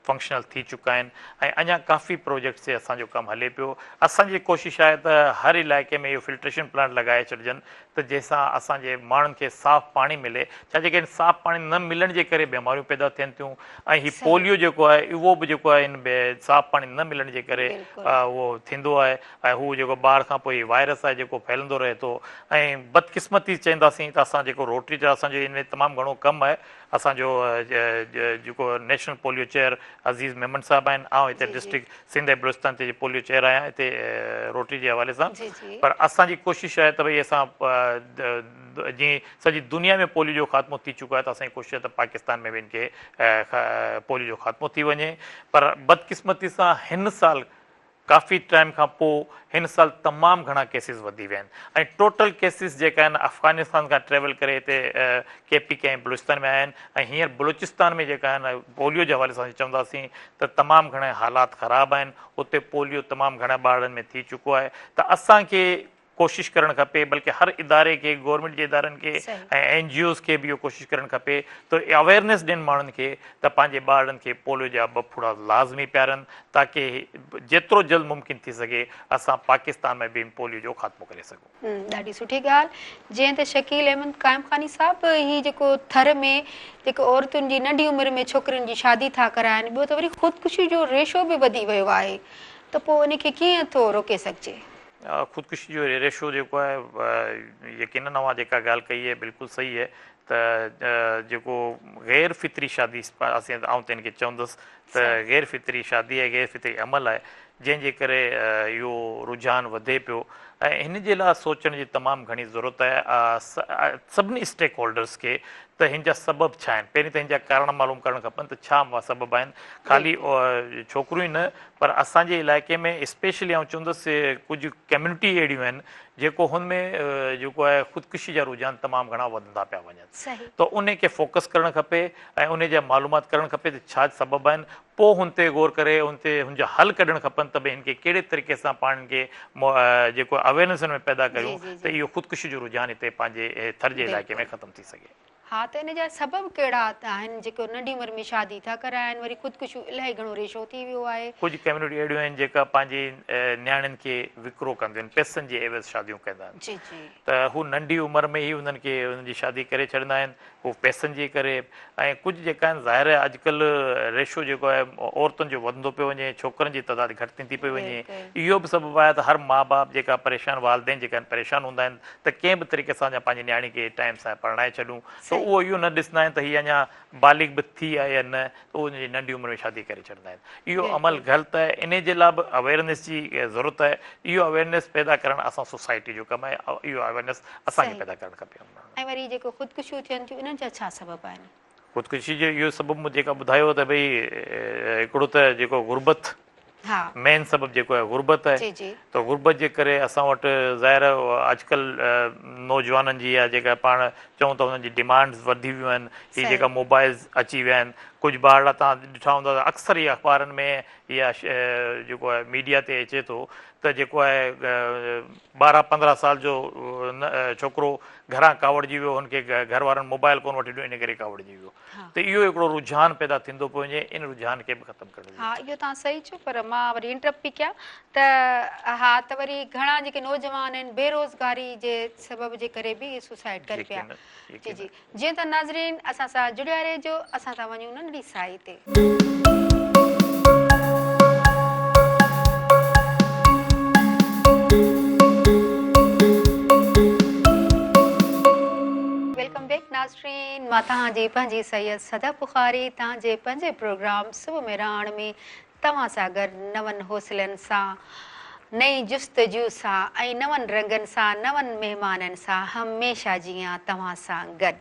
فنڪشنل ٿي چڪا آهن ۽ اڃا ڪافي پروجيڪٽس تي اسان جو ڪم هلي پيو اسان جي ڪوشش آهي ته هر علائقي ۾ اهو فلٽريشن پلانٽ لڳائي ڇڏجن ته جنهن سان اسان جي ماڻهن کي صاف پاڻي ملي ڇا جي ڪري صاف پاڻي نه ملڻ جي ڪري بيماريون پيدا ٿين ٿيون ۽ هي پوليو جيڪو آهي اهو به جيڪو آهي ان صاف پاڻي نه ملڻ جي ڪري اهو ٿيندو آهي ۽ هو جيڪو ٻار کان پوء هي وائرس آهي جيڪو ڦهلندو رهي ٿو ۽ بدقسمتي چئنداسين ته اسان جيڪو روٽري جو اسان جو ان ۾ تمام گهڻو ڪم آهي اسان جو جيڪو نيشنل پوليو چيئر عزيز ميمڻ صاحب آهن آئون هتي ڊسٽرڪٽ سنڌ ۽ بلوچستان تي پوليو چيئر آهيان هتي روٽري جي حوالي سان پر اسان جي ڪوشش آهي ته ڀئي اسان جيئن سڄي دنيا ۾ پوليو جو خاتمو ٿي چڪو آهي ته اسان جي ڪوشش آهي ته پاڪستان ۾ به ان کي پوليو جو خاتمو ٿي وڃي پر بدقسمتي سان هن سال ڪافي ٽائيم کان پوء هن سال تمام گهڻا ڪيسز وڌي ويا آهن ۽ ٽوٽل ڪيسز جيڪا آهن افغانستان کان ٽريول ڪري هتي ڪي پي ڪي ۽ بلوچستان ۾ آيا آهن ۽ هينئر بلوچستان ۾ جيڪا آهن پوليو جي حوالي سان چونداسين ته تمام گهڻا حالات خراب آهن اتي پوليو تمام گهڻا ٻارڙن ۾ ٿي چڪو آهي ته اسان کي ڪوشش ڪرڻ کپي بلڪه هر اداري کي گورنمينٽ جي ادارن کي ۽ اين جي اوز کي به اهو ڪوشش ڪرڻ کپي ته اويئرنيس ڏين ماڻهن کي ته پنهنجي ٻارڙن کي پوليو جا ٻه ڦڙا لازمي پيارن تاڪه جيترو جلد ممڪن ٿي سگهي اسان پاڪستان ۾ به پوليو جو خاتمو ڪري سگهون. ڏاڍي سٺي ڳالهه جيئن ته شڪيل احمد قائم خاني صاحب هي جيڪو ٿر ۾ جيڪو عورتن جي ننڍي عمر ۾ ڇوڪرين جي شادي ٿا ڪرائن ٻيو ته وري خودڪشي جو ريشو به وڌي ويو آهي ته پوء ان کي ڪيئن ٿو روڪي سگهجي؟ خودڪشي جو ريشو جيڪو آهي يقينن اوهان جيڪا ڳالهه ڪئي آهي بلڪل صحيح آهي ته جيڪو غير فطري شادي اسين آئون ته ان کي چوندس ته غير فطري شادي آهي غير فطري عمل آهي جنهن جي ڪري اهو رجحان وڌي پيو ۽ هن جي لاء سوچڻ جي تمام گهڻي ضرورت آهي سڀني اسٽيڪ هولڊرس کي ته هن جا سبب ڇا آهن پهرين ته هن جا ڪارڻ معلوم ڪرڻ کپن ته ڇا سبب آهن خالي ڇوڪريون ئي نه پر اسان جي علائقي ۾ اسپيشلي آئون چوندس ڪجهه ڪميونٽي اهڙيون آهن جيڪو هن ۾ جيڪو آهي خودڪشي جا رجحان تمام گهڻا وڌندا پيا وڃن ته انهي کي فوڪس ڪرڻ کپي ۽ انهي جا معلومات ڪرڻ کپي ته ڇا سبب آهن پوء هن تي غور ڪري ان تي هن جا حل ڪڍڻ کپن ته ڀئي هن کي ڪهڙي طريقي سان پاڻ هن کي جيڪو اويرنس هن ۾ پيدا ڪريون ته اهو خودڪشي جو رجحان هتي پنهنجي ٿر جي علائقي ۾ ختم ٿي سگهي. ها ته ان جا سبب ڪهڙا آهن جيڪو ننڍي عمر ۾ شادي ٿا ڪرائن وري خودڪشيون الاهي گهڻو ريشو ٿي ويو آهي. ڪجهه ڪميونٽي اهڙيون آهن جيڪا پنهنجي نياڻين کي وڪرو ڪنديون آهن پئسن جي عيوض شاديون ڪندا آهن جي جي. ته هو ننڍي عمر ۾ ئي انهن کي انهن جي شادي ڪري ڇڏيندا آهن هو پئسن جي ڪري ۽ ڪجهه جيڪا آهن ظاهر آهي اڄڪلهه ريشو جيڪو آهي عورتن جو وڌندو پيو وڃي ڇوڪرن جي تعداد گهٽ ٿيندي پئي وڃي اهو به سبب آهي ته هر ماء باپ جيڪا پريشان والدين جيڪا آهن پريشان هوندا آهن ته ڪنهن به طريقي سان پنهنجي نياڻي کي ٽائيم سان پرڻائي ڇڏون ته ته اهو اهو نه ڏسندا آهن ته هي اڃا بالغ به ٿي آهي يا نه ته اهو ان جي ننڍي عمر ۾ شادي ڪري ڇڏندا آهن. اهو عمل غلط آهي انهي جي لاء به اويرنيس جي ضرورت آهي. اهو اويرنيس پيدا ڪرڻ اسان سوسائٽي جو ڪم آهي اهو اويرنيس اسان کي پيدا ڪرڻ کپي. ۽ وري جيڪو خودڪشيون ٿين ٿيون انهن جا ڇا سبب آهن؟ خودڪشي جو اهو سبب مون جيڪا ٻڌايو ته ڀئي هڪڙو ته جيڪو غربت مين سبب جيڪو آهي غربت آهي ته غربت جي ڪري اسان وٽ ظاهر آهي اڄڪلهه نوجوانن جي يا جيڪا پاڻ چئون ٿا انهن جي ڊيمانڊز وڌي ويون آهن هي جيڪا موبائلز اچي ويا آهن ڪجهه ٻارڙا توهان ڏٺا هوندا ته اڪثر هي اخبارن ۾ يا جيڪو آهي ميڊيا تي اچي ٿو ته جيڪو آهي 12 15 سال جو ڇوڪرو گهران ڪاوڙجي ويو هن کي گهر وارن موبائل ڪونه وٺي ڏنو ان ڪري ڪاوڙجي ويو ته اهو هڪڙو رجحان پيدا ٿيندو پيو وڃي ان رجحان کي به ختم ڪرڻ جي ها اهو توهان صحيح چيو پر مان وري انٽرپٽ پئي ڪيان ته ها ته وري گهڻا جيڪي نوجوان آهن بيروزگاري جي سبب جي ڪري به سوسائيڊ ڪن پيا جي جي جيئن ته ناظرين اسان سان جڙيا رهجو اسان ٿا وڃون ننڍڙي ساهي تي. Welcome back ناظرين مان توهان جي پنهنجي سيد صدف بخاري توهان جي پنهنجي پروگرام صبح مهراڻ ۾ توهان سان گڏ نون حوصلن سان، نئين جستجو سان ۽ نون رنگن سان نون مهمانن سان هميشه جيان توهان سان گڏ.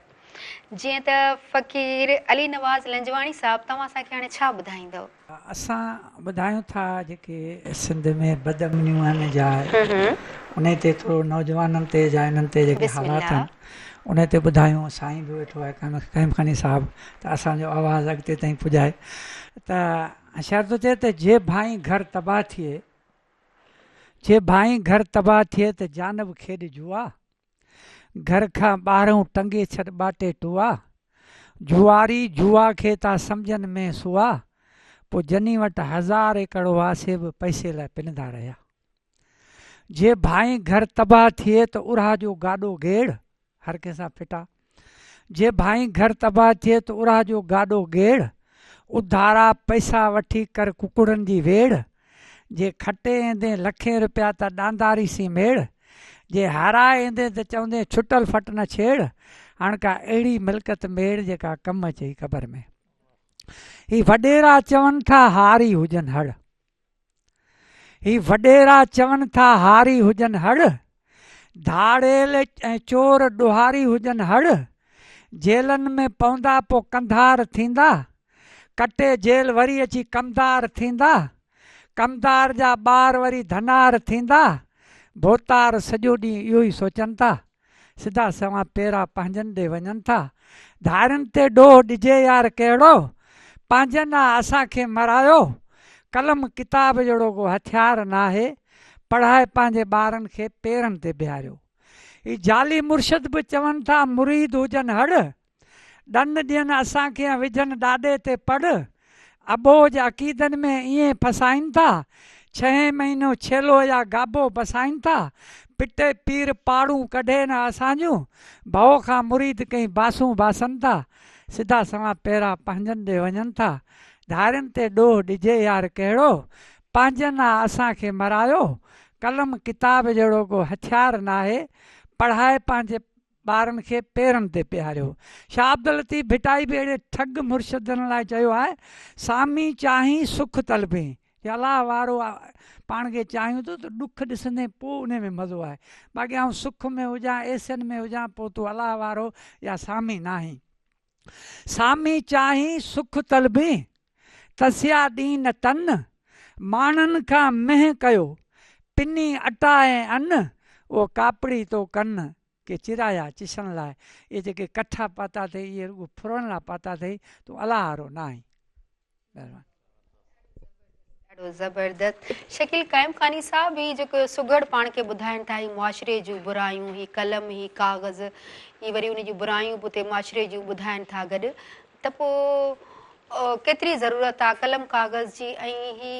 جيئن ته فقير علي نواز لنجواڻي صاحب توهان اسان کي هاڻي ڇا ٻڌائيندؤ؟ اسان ٻڌايون ٿا جيڪي سنڌ ۾ بدامنيون آهن جا انهي تي ٿورو نوجوانن تي جا انهن تي جيڪي حالات آهن انهي تي ٻڌايون سائين به ويٺو آهي قائم خاني صاحب ته اسان جو آواز اڳتي تائين پڄائي ته شاعر ٿو چئي ته جي ڀائين گهر تباهه ٿئي جي ڀائين گهر تباهه ٿئي ته جانب کيڏ جوا گهر کان ٻاهرئون ٽنگي ڇڏ ٻاٽي ٽوئا جوئاري جوا کي ٿا سمجهن مين سوئا پوء جني وٽ هزار ايڪڙ هئا سي به پئسي لاء پنندا رهيا جي ڀائين گهر تباهه ٿئي ته ارها جو گاڏو گيڙ هر ڪنهن سان ڦٽا. جي ڀائين گهر تباهه ٿئي ته ارها جو گاڏو گيڙ، اڌارا پئسا وٺي ڪر ڪڪڙن جي ويڙ، جي کٽي ايندين لکين رپيا ته ڏانداري سين ميڙ، جي هارائي ايندين ته چوندين ڇٽل ڦٽ نه ڇيڙ، هاڻ ڪا اهڙي ملڪت ميڙ جيڪا ڪم اچئي قبر ۾. هي وڏيرا چون ٿا هاري هجن هڙ. هي وڏيرا چون ٿا هاري هجن هڙ، ڌاڙيل ۽ چور ڏوهاري هجن هڙ، جيلن ۾ پوندا پو ڪنڌار ٿيندا، ڪٽي جيل وري اچي ڪمدار ٿيندا، ڪمدار جا ٻار وري ڌنار ٿيندا، ڀوتار سڄو ڏينهن اهو ئي سوچن ٿا. سڌا سنوان پيرا پنهنجن ڏي وڃن ٿا. ڌارين تي ڏوهه ڏجي يار ڪهڙو؟ پنهنجن آ اسان کي مرايو. قلم ڪتاب جهڙو ڪو هٿيار ناهي. پڙهائي پنهنجي ٻارن کي پيرن تي بيهاريو. هي جعلي مرشد به چون ٿا مريد هجن هڙ. ڏن ڏين اسان کي ۽ وجهن ڏاڏي تي پڙ. اٻوجهه عقيدن ۾ ائين ڦسائين ٿا. ڇهين مهينو ڇيلو يا گابو بسائين ٿا. پٽي پير پاڙون ڪڍي نه اسان جون. ڀؤ کان مريد ڪئين باسون باسن ٿا. سڌا سنوان پيرا پنهنجن ڏي وڃن ٿا. ڌارين تي ڏوهه ڏجي يار ڪهڙو. پنهنجن آ اسان کي مرايو. قلم ڪتاب جهڙو ڪو هٿيار ناهي. پڙهائي پنهنجي ٻارن کي پيرن تي پيهاريو. شاهه عبداللطيف ڀٽائي به اهڙي ٺڳ مرشدن لاء چيو آهي، سامي چاهين سک طلبين. جي الله وارو پاڻ کي چاهيون ٿو ته ڏک ڏسندين پوء انهي ۾ مزو آهي. باقي آئون سک ۾ هجان عيشن ۾ هجان پوء تون الله وارو يا سامي ناهين. سامي چاهين سک طلبين، تسيا ڏين نه تن، ماڻهن کان منهن ڪيو، پني اٽا ۽ ان، اهو ڪاپڙي تو ڪن، ڪي چرايا چشڻ لاء، اهي جيڪي ڪٺا پاتا اٿئي، اهي رڳو ڦرڻ لاء پاتا اٿئي، تون الله وارو نه آهين. مهرباني. ڏاڍو زبردست شڪيل قائم خاني صاحب هي جيڪو سگهڙ پاڻ کي ٻڌائن ٿا هي معاشري جون برايون هي قلم هي ڪاغذ هي وري ان جون برايون به اتي معاشري جون ٻڌائن ٿا گڏ ته پو ڪيتري ضرورت آ قلم ڪاغذ جي ۽ هي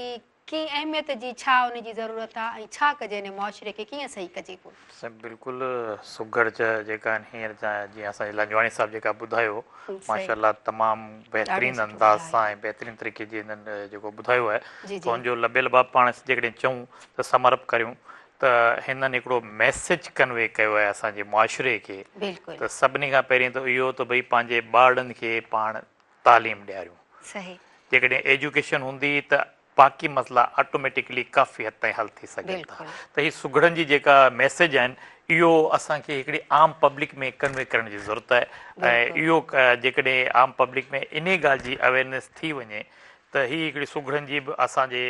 ڪي اهميت جي ڇا ان جي ضرورت آ ۽ ڇا ڪجي ان معاشري کي ڪيئن صحيح ڪجي پو. سائين بلڪل سگهڙ جيڪا آهن هينئر جيئن اسان جي لنجواڻي صاحب جيڪا ٻڌايو ماشاء الله تمام بهترين انداز سان ۽ بهترين طريقي جي هنن جيڪو ٻڌايو آهي ته ان جو لب لباب پاڻ جيڪڏهن چئون ته سمر اپ ڪريون ته هنن هڪڙو ميسيج ڪنوي ڪيو آهي اسان جي معاشري کي ته سڀني کان پهرين ته اهو ته ڀئي پنهنجي ٻارڙن کي پاڻ تعليم ڏياريون. جيڪڏهن ايجوڪيشن هوندي ته باقي مسئلا آٽوميٽڪلي ڪافي حد تائين حل ٿي سگهن ٿا ته هي سگهڙن جي جيڪا ميسيج آهن اهو اسان کي هڪڙي عام پبلڪ ۾ ڪنوي ڪرڻ جي ضرورت آهي ۽ اهو جيڪڏهن عام پبلڪ ۾ انهي ڳالهه جي اويرنيس ٿي وڃي ته هي هڪڙي سگهڙن جي به اسان جي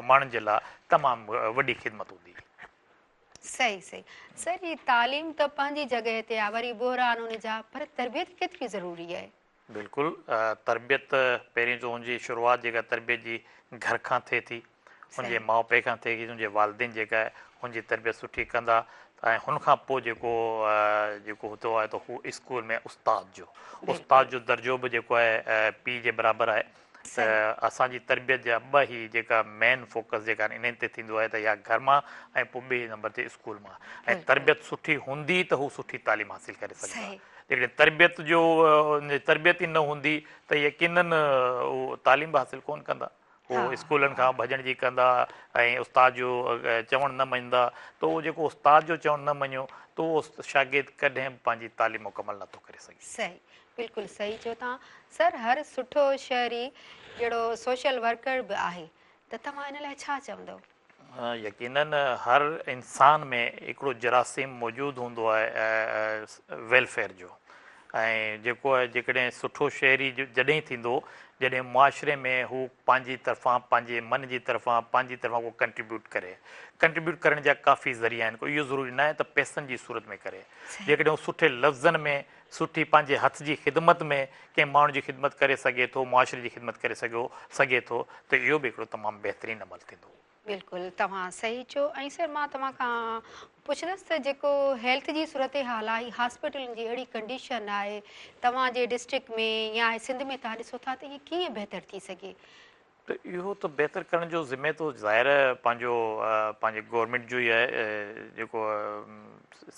ماڻهن جي لاء تمام وڏي خدمت هوندي. صحيح صحيح سر هي تعليم ته پنهنجي جڳهه تي آ وري بحران ان جا پر تربيت ڪيتري ضروري آهي. بلڪل تربيت پهرين ته ان جي شروعات جيڪا تربيت جي گهر کان ٿئي ٿي ان جي ماء پيء کان ٿئي ٿي ان جي والدين جيڪا آهي ان جي تربيت سٺي ڪندا ۽ هن کان پوء جيڪو جيڪو هوندو آهي ته هو اسڪول ۾ استاد جو استاد جو درجو به جيڪو آهي پيء جي برابر آهي ته اسان جي تربيت جا ٻه هي جيڪا مين فوڪس جيڪا آهن انهن تي ٿيندو آهي ته يا گهر مان ۽ پوء ٻئي نمبر تي اسڪول مان ۽ تربيت سٺي هوندي ته هو سٺي تعليم حاصل ڪري سگهندا جيڪڏهن تربيت جو تربيت ئي نه هوندي ته يقينن هو تعليم به حاصل ڪونه ڪندا هو اسڪولن کان ڀڄڻ جي ڪندا ۽ استاد جو چوڻ نه مڃندا ته اهو جيڪو استاد جو چوڻ نه مڃيو ته اهو شاگرد ڪڏهن به پنهنجي تعليم مڪمل نٿو ڪري سگهي. صحيح بلڪل صحيح چيو توهان سر هر سٺو شهري جهڙو سوشل ورڪر به آهي ته توهان ان لاء ڇا چوندؤ؟ يقينن هر انسان ۾ هڪڙو جراثيم موجود هوندو آهي ويلفيئر جو ۽ جيڪو آهي جيڪڏهن سٺو شهري جڏهن ٿيندو جڏهن معاشري ۾ هو پنهنجي طرفان پنهنجي من جي طرفان پنهنجي طرفان ڪو ڪنٽريبيوٽ ڪري ڪنٽريبيوٽ ڪرڻ جا ڪافي ذريعا آهن ڪو اهو ضروري ناهي ته پئسن جي صورت ۾ ڪري جيڪڏهن هو سٺي لفظن ۾ سٺي پنهنجي هٿ جي خدمت ۾ ڪنهن ماڻهو جي خدمت ڪري سگهي ٿو معاشري جي خدمت ڪري سگهيو سگهي ٿو ته اهو به هڪڙو تمام بهترين عمل ٿيندو. بلڪل توهان صحيح چيو ۽ سر مان توهان کان پڇندس ته جيڪو هيلٿ جي صورتحال آهي هاسپيٽلن جي اهڙي ڪنڊيشن آهي توهان جي ڊسٽرڪٽ ۾ يا سنڌ ۾ توهان ڏسو ٿا ته اهي ڪيئن بهتر ٿي سگهي؟ ته اهو ته بهتر ڪرڻ جو ذمي ته ظاهر آهي پنهنجو پنهنجي گورنمينٽ جو ئي آهي جيڪو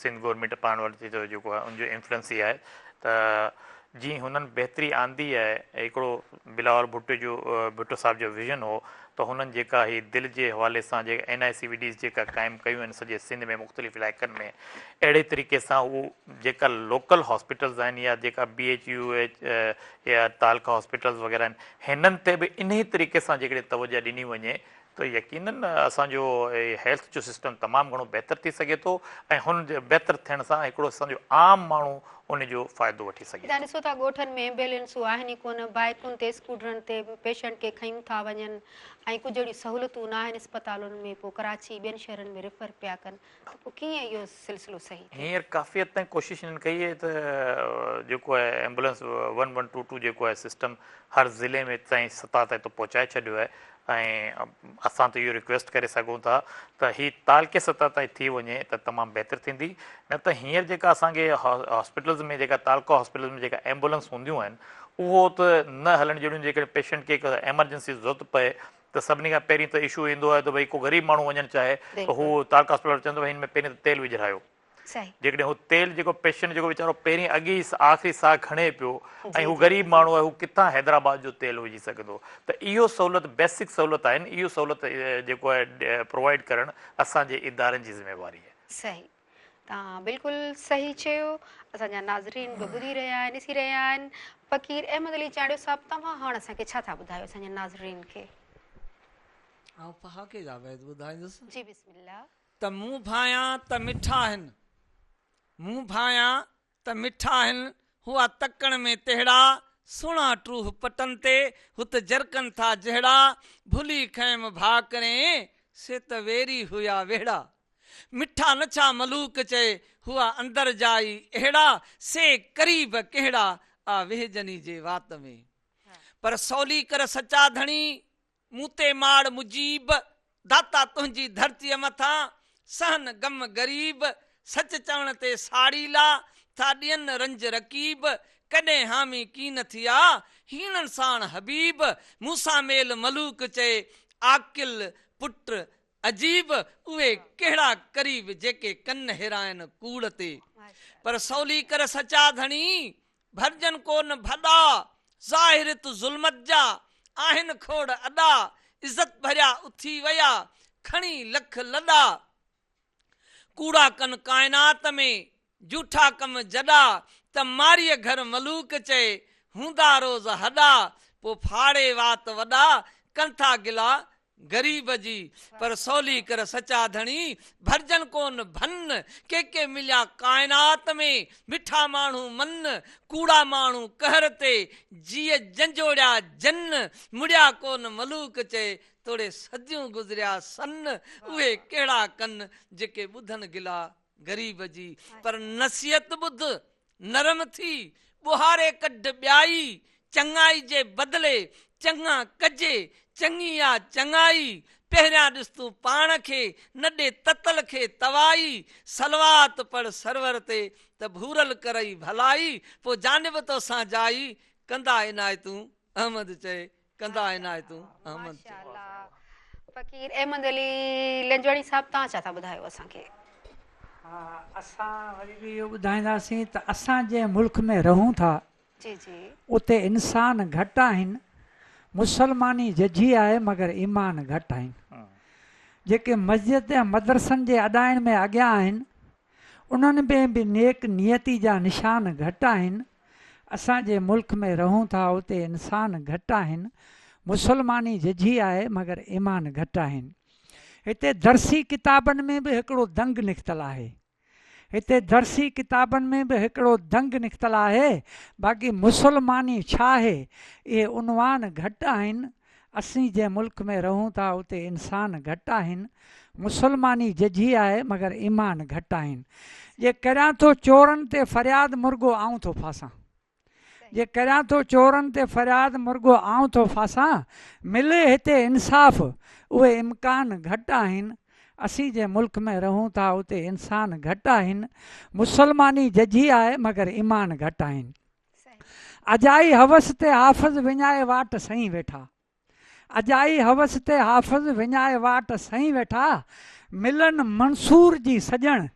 سنڌ گورنمينٽ پاڻ وٽ ٿي ٿو جيڪو آهي ان جو انفلوئنس ئي آهي ته جيئن هنن بهتري آندي آهي هڪڙو بلاول ڀٽو جو ڀٽو صاحب جو ويزن هو ته هنن جيڪا هي دل جي حوالي سان جيڪا اين آء سي وي ڊيز جيڪا قائم ڪيون آهن سڄي سنڌ ۾ مختلف علائقن ۾ اهڙي طريقي سان هو جيڪا لوڪل هاسپيٽلز آهن يا جيڪا بي ايڇ يو ايڇ يا تعلقه هاسپيٽلز وغيره آهن هنن تي به انهي طريقي سان جيڪڏهن توجه ڏني وڃي ته يقينن اسان جو هيلٿ جو سسٽم تمام گهڻو بهتر ٿي سگهي ٿو ۽ هن جي بهتر ٿيڻ سان هڪڙو اسان جو عام ماڻهو ان جو فائدو وٺي سگهي ٿو. ڏسو ٿا ڳوٺن ۾ ايمبولينسون آهن ئي ڪونه، بائيڪن تي اسڪوٽرن تي پيشنٽ کي کنيون ٿا وڃن ۽ ڪجهه اهڙيون سهولتون نه آهن اسپتالن ۾ پوء ڪراچي ٻين شهرن ۾ ريفر پيا ڪن ته پوء ڪيئن اهو سلسلو صحيح ٿئي. هينئر ڪافي حد تائين ڪوشش هنن ڪئي آهي ته جيڪو آهي ambulance one one two two جيڪو آهي سسٽم هر ضلعي ۾ تائين سطح تائين ته پهچائي ڇڏيو آهي ۽ اسان ته اهو رڪويسٽ ڪري سگهون ٿا ته هي تعلقي سطح تائين ٿي وڃي ته تمام بهتر ٿيندي نه ته هينئر جيڪا اسان کي هاسپيٽلز ۾ جيڪا تعلقه هاسپيٽلز ۾ جيڪا ايمبولنس هونديون آهن اهو ته نه هلڻ جهڙيون جيڪڏهن پيشنٽ کي ايمرجنسي ضرورت پئي ته سڀني کان پهرين ته اشو ايندو آهي ته ڀئي ڪو غريب ماڻهو وڃڻ چاهي ته هو تعلقه هاسپيٽل چوندو ڀئي هن ۾ پهرين ته تيل وجهرايو جيڪڏهن هو تيل جيڪو پيشنٽ جيڪو ويچارو پهرين اڳ ئي آخري ساهه کڻي پيو ۽ هو غريب ماڻهو آهي هو ڪٿان حيدرآباد جو تيل وجهي سگهندو ته اهو سهولت بيسڪ سهولت آهن اهو سهولت جيڪو آهي پرووائيڊ ڪرڻ اسان جي ادارن جي ذميواري آهي. صحيح توهان بلڪل صحيح چيو اسان جا ناظرين به ٻڌي رهيا آهن ڏسي رهيا آهن فقير احمد علي چانڊيو صاحب توهان هاڻ اسان کي ڇا ٿا ٻڌايو اسان جي ناظرين کي. آئون پهاڪي جا بيت ٻڌائيندس. جي بسم الله. ته مون ڀانيان ته مٺا هن، مون ڀانيان ته مٺا هن، هئا تڪڻ ۾ تهڙا، سهڻا ٽوهه پٽن تي، هت جرڪن ٿا جهڙا، ڀلي کنيم ڀاڪرين، سي ته ويري هيا ويڙها. مٺا نه ڇا ملوڪ چئي، هئا اندر جا ئي اهڙا، سي قريب ڪهڙا، آ ويهجني جي وات ۾. پر سولي ڪر سچا ڌڻي، مون تي ماڙ مجيب، داتا تنهنجي ڌرتيء مٿان، سهن غم غريب، سچ چوڻ تي ساڙيلا، ٿا ڏين رنج رقيب، ڪڏهن حامي ڪين ٿيا، هيڻن ساڻ حبيب، مون سان ميل ملوڪ چئي، عاقل پٽ عجيب، اهي ڪهڙا قريب، جيڪي ڪن هيرائن ڪوڙ تي، پر سولي ڪر سچا ڌڻي، ڀرجن ڪو نه ڀڏا، ظاهر ات ظلمت جا، آهن کوڙ اڏا، عزت ڀريا اٿي ويا، کڻي لک لڏا. ڪوڙا ڪن ڪائنات ۾، جوٺا ڪم جڏا، ته ماريء گهر ملوڪ چئي، هوندا روز هڏا، پوء ڦاڙي وات وڏا، ڪن ٿا گلا غريب جي، پر سولي ڪر سچا ڌڻي، ڀرجن ڪون ڀن، ڪي ڪي مليا ڪائنات ۾، مٺا ماڻهو من، ڪوڙا ماڻهو قهر تي، جيء جنجوڙيا جن، مڙيا ڪون ملوڪ چئي، توڙي صديون گذريا سن، اهي ڪهڙا ڪن، جيڪي ٻڌن گلا غريب جي، پر نصيحت ٻڌ، نرم ٿي، ٻوهاري ڪڍ ٻيائي، چڱائي جي بدلي، چڱا ڪجي، چڱي آ چڱائي، پهريان ڏس تون پاڻ کي، نه ڏي تتل کي توائي، صلوات پڙهه سرور تي، ته ڀورل ڪرئي ڀلائي، پوء جانب توسان جائي، ڪندا عنايتون، احمد چئي، ڪندا عنايتون احمد چئي. ماشاءالله فقير احمد علي لنجواڻي صاحب توهان ڇا ٿا ٻڌايو اسان کي. ها اسان وري به اهو ٻڌائينداسين ته اسان جنهن ملڪ ۾ رهون ٿا جي جي. اتي انسان گهٽ آهن مسلماني ججهي آهي مگر ايمان گهٽ آهن جيڪي مسجد ۽ مدرسن جي اڏائڻ ۾ اڳيان آهن انهن ۾ به نيڪ نيتي جا نشان گهٽ آهن. اسان جنهن ملڪ ۾ رهون ٿا اتي انسان گهٽ آهن. مسلماني ججهي آهي مگر ايمان گهٽ آهن. هتي درسي ڪتابن ۾ به هڪڙو دنگ نڪتل آهي. هتي درسي ڪتابن ۾ به هڪڙو دنگ نڪتل آهي. باقي مسلماني ڇا آهي؟ اهي عنوان گهٽ آهن. اسين جنهن ملڪ ۾ رهون ٿا اتي انسان گهٽ آهن، مسلماني ججهي آهي مگر ايمان گهٽ آهن. جي ڪريان ٿو چورن تي فرياد مرڳو آئون ٿو ڦاسان. جي ڪريان ٿو چورن تي فرياد مرڳو آئون ٿو ڦاسان. ملي هتي انصاف اهي امڪان گهٽ آهن. اسين جنهن ملڪ ۾ رهون ٿا اتي انسان گهٽ آهن، مسلماني ججهي آهي مگر ايمان گهٽ آهن. اجائي هوس تي حافظ وڃائي واٽ سئين ويٺا. اجائي هوس تي حافظ وڃائي واٽ سئين ويٺا. ملن منصور جي سڄڻ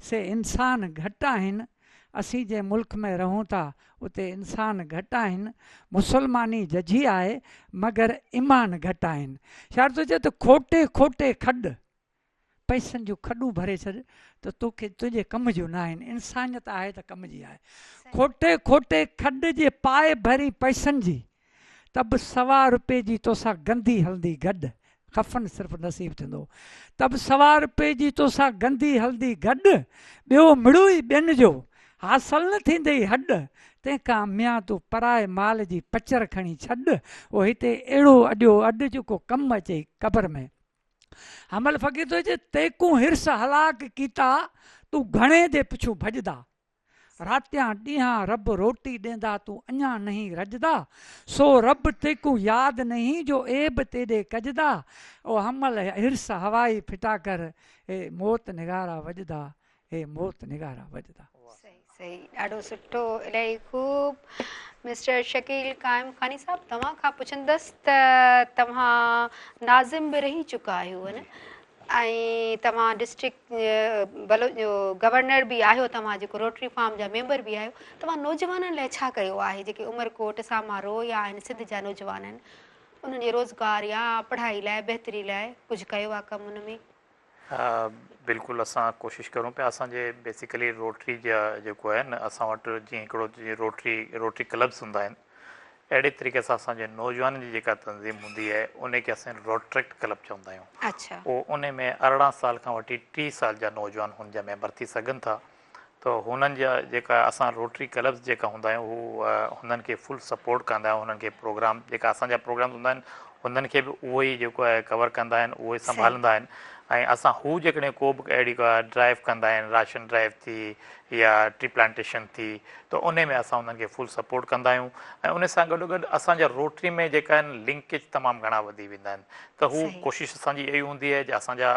سي انسان گهٽ آهن. اسين جنهن ملڪ ۾ رهون ٿا اتي انسان گهٽ آهن. مسلماني ججهي آهي مگر ايمان گهٽ آهن. شاعر ٿو چئي ته کوٽي کوٽي کڏ پئسن جون کڏون ڀري ڇڏ ته توکي تنهنجي ڪم جون ناهن، انسانيت آهي ته ڪم جي آهي. کوٽي کوٽي کڏ جي پائي ڀرين پئسن جي ته به سوا رپئي جي توسان گندي هلندي گڏ، ڪفن صرف نصيب ٿيندو ته به سوا رپئي جي توسان گندي هلندي گڏ، ٻيو مڙوئي ٻين جو، حاصل نه ٿيندئي هڏ، تنهن کان ميان تون پرائي مال جي پچر کڻي ڇڏ، او هتي اهڙو اڏيو اڏ جيڪو ڪم اچئي قبر ۾. حمل فقير ٿو چئي تيڪون حرص هلاڪ ڪيتا تون گهڻي the پڇون ڀڄدا راتيان ڏينهان رب روٽي ڏيندا تون اڃان نهين رڄدا سو رب تيڪون ياد نهين جو عيب تيڏي ڪجدا او حمل حرص هوائي ڦٽا ڪر هي موت نغارا وڄدا هي موت نغارا وڄدا. صحيح صحيح ڏاڍو سٺو الاهي خوب مسٽر شڪيل قائم خاني صاحب توهان کان پڇندس ته توهان ناظم به رهي چڪا آهيو نه ۽ توهان ڊسٽرڪٽ بلو گورنر به آهيو توهان جيڪو روٽري فارم جا ميمبر به آهيو توهان نوجوانن لاء ڇا ڪيو آهي جيڪي عمرڪوٽ سامارو يا آهن سنڌ جا نوجوان آهن انهن جي روزگار يا پڙهائي لاء بهتري لاء ڪجهه ڪيو آهي ڪم ان ۾؟ بلڪل اسان ڪوشش ڪرون پيا اسان جي بيسيڪلي روٽري جا جيڪو آهي نه اسان وٽ جيئن هڪڙو جيئن روٽري روٽري ڪلبس هوندا آهن اهڙي طريقي سان اسان جي نوجوانن جي جيڪا تنظيم هوندي آهي ان کي اسان روٽريڪٽ ڪلب چوندا آهيون اڇا پوء ان ۾ 18 سال کان وٺي 30 سال جا نوجوان هن جا ميمبر ٿي سگهن ٿا ته هنن جا جيڪا اسان روٽري ڪلبس جيڪا هوندا آهيون هو هنن کي فل سپورٽ ڪندا آهيون هنن کي پروگرام جيڪا اسان جا پروگرامس هوندا آهن هنن کي به اهو ئي جيڪو آهي ڪور ڪندا آهن اهو ئي سنڀالندا آهن ۽ اسان هو جيڪڏهن ڪو به اهڙي ڪا ڊرائيو ڪندا آهن راشن ڊرائيو ٿي يا ٽري پلانٽيشن ٿي ته انهي ۾ اسان انهن کي فل سپورٽ ڪندا آهيون ۽ ان سان گڏو گڏ اسان جا روٽري ۾ جيڪا آهن لنڪيج تمام گهڻا وڌي ويندا آهن ته هو ڪوشش اسان جي اهي هوندي آهي اسان جا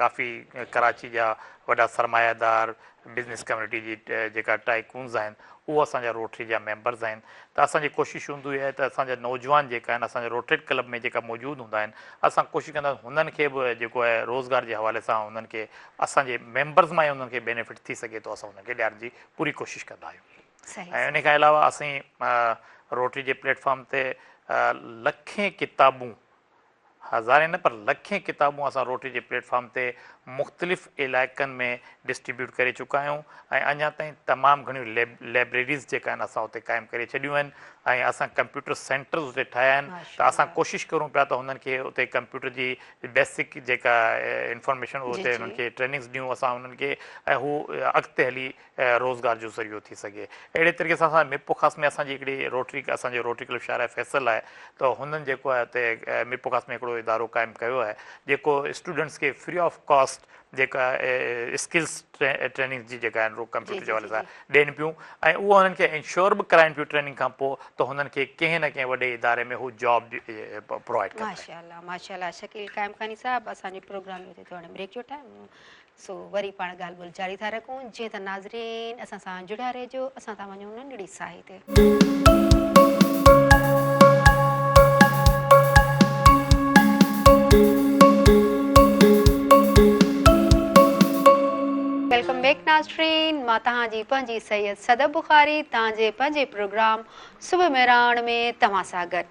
ڪافي ڪراچي جا وڏا سرمايه دار بزنس ڪميونٽي جي جيڪا ٽائيڪونز آهن اهو اسان جا روٽري جا ميمبرز آهن ته اسان جي ڪوشش هوندي آهي ته اسان جا نوجوان جيڪا آهن اسان جا روٽريڪٽ ڪلب ۾ جيڪا موجود هوندا آهن اسان ڪوشش ڪندا آهيون هنن کي به جيڪو آهي روزگار جي حوالي سان هنن کي اسان جي ميمبرز مان ئي هنن کي بينيفٽ ٿي سگهي ٿو اسان هنن کي ڏيارڻ جي پوري ڪوشش ڪندا آهيون ۽ ان کان علاوه اسين روٽري جي پليٽ فارم تي لکين ڪتابون هزارين نه پر لکين ڪتابون اسان روٽري جي پليٽ فارم تي مختلف علائقن ۾ ڊسٽريبيوٽ ڪري چڪا آهيون ۽ اڃا تائين تمام گهڻيون لئبريريز جيڪا آهن اسان اتي قائم ڪري ڇڏيون آهن ۽ اسان ڪمپيوٽر سينٽرز اتي ٺاهيا آهن ته اسان ڪوشش ڪرون پيا ته هنن کي اتي ڪمپيوٽر جي بيسڪ جيڪا انفارميشن اتي هنن کي ٽريننگز ڏيون اسان هنن کي ۽ هو اڳتي هلي روزگار جو ذريعو ٿي سگهي اهڙي طريقي سان اسان ميرپورخاص ۾ اسان جي هڪڙي روٽري اسان جو روٽري ڪلب شاهراهه فيصل آهي ته هنن جيڪو آهي اتي ميرپورخاص ۾ هڪڙو ادارو قائم ڪيو آهي جيڪو اسٽوڊنٽس کي فري آف ڪاسٽ جيڪا اسڪلس ٽريننگ جي جيڪا آهن ڪمپيوٽر جي حوالي سان ڏين پيون ۽ اهو هنن کي انشور به ڪرائين پيون ٽريننگ کان پوء ته هنن کي ڪنهن نه ڪنهن وڏي اداري ۾ هو جاب پرووائيڊ ڪندا. ماشاءالله ماشاءالله شڪيل قائم خاني صاحب اسان جي پروگرام جو ٿو هاڻي بريڪ جو ٽائيم سو وري پاڻ ڳالهه ٻولهه جاري ٿا رکون جيئن ته ناظرين اسان سان جڙيا رهجو اسان ٿا وڃون ننڍڙي ساهي تي. Welcome back ناظرين مان توهان جي پنهنجي سيد صدف بخاري توهان جي پنهنجي پروگرام صبح مهراڻ ۾ توهان سان گڏ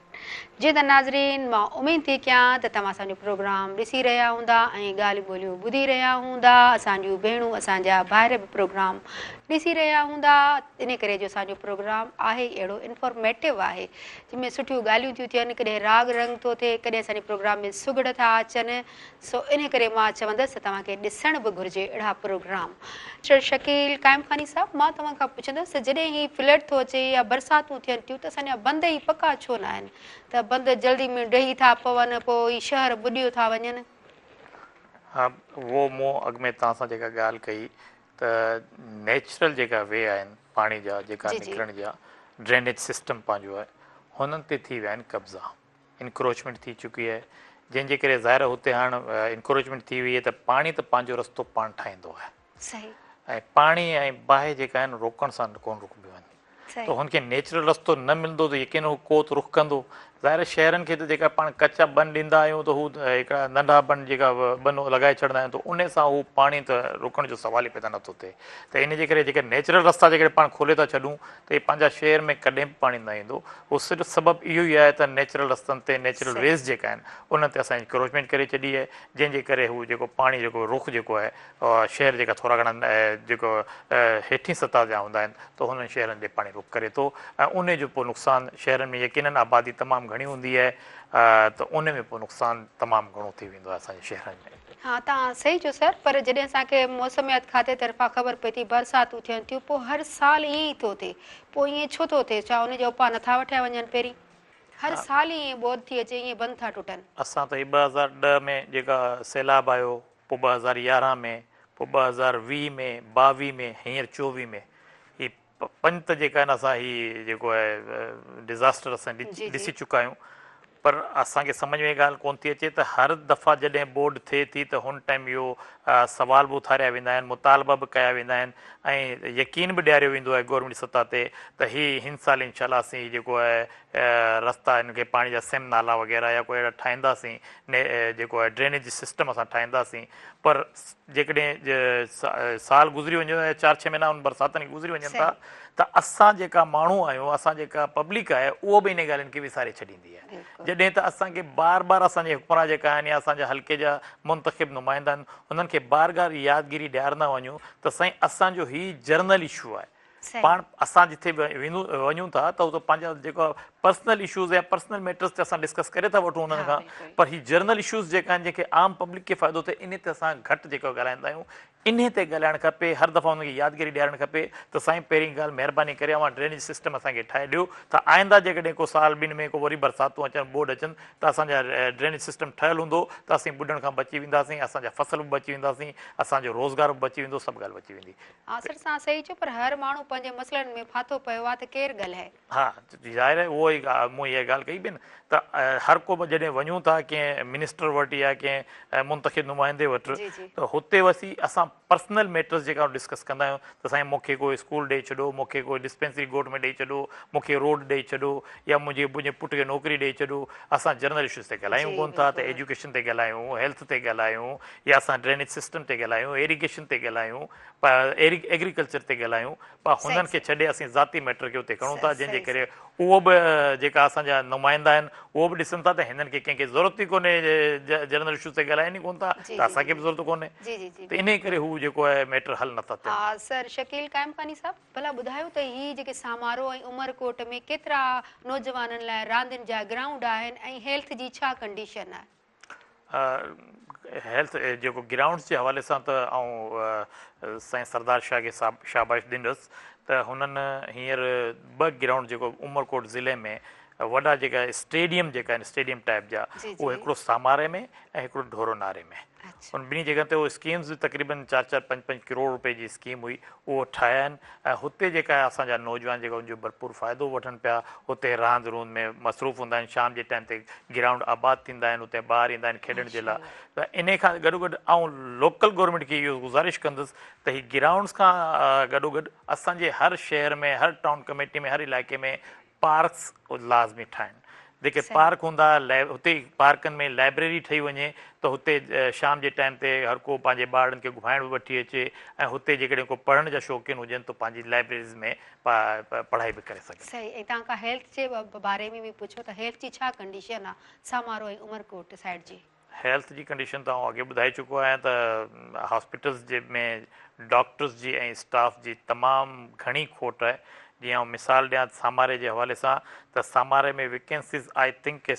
جيئن ته ناظرين مان اميد ٿي ڪيان ته توهان اسان جو پروگرام ڏسي رهيا هوندا ۽ ڳالهيون ٻولهيون ٻڌي رهيا هوندا اسان جون ڀيڻون اسان جا ڀائر به پروگرام ڏسي رهيا هوندا ان ڪري جو اسان جو پروگرام آهي ئي اهڙو انفارميٽو آهي جنهن ۾ سٺيون ڳالهيون ٿيون ٿين ڪڏهن راڳ رنگ ٿو ٿئي ڪڏهن اسان جي پروگرام ۾ سگهڙ ٿا اچن سو ان ڪري مان چوندس ته توهان کي ڏسڻ به گهرجي اهڙا پروگرام. مسٽر شڪيل قائم خاني صاحب مان توهان کان پڇندس ته جڏهن هي فلڊ ٿو اچي يا برساتون ٿين ٿيون ته اسان جا بند ئي پڪا ڇو نه آهن ته بند جلدي ۾ ڊهي ٿا پون پوء هي شهر ٻڏيو ٿا وڃن. ها اهو مون اڳ ۾ توهان سان جيڪا ڳالهه ڪئي ته نيچرل جيڪا وي آهن پاڻي جا جيڪا نڪرڻ جا ڊرينيج سسٽم پنهنجو آهي هنن تي ٿي ويا آهن قبضا. انڪروچمينٽ ٿي چڪي آهي جنهن جي ڪري ظاهر آهي هتي هاڻ انڪروچمينٽ ٿي وئي آهي ته پاڻي ته پنهنجو رستو پاڻ ٺاهيندو آهي صحيح ۽ پاڻي ۽ باهه جيڪا آهن روڪڻ سان ڪونه رڪبيون آهن ته هن کي نيچرل رستو نه ملندو ته يقين هو ڪو ته رخ ڪندو ظاهر آهي شهرن کي ته جيڪا پاڻ ڪچا بند ڏيندا آهيون ته هو هڪڙا ننڍا بند جيڪا ٻنو لڳائي ڇڏندا آهيون ته ان سان هو پاڻي ته رڪڻ جو سوال ئي پيدا نٿو ٿئي ته ان جي ڪري جيڪي نيچرل رستا جيڪڏهن پاڻ کولي ٿا ڇڏون ته هي پنهنجا شهر ۾ ڪڏهن به پاڻي نه ايندو اهو صرف سبب اهو ئي آهي ته نيچرل رستن تي نيچرل ويز جيڪا آهن انهن تي اسان انڪروچمينٽ ڪري ڇڏي آهي جنهن جي ڪري هو جيڪو پاڻي جيڪو رخ جيڪو آهي شهر جيڪا ٿورا گهڻا جيڪو هيٺين سطح جا هوندا آهن ته هنن شهرن ڏي پاڻي رخ ڪري ٿو ۽ انهي جو پوء نقصان شهرن ۾ يقينن آبادي تمام گهڻي هوندي آهي ته ان ۾ پوء نقصان تمام گهڻو ٿي ويندو آهي اسان جي شهرن ۾. ها توهان صحيح چيو سر پر جڏهن اسان کي موسميات کاتي طرفان خبر پئي ٿي برساتون ٿين ٿيون پوء هر سال ائين ئي ٿو ٿئي پوء ائين ڇو ٿو ٿئي ڇا ان جا اپاء نٿا وٺيا وڃن پهرين هر سال ئي ائين ٻوڏ ٿي اچي ائين بند ٿا ٽٽن. اسان ته هي 2010 ۾ جيڪا سيلاب آيو پوء 2011 ۾ پوء 2020 ۾ 22 ۾ هينئر 24 ۾ هي پنج ته جيڪا آهن اسان هي جيڪو آهي ڊزاسٽر اسان ڏسي چڪا آهيون پر اسان کي سمجهه ۾ ڳالهه ڪون ٿي اچي ته هر دفعا جڏهن ٻوڏ ٿئي ٿي ته هن ٽائيم اهو سوال به اٿاريا ويندا آهن مطالبا به ڪيا ويندا آهن ۽ يقين به ڏياريو ويندو آهي گورنمينٽ سطح تي ته هي هن سال انشاء الله اسين هي جيڪو آهي رستا هن کي پاڻي جا سم نالا وغيره يا ڪو اهڙا ٺاهينداسين جيڪو آهي ڊرينيج سسٽم اسان ٺاهينداسين پر جيڪڏهن سال گذري وڃي يا چار ڇهه مهينا ان برساتن کي گذري وڃن ٿا ته اسان جيڪا ماڻهو آهيون اسان جيڪا پبلڪ آهي اهو به انهن ڳالهين کي وساري ڇڏيندي آهي جڏهن ته اسان کي بار بار اسان جي حڪمران جيڪا آهن يا اسان جا حلقي جا منتخب نمائندا آهن انهن کي بار بار يادگيري ڏيارندا وڃون ته سائين اسان جو هي جرنل اشو آهي پاڻ اسان جتي به وڃون ٿا ته اتي پنهنجا جيڪا پرسنل اشوز يا پرسنل ميٽرز تي اسان ڊسڪس ڪري ٿا وٺون انهن کان پر هي جرنل اشوز جيڪا آهن جنهن کي عام پبلڪ کي فائدو ٿئي انهي تي اسان گهٽ جيڪو ڳالهائيندا آهيون انهي تي ڳالهائڻ کپي هر دفعا انهن کي يادگيري ڏيارڻ کپي ته سائين پهرين ڳالهه مهرباني ڪري اوهان ڊرينيج سسٽم اسان کي ٺاهي ڏيو ته آئنده جيڪڏهن ڪو سال ٻن ۾ ڪو وري برساتون اچن ٻوڏ اچن ته اسان جا ڊرينيج سسٽم ٺهيل هوندو ته اسين ٻڏڻ کان بچي وينداسين اسان جا فصل به بچي وينداسين اسان جو روزگار به بچي ويندو سڀ ڳالهه بچي ويندي. ها سر توهان صحيح چيو پر هر ماڻهو پنهنجي مسئلن ۾ ڦاٿو پيو آ ته ڪير ڳالهائي. ها ظاهر آهي اهو ئي مون اها ڳالهه ڪئي پئي نه ته هر ڪو به جڏهن وڃون ٿا ڪنهن منسٽر وٽ يا ڪنهن منتخب نمائندي وٽ ته هتي وسي اسان پرسنل ميٽرز جيڪا ڊسڪس ڪندا آهيون ته سائين مون کي ڪو اسڪول ڏئي ڇڏو مون کي ڪو ڊسپينسري ڳوٺ ۾ ڏئي ڇڏو مون کي روڊ ڏئي ڇڏو يا منهنجي منهنجي پٽ کي نوڪري ڏئي ڇڏو اسان جنرل اشوز تي ڳالهايون ڪون ٿا ته ايجوڪيشن تي ڳالهايون هيلٿ تي ڳالهايون يا اسان ڊرينيج سسٽم تي ڳالهايون ايريگيشن تي ڳالهايون ايگريڪلچر تي ڳالهايون پر هنن کي ڇڏي اسين ذاتي ميٽر کي اتي کڻون ٿا جنهن جي ڪري اهو به جيڪا اسان جا نمائندا آهن اهو به ڏسن ٿا ته هنن کي ڪنهن کي ضرورت ئي ڪونهي جنرل اشوز تي ڳالهائين ئي ڪونه ٿا ته اسان کي به ضرورت ڪونهي ته انهي ڪري هو جيڪو آهي ميٽر حل نٿا ٿين. ها سر شڪيل قائم خاني صاحب ڀلا ٻڌايو ته هي جيڪي سامارو ۽ عمرڪوٽ ۾ ڪيترا نوجوانن لاء راندين جا گرائونڊ آهن ۽ هيلٿ جي ڇا ڪنڊيشن آهي؟ هيلٿ جيڪو گرائونڊس جي حوالي سان ته آئون سائين سردار شاهه کي شاباش ڏيندس ته هنن هينئر ٻه گرائونڊ جيڪو عمرڪوٽ ضلعي ۾ وڏا جيڪا اسٽيڊيم جيڪا آهن اسٽيڊيم ٽائپ جا اهو هڪڙو ساماري ۾ ۽ هڪڙو ڍورو ناري ۾ ان ٻنهي جڳهن تي اهو اسڪيمز به تقريبن چار چار پنج پنج ڪروڙ روپئي جي اسڪيم هئي اهو ٺاهيا آهن ۽ هتي جيڪا اسان جا نوجوان جيڪا ان جو ڀرپور فائدو وٺن پيا هتي راند روند ۾ مصروف هوندا آهن شام جي ٽائيم تي گرائونڊ آباد ٿيندا آهن اتي ٻار ايندا آهن کيڏڻ جي لاء ته انهي کان گڏو گڏ آئون لوڪل گورنمينٽ کي اهو گذارش ڪندس ته هي گرائونڊز کان گڏو گڏ اسان جي هر شهر ۾ هر ٽائون ڪميٽي ۾ هر علائقي ۾ پارڪس لازمي ٺاهن جيڪي پارڪ هوندا هتي پارڪن ۾ لائبريري ٺهي وڃي ته هتي شام جي ٽائيم تي هر ڪو پنهنجي ٻارڙن کي گهمائڻ به وٺي اچي ۽ هتي جيڪڏهن ڪو پڙهڻ جا شوقين هجن ته پنهنجي لائبريريز ۾ پڙهائي به ڪري سگهن. صحيح ۽ توهان کان هيلٿ جي باري ۾ به پڇو ته هيلٿ جي ڇا ڪنڊيشن آ سامارو ۽ عمرڪوٽ سائيڊ جي. هيلٿ جي ڪنڊيشن ته آئون اڳي ٻڌائي چڪو آهيان ته هاسپيٽلز جي ۾ ڊاڪٽرز جي ۽ اسٽاف جي تمام گهڻي کوٽ آهي جيئن آئون مثال ڏيان ساماري جي حوالي سان ته Samaro ۾ vacancies I think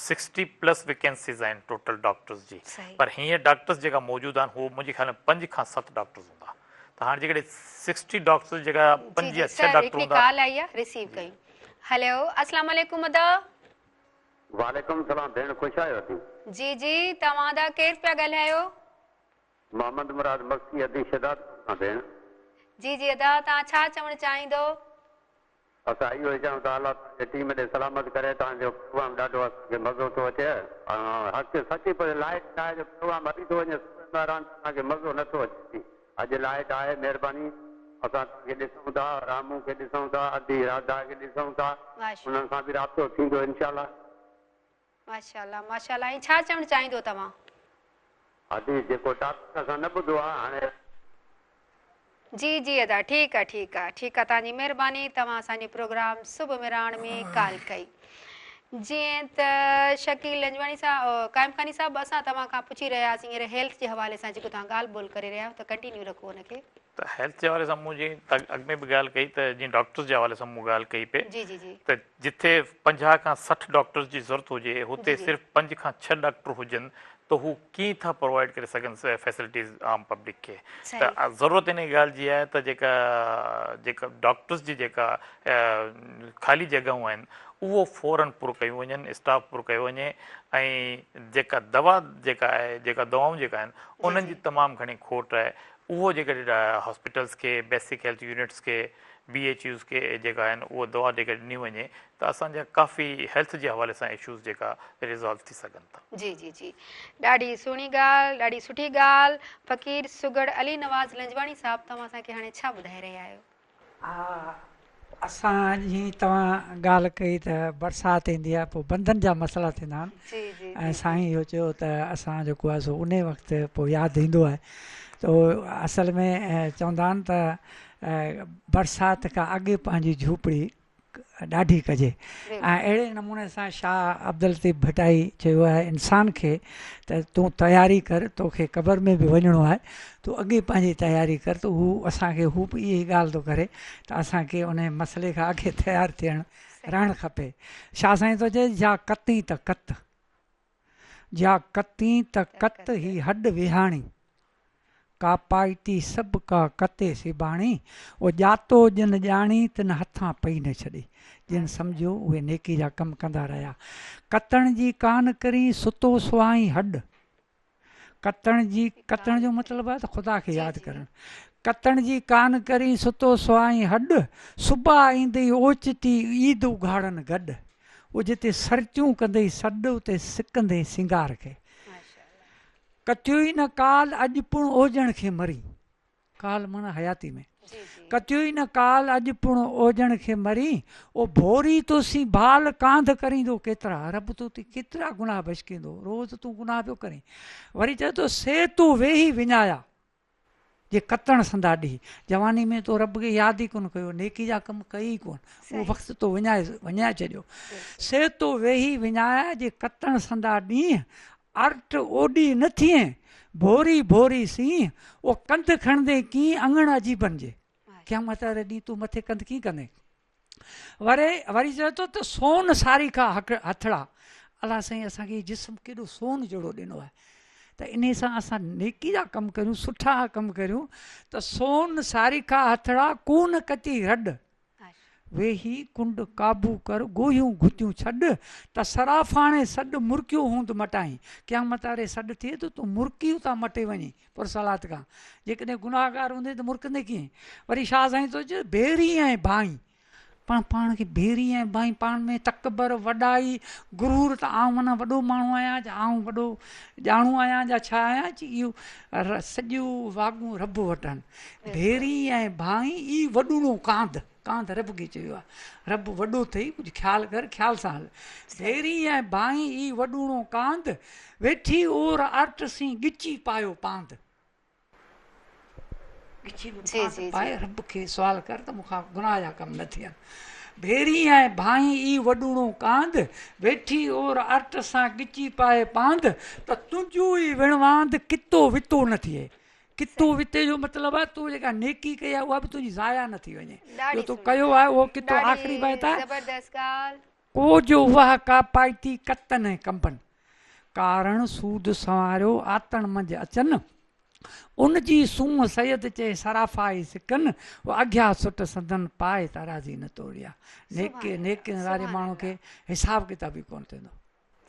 sixty plus vacancies آهن ٽوٽل ڊاڪٽرز جي پر هينئر ڊاڪٽرز جيڪا موجود آهن هو منهنجي خيال ۾ پنج کان ست ڊاڪٽرز هوندا ته هاڻي جيڪڏهن سڪسٽي ڊاڪٽرز جي جڳهه پنج يا ڇهه ڊاڪٽر هوندا. ڪال آئي آهي رسيو ڪيون. هلو السلام عليڪم ادا. وعليڪم السلام ڀيڻ خوش آهيو ادي. جي جي توهان ادا ڪير پيا ڳالهايو. محمد مراد مگسي ادي شهدادپور کان ڀيڻ. جي جي ادا توهان ڇا چوڻ چاهيندو. اسان اهو ئي چاهيون ٿا الله توهان جي ٽيم ڏي سلامت ڪري توهان جو پروگرام ڏاڍو اسان کي مزو ٿو اچي ۽ حق سچي پڇ لائيٽ نه آهي جو پروگرام هلي ٿو وڃي صبح مهراڻ ته اسان کي مزو نه ٿو اچي ادي اڄ لائيٽ آهي مهرباني اسان توهان کي ڏسون ٿا رامو کي ڏسون ٿا ادي راڌا کي ڏسون ٿا انهن سان به رابطو ٿيندو انشاء الله. ماشاءالله ماشاءالله ۽ ڇا چوڻ چاهيندو توهان. ادي جيڪو ٽاپڪ اسان نه ٻڌو آ هاڻي. جي جي ادا ٺيڪ آ ٺيڪ آ ٺيڪ آ توهان جي مهرباني توهان اسان جي پروگرام صبح مهراڻ ۾ ڪال ڪئي جيئن ته شڪيل لنجواڻي صاحب قائم خاني صاحب اسان توهان کان پڇي رهيا هئاسين هينئر هيلٿ جي حوالي سان جيڪو توهان ڳالهه ٻولهه ڪري رهيا آهيو ته ڪنٽينيو رکو ان کي. ته هيلٿ جي حوالي سان مون جيئن اڳ ۾ به ڳالهه ڪئي ته جيئن ڊاڪٽرز جي حوالي سان مون ڳالهه ڪئي پئي جي جي جي ته جتي 50 کان 60 ڊاڪٽرز جي ضرورت هجي هتي صرف 5 کان 6 ڊاڪٽر هجن ته هو ڪيئن ٿا پرووائيڊ ڪري سگهن فيسلٽيز عام پبلڪ کي ته ضرورت انهي ڳالهه جي آهي ته جيڪا جيڪا ڊاڪٽرز جي جيڪا خالي جڳهون آهن اهو فورن پر ڪيون وڃن اسٽاف پر ڪيو وڃي ۽ جيڪا دوا جيڪا آهي جيڪا دوائون جيڪا آهن انهن جي تمام گهڻي کوٽ آهي اهو جيڪڏهن هاسپيٽلز کي بيسڪ هيلٿ يونٽس کي بي ايڇ يوز کي جيڪا آهن اهو دوا جيڪا ڏني وڃي ته اسان جا ڪافي هيلٿ جي حوالي سان اشوز جيڪا ريزالو ٿي سگهن ٿا. جي جي جي ڏاڍي سهڻي ڳالهه ڏاڍي سٺي ڳالهه فقير سگهڙ علي نواز لنجواڻي صاحب توهان اسان کي هاڻي ڇا ٻڌائي رهيا آهيو. ها اسان جيئن توهان ڳالهه ڪئي ته برسات ايندي آهي پوء بندن جا مسئلا ٿيندا آهن ۽ سائين اهو چيو ته اسان جيڪو آهي سو انهي وقت پوء ياد ايندو آهي ته اصل ۾ چوندا آهن ته برسات کان اڳ پنهنجي جهوپڙي ڏاڍي ڪجي ۽ اهڙي نموني سان شاهه عبداللطيف ڀٽائي چيو آهي انسان کي ته تون تياري ڪر توکي قبر ۾ به وڃڻو آهي تون اڳي پنهنجي تياري ڪر ته هو اسان کي هو به اها ئي ڳالهه ٿو ڪري ته اسان کي انهي مسئلي کان اڳي تيار ٿيڻ رهڻ کپي شاهه سائين ٿو چئي جا ڪتين ته ڪت جا ڪتين ته ڪت هي هڏ ويهاڻي، ڪاپائتي سڀ ڪا ڪتي سيباڻي، او ڄاتو جن ڄاڻي تن هٿان پئي نه ڇڏي، جن سمجهيو اهي نيڪي جا ڪم ڪندا رهيا. ڪتڻ جي ڪان ڪرين ستو سهائين هڏ. ڪتڻ جي، ڪتڻ جو مطلب آهي ته خدا کي ياد ڪرڻ. ڪتڻ جي ڪان ڪرين ستو سهائين هڏ، صبح ايندئي اوچتي عيد اگهاڙن گڏ. او جتي سرتيون ڪندئي سڏ، اتي سڪندين سينگار کي. ڪتيو ئي نه ڪال اڄ پڻ اوجڻ کي مرين. ڪال معنيٰ حياتي ۾. ڪتيو ئي نه ڪال اڄ پڻ اوجڻ کي مرين. او ڀوري تو سين ڀال ڪانڌ ڪريندو ڪيترا. رب تو تي ڪيترا گناهه بشڪيندو. روز تون گناهه پيو ڪرين. وري چئي ٿو سي تو ويهي وڃايا. جي ڪتڻ سندا ڏينهن. جواني ۾ تو رب کي ياد ئي ڪونه ڪيو، نيڪي جا ڪم ڪئي ئي ڪونه، اهو وقت تو وڃائي وڃائي ڇڏيو. سي تو ويهي وڃايا، جي ڪتڻ سندا ڏينهن. ارٽ اوڏي نه ٿئين، ڀوري ڀوري سينهن، او ڪنڌ کڻندين ڪيئن اڱڻ عجيبن جي. قيامت واري ڏينهن تون مٿي ڪنڌ ڪيئن ڪندين؟ وري وري چوي ٿو ته سون ساريکا هٿڙا، الله سائين اسان کي هي جسم ڪيڏو سون جهڙو ڏنو آهي ته انهي سان اسان نيڪي جا ڪم ڪريون، سٺا ڪم ڪريون ته سون ساريکا هٿڙا ڪونه ڪتي رڏ، ويهي ڪنڊ قابو ڪر گوهيون گهتيون ڇڏ، ته صرافاڻي سڏ مرڪيو هوند مٽائين. قيامت واري سڏ ٿئي ته تون مرڪي اتان مٽي وڃين پرصلات کان. جيڪڏهن گناهگار هوندين ته مرڪندين ڪيئن؟ وري شاهه سائين ٿو چئي ڀيري ۽ ڀائين. پاڻ پاڻ کي ڀيري ۽ ڀائين پاڻ ۾ تڪبر، وڏائي، غرور ته آئون معنيٰ وڏو ماڻهو آهيان جا آئون وڏو ڄاڻو آهيان جا ڇا آهيان چي اهو سڄيون واڳون رب وٽ آهن. ڀيري ۽ ڀائين ئي وڏوڻو ڪانڌ، ڪانڌ رب کي چيو آهي. رب وڏو اٿئي ڪجهه خيال ڪر خيال سان هل. ڀيري ۽ ڀائين ئي وڏوڻو ڪانڌ، ويٺي اور ارٽ سين ڳچي پايو پاند. ڳچي ۾ پاند پائي رب کي سوال ڪر ته مون کان گناهه جا ڪم نه ٿين. ڀيري ۽ ڀائين ئي وڏوڻو ڪانڌ، ويٺي اور ارٽ سان ڳچي پائي پاند، ته تنهنجو ئي وڻواند ڪتو وتو نه ٿئي. ڪتو وتي جو مطلب آهي تو جيڪا نيڪي ڪئي آهي اها به تنهنجي ضايع نه ٿي وڃي. جو تو ڪيو آهي اهو ڪتو آخري بيت آهي. ڪو جو وهه ڪاپائتي ڪتن ۽ ڪنبن، ڪارڻ سود سنواريو آتڻ منجهه اچن، ان جي سونهن سيد چئي صرافائي سڪن، اگهيا سٽ سندن پائي ترازي نه توريا. نيڪي نيڪين واري ماڻهو کي حساب ڪتاب ئي ڪونه ٿيندو.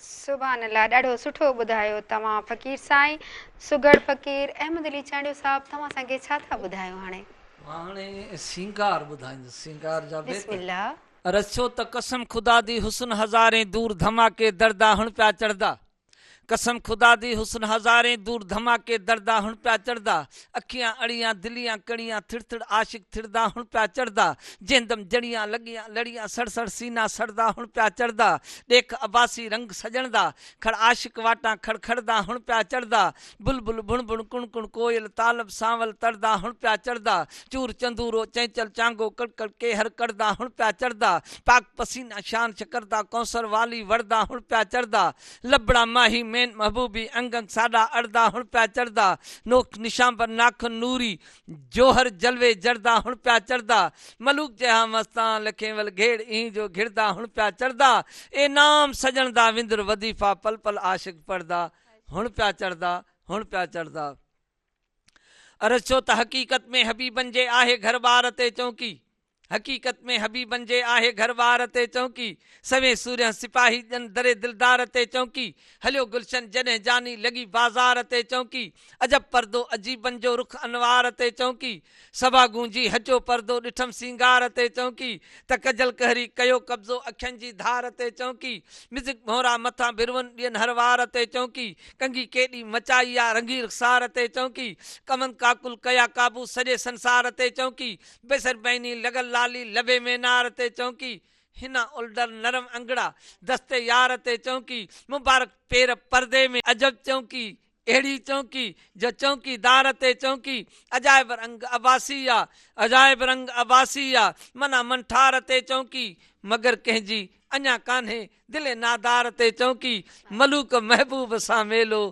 سبحان الله ڏاڍو سٺو ٻڌايو توهان فقير سائين سگهڙ فقير احمد علي چانڊيو صاحب توهان اسان کي ڇا ٿا ٻڌايو هاڻي. مان هاڻي سينگار ٻڌائيندس سينگار جا بيت. بسم الله. رسيو ته قسم خدا the حسن هزارين دور ڌماڪي دردا هڻ پيا چڙهدا قسم خدا the حسن هزارين دور ڌماڪي دردا هڻ پيا چڙهدا اکيان اڙيان دليان ڪڙيان ٿڙ ٿڙ عاشق ٿڙدا هڻ پيا چڙهدا جنهن دم جڙيان لڳيان لڙيان سڙ سڙ سينا سڙدا هڻ پيا چڙهدا ڏيک عباسي رنگ سڄڻ دا کڙ عاشق واٽان کڙ کڙدا هڻ پيا چڙهدا بلبل ڀڻ ڀڻ ڪڻ ڪڻ ڪوئل طالب سانول تڙدا هڻ پيا چڙهدا چور چندورو چئنچل چانگو ڪڙڪڙ ڪيهر ڪڙدا هڻ پيا چڙهدا پاڪ پسينا شان شڪردا ڪوثر والي وڙدا هڻ پيا چڙهدا لبڙا ماهي مين محبوبي انگ انگ ساڏا اڙدا هڻ پيا چڙهدا نوڪ نشانبر ناخن نوري جوهر جلوي جڙدا هڻ پيا چڙهدا ملوڪ جيها مستان لکين ول گهيڙ اينهن جو گهڙدا هڻ پيا چڙهدا اي نام سڄڻ دا وندر وظيفا پل پل عاشق پڙهدا هڻ پيا چڙهدا هڻ پيا چڙهدا. عرض ٿيو ته حقيقت ۾ حبيبن جي آهي گهر ٻار تي چونڪي. حقيقت ۾ حبيبن جي آهي گهر ٻار تي چونڪي، سوين سورهيه سپاهي ڄن دري دلدار تي چونڪي، هليو گلشن جڏهن جاني لڳي بازار تي چونڪي، عجب پردو عجيبن جو رخ انوار تي چونڪي، صبا گونجي هٽيو پردو ڏٺم سينگار تي چونڪي، ته ڪجل قهري ڪيو قبضو اکين جي ڌار تي چونڪي، مزگ ڀونرا مٿان برون ڏين هر وار تي چونڪي، ڪنگي ڪيڏي مچائي آ رنگي رخسار تي چونڪي، ڪمند ڪاڪل ڪيا قابو سڄي سنسار تي چونڪي، بيسر بيني لڳل لالي لبي مينار تي چونڪي، حنا الڊر نرم انگڙا دست يار تي چونڪي، مبارڪ پير پردي ۾ عجب چونڪي، اهڙي چونڪي جو چونڪي دار تي چونڪي، عجائب رنگ عباسي آ، عجائب رنگ عباسي آ، منا منٺار تي چونڪي، مگر ڪنهن جي اڃا ڪانهي دل نادار تي چونڪي، ملوڪ محبوب سان ميلو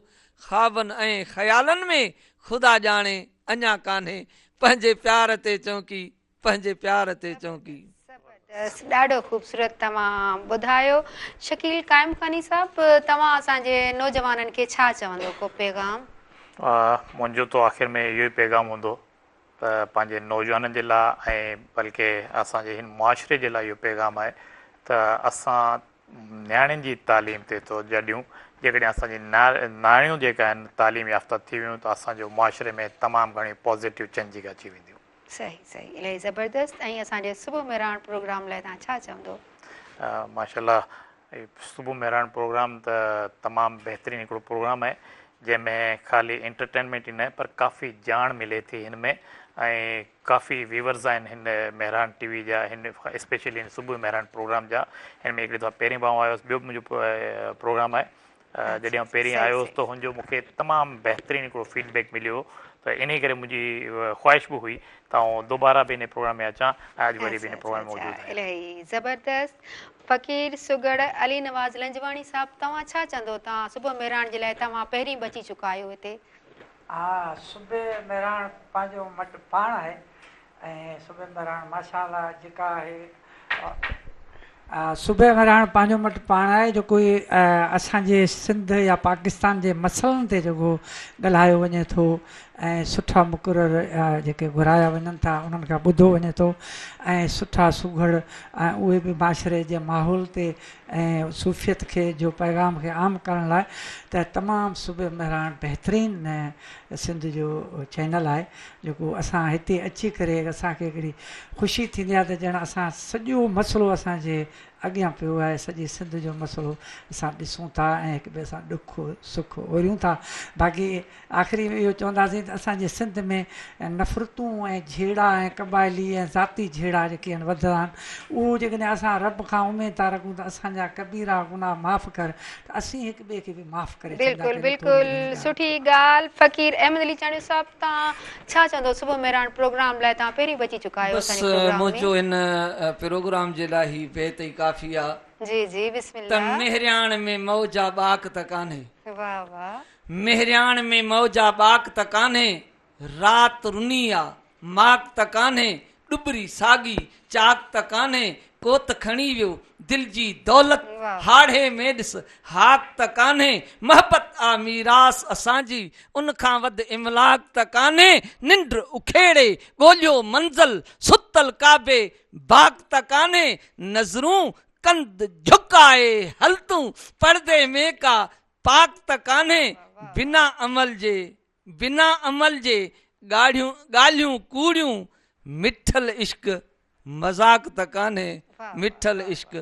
خوابن ۽ خيالن ۾ خدا ڄاڻي اڃا ڪانهي پنهنجي پيار تي چونڪي پنهنجي پيار تي چونڪي. زبردست ڏاڍو خوبصورت توهان ٻڌايو شڪيل قائم خاني صاحب توهان اسان جي نوجوانن کي ڇا چوندو ڪو پيغام. منهنجو ته آخر ۾ اهو ئي پيغام هوندو ته پنهنجي نوجوانن جي لاء ۽ بلڪه اسان جي هن معاشري جي لاء اهو پيغام آهي ته اسان نياڻين جي تعليم تي توجه ڏيون جيڪڏهن اسان جي نياڻيون جيڪا آهن تعليم يافته ٿي ويون ته اسان جو معاشري ۾ تمام گهڻي پازيٽو چينجنگ اچي وينديون. صحيح صحيح الاهي زبردست ۽ اسان جي صبح مهراڻ پروگرام لاء توهان ڇا چوندو. ماشاء الله صبح مهراڻ پروگرام ته تمام بهترين هڪڙو پروگرام آهي جنهن ۾ خالي انٽرٽينمينٽ ئي نه پر ڪافي ڄاڻ ملي ٿي هن ۾ ۽ ڪافي ويورز آهن هن مهراڻ ٽي وي جا هن اسپيشلي هن صبح مهراڻ پروگرام جا هن ۾ هڪڙي دفعا پهرين به آئون آيو هوس ٻيو به منهنجو پروگرام آهي جڏهن آئون پهرين آيو هوس ته هن جو مون کي تمام بهترين هڪڙو فيڊ بيڪ مليو هو ته انهي ڪري منهنجي خواهش به هئي ته آئون دوباره به انهي پروگرام ۾ اچان ۽ اڄ وري به اچها انهي اچها پروگرام ۾ اچها موجود آهيان. الاهي زبردست فقير سگهڙ علي نواز لنجواڻي صاحب توهان ڇا چوندو توهان صبح مهراڻ جي لاء توهان پهرين به اچي چڪا آهيو هتي. ها صبح مهراڻ پنهنجو مٽ پاڻ آهي ۽ صبح مهراڻ ماشاء الله جيڪا آهي صبح مهراڻ پنهنجو مٽ پاڻ آهي جيڪو اسان جي سنڌ يا پاڪستان جي مسئلن تي جيڪو ڳالهايو وڃي ٿو ۽ سٺا مقرر جيڪي گهرايا وڃن ٿا انهن کان ٻڌو وڃي ٿو ۽ سٺا سگهڙ ۽ اهي به معاشري جي ماحول تي ۽ صوفيت کي جو پيغام کي عام ڪرڻ لاء ته تمام صبح مهراڻ بهترين سنڌ جو چينل آهي جيڪو اسان هتي اچي ڪري اسان کي هڪڙي خوشي ٿيندي آهي ته ڄڻ اسان سڄو مسئلو اسان جي اڳيان پيو آهي سڄي سنڌ جو مسئلو اسان ڏسون ٿا ۽ هڪ ٻئي سان ڏک سک اوريون ٿا باقي آخري ۾ اهو چونداسين ته اسان جي سنڌ ۾ نفرتون ۽ جهيڙا ۽ قبائلي ۽ ذاتي جهيڙا جيڪي آهن وڌندا آهن اهو جيڪڏهن اسان رب کان اميد ٿا رکون ته اسان جا ڪبيرا گناهه معاف ڪر ته اسين هڪ ٻئي کي به معاف ڪري ڇڏيندا بلڪل ڪريون بلڪل ٿوري گهڻي ڳالهه. سٺي ڳالهه فقير احمد علي چانڊيو صاحب توهان ڇا چوندو صبح مهراڻ پروگرام لاء توهان پهرين به اچي چڪا آهيو بس اسان جي پروگرام ۾. منهنجو هن پروگرام جي لاء هي بيت ئي ڪافي آ. جي جي بسم ته الله. مهرياڻ ۾ موج آ باڪ ته ڪانهي. واه واه. مهرياڻ ۾ موج آ باڪ ته ڪانهي، رات رني آ ماڪ ته ڪانهي، ڏٻري ساڳي چاڪ ته ڪانهي، ڪو ته کڻي ويو دل جي دولت، هاڙهي ۾ ڏس هاڪ ته ڪانهي، محبت آ ميراث اسان جي، ان کان وڌ املاڪ ته ڪانهي، ننڊ اکيڙي ڳوليو منزل، ستل ڪعبي باڪ ته ڪانهي، نظرون ڪنڌ جهڪائي هل تون، پردي ۾ ڪا پاڪ ته ڪانهي، بنا عمل جي بنا عمل جي ڳاڙهيون ڳالهيون ڪوڙيون، مٺل عشق مذاق ته ڪانهي، مٺل عشق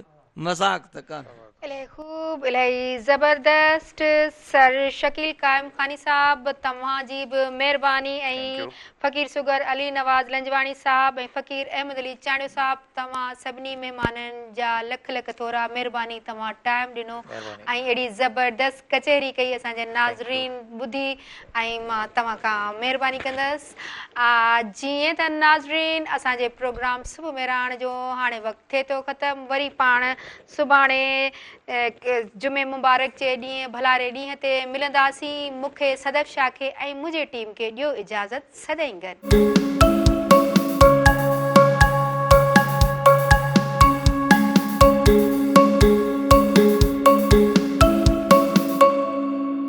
مذاق ته ڪانهي. الاهي خوب الاهي زبردست سر شڪيل قائم خاني صاحب توهان جي به مهرباني ۽ فقير سگهڙ علي نواز لنجواڻي صاحب ۽ فقير احمد علي چانڊيو صاحب توهان سڀني مهمانن جا لک لک ٿورا مهرباني توهان ٽائيم ڏنو ۽ اهڙي زبردست ڪچهري ڪئي اسان جي ناظرين ٻڌي ۽ مان توهان کان مهرباني ڪندس جيئن ته ناظرين اسان جي پروگرام صبح مهراڻ جو هاڻي وقت ٿئي ٿو ختم وري پاڻ سڀاڻي جمعي مبارڪ جي ڏينهن ڀلاري ڏينهن تي ملنداسين مون کي صدف شاهه کي ۽ منهنجي ٽيم کي ڏيو اجازت سدائين گڏ.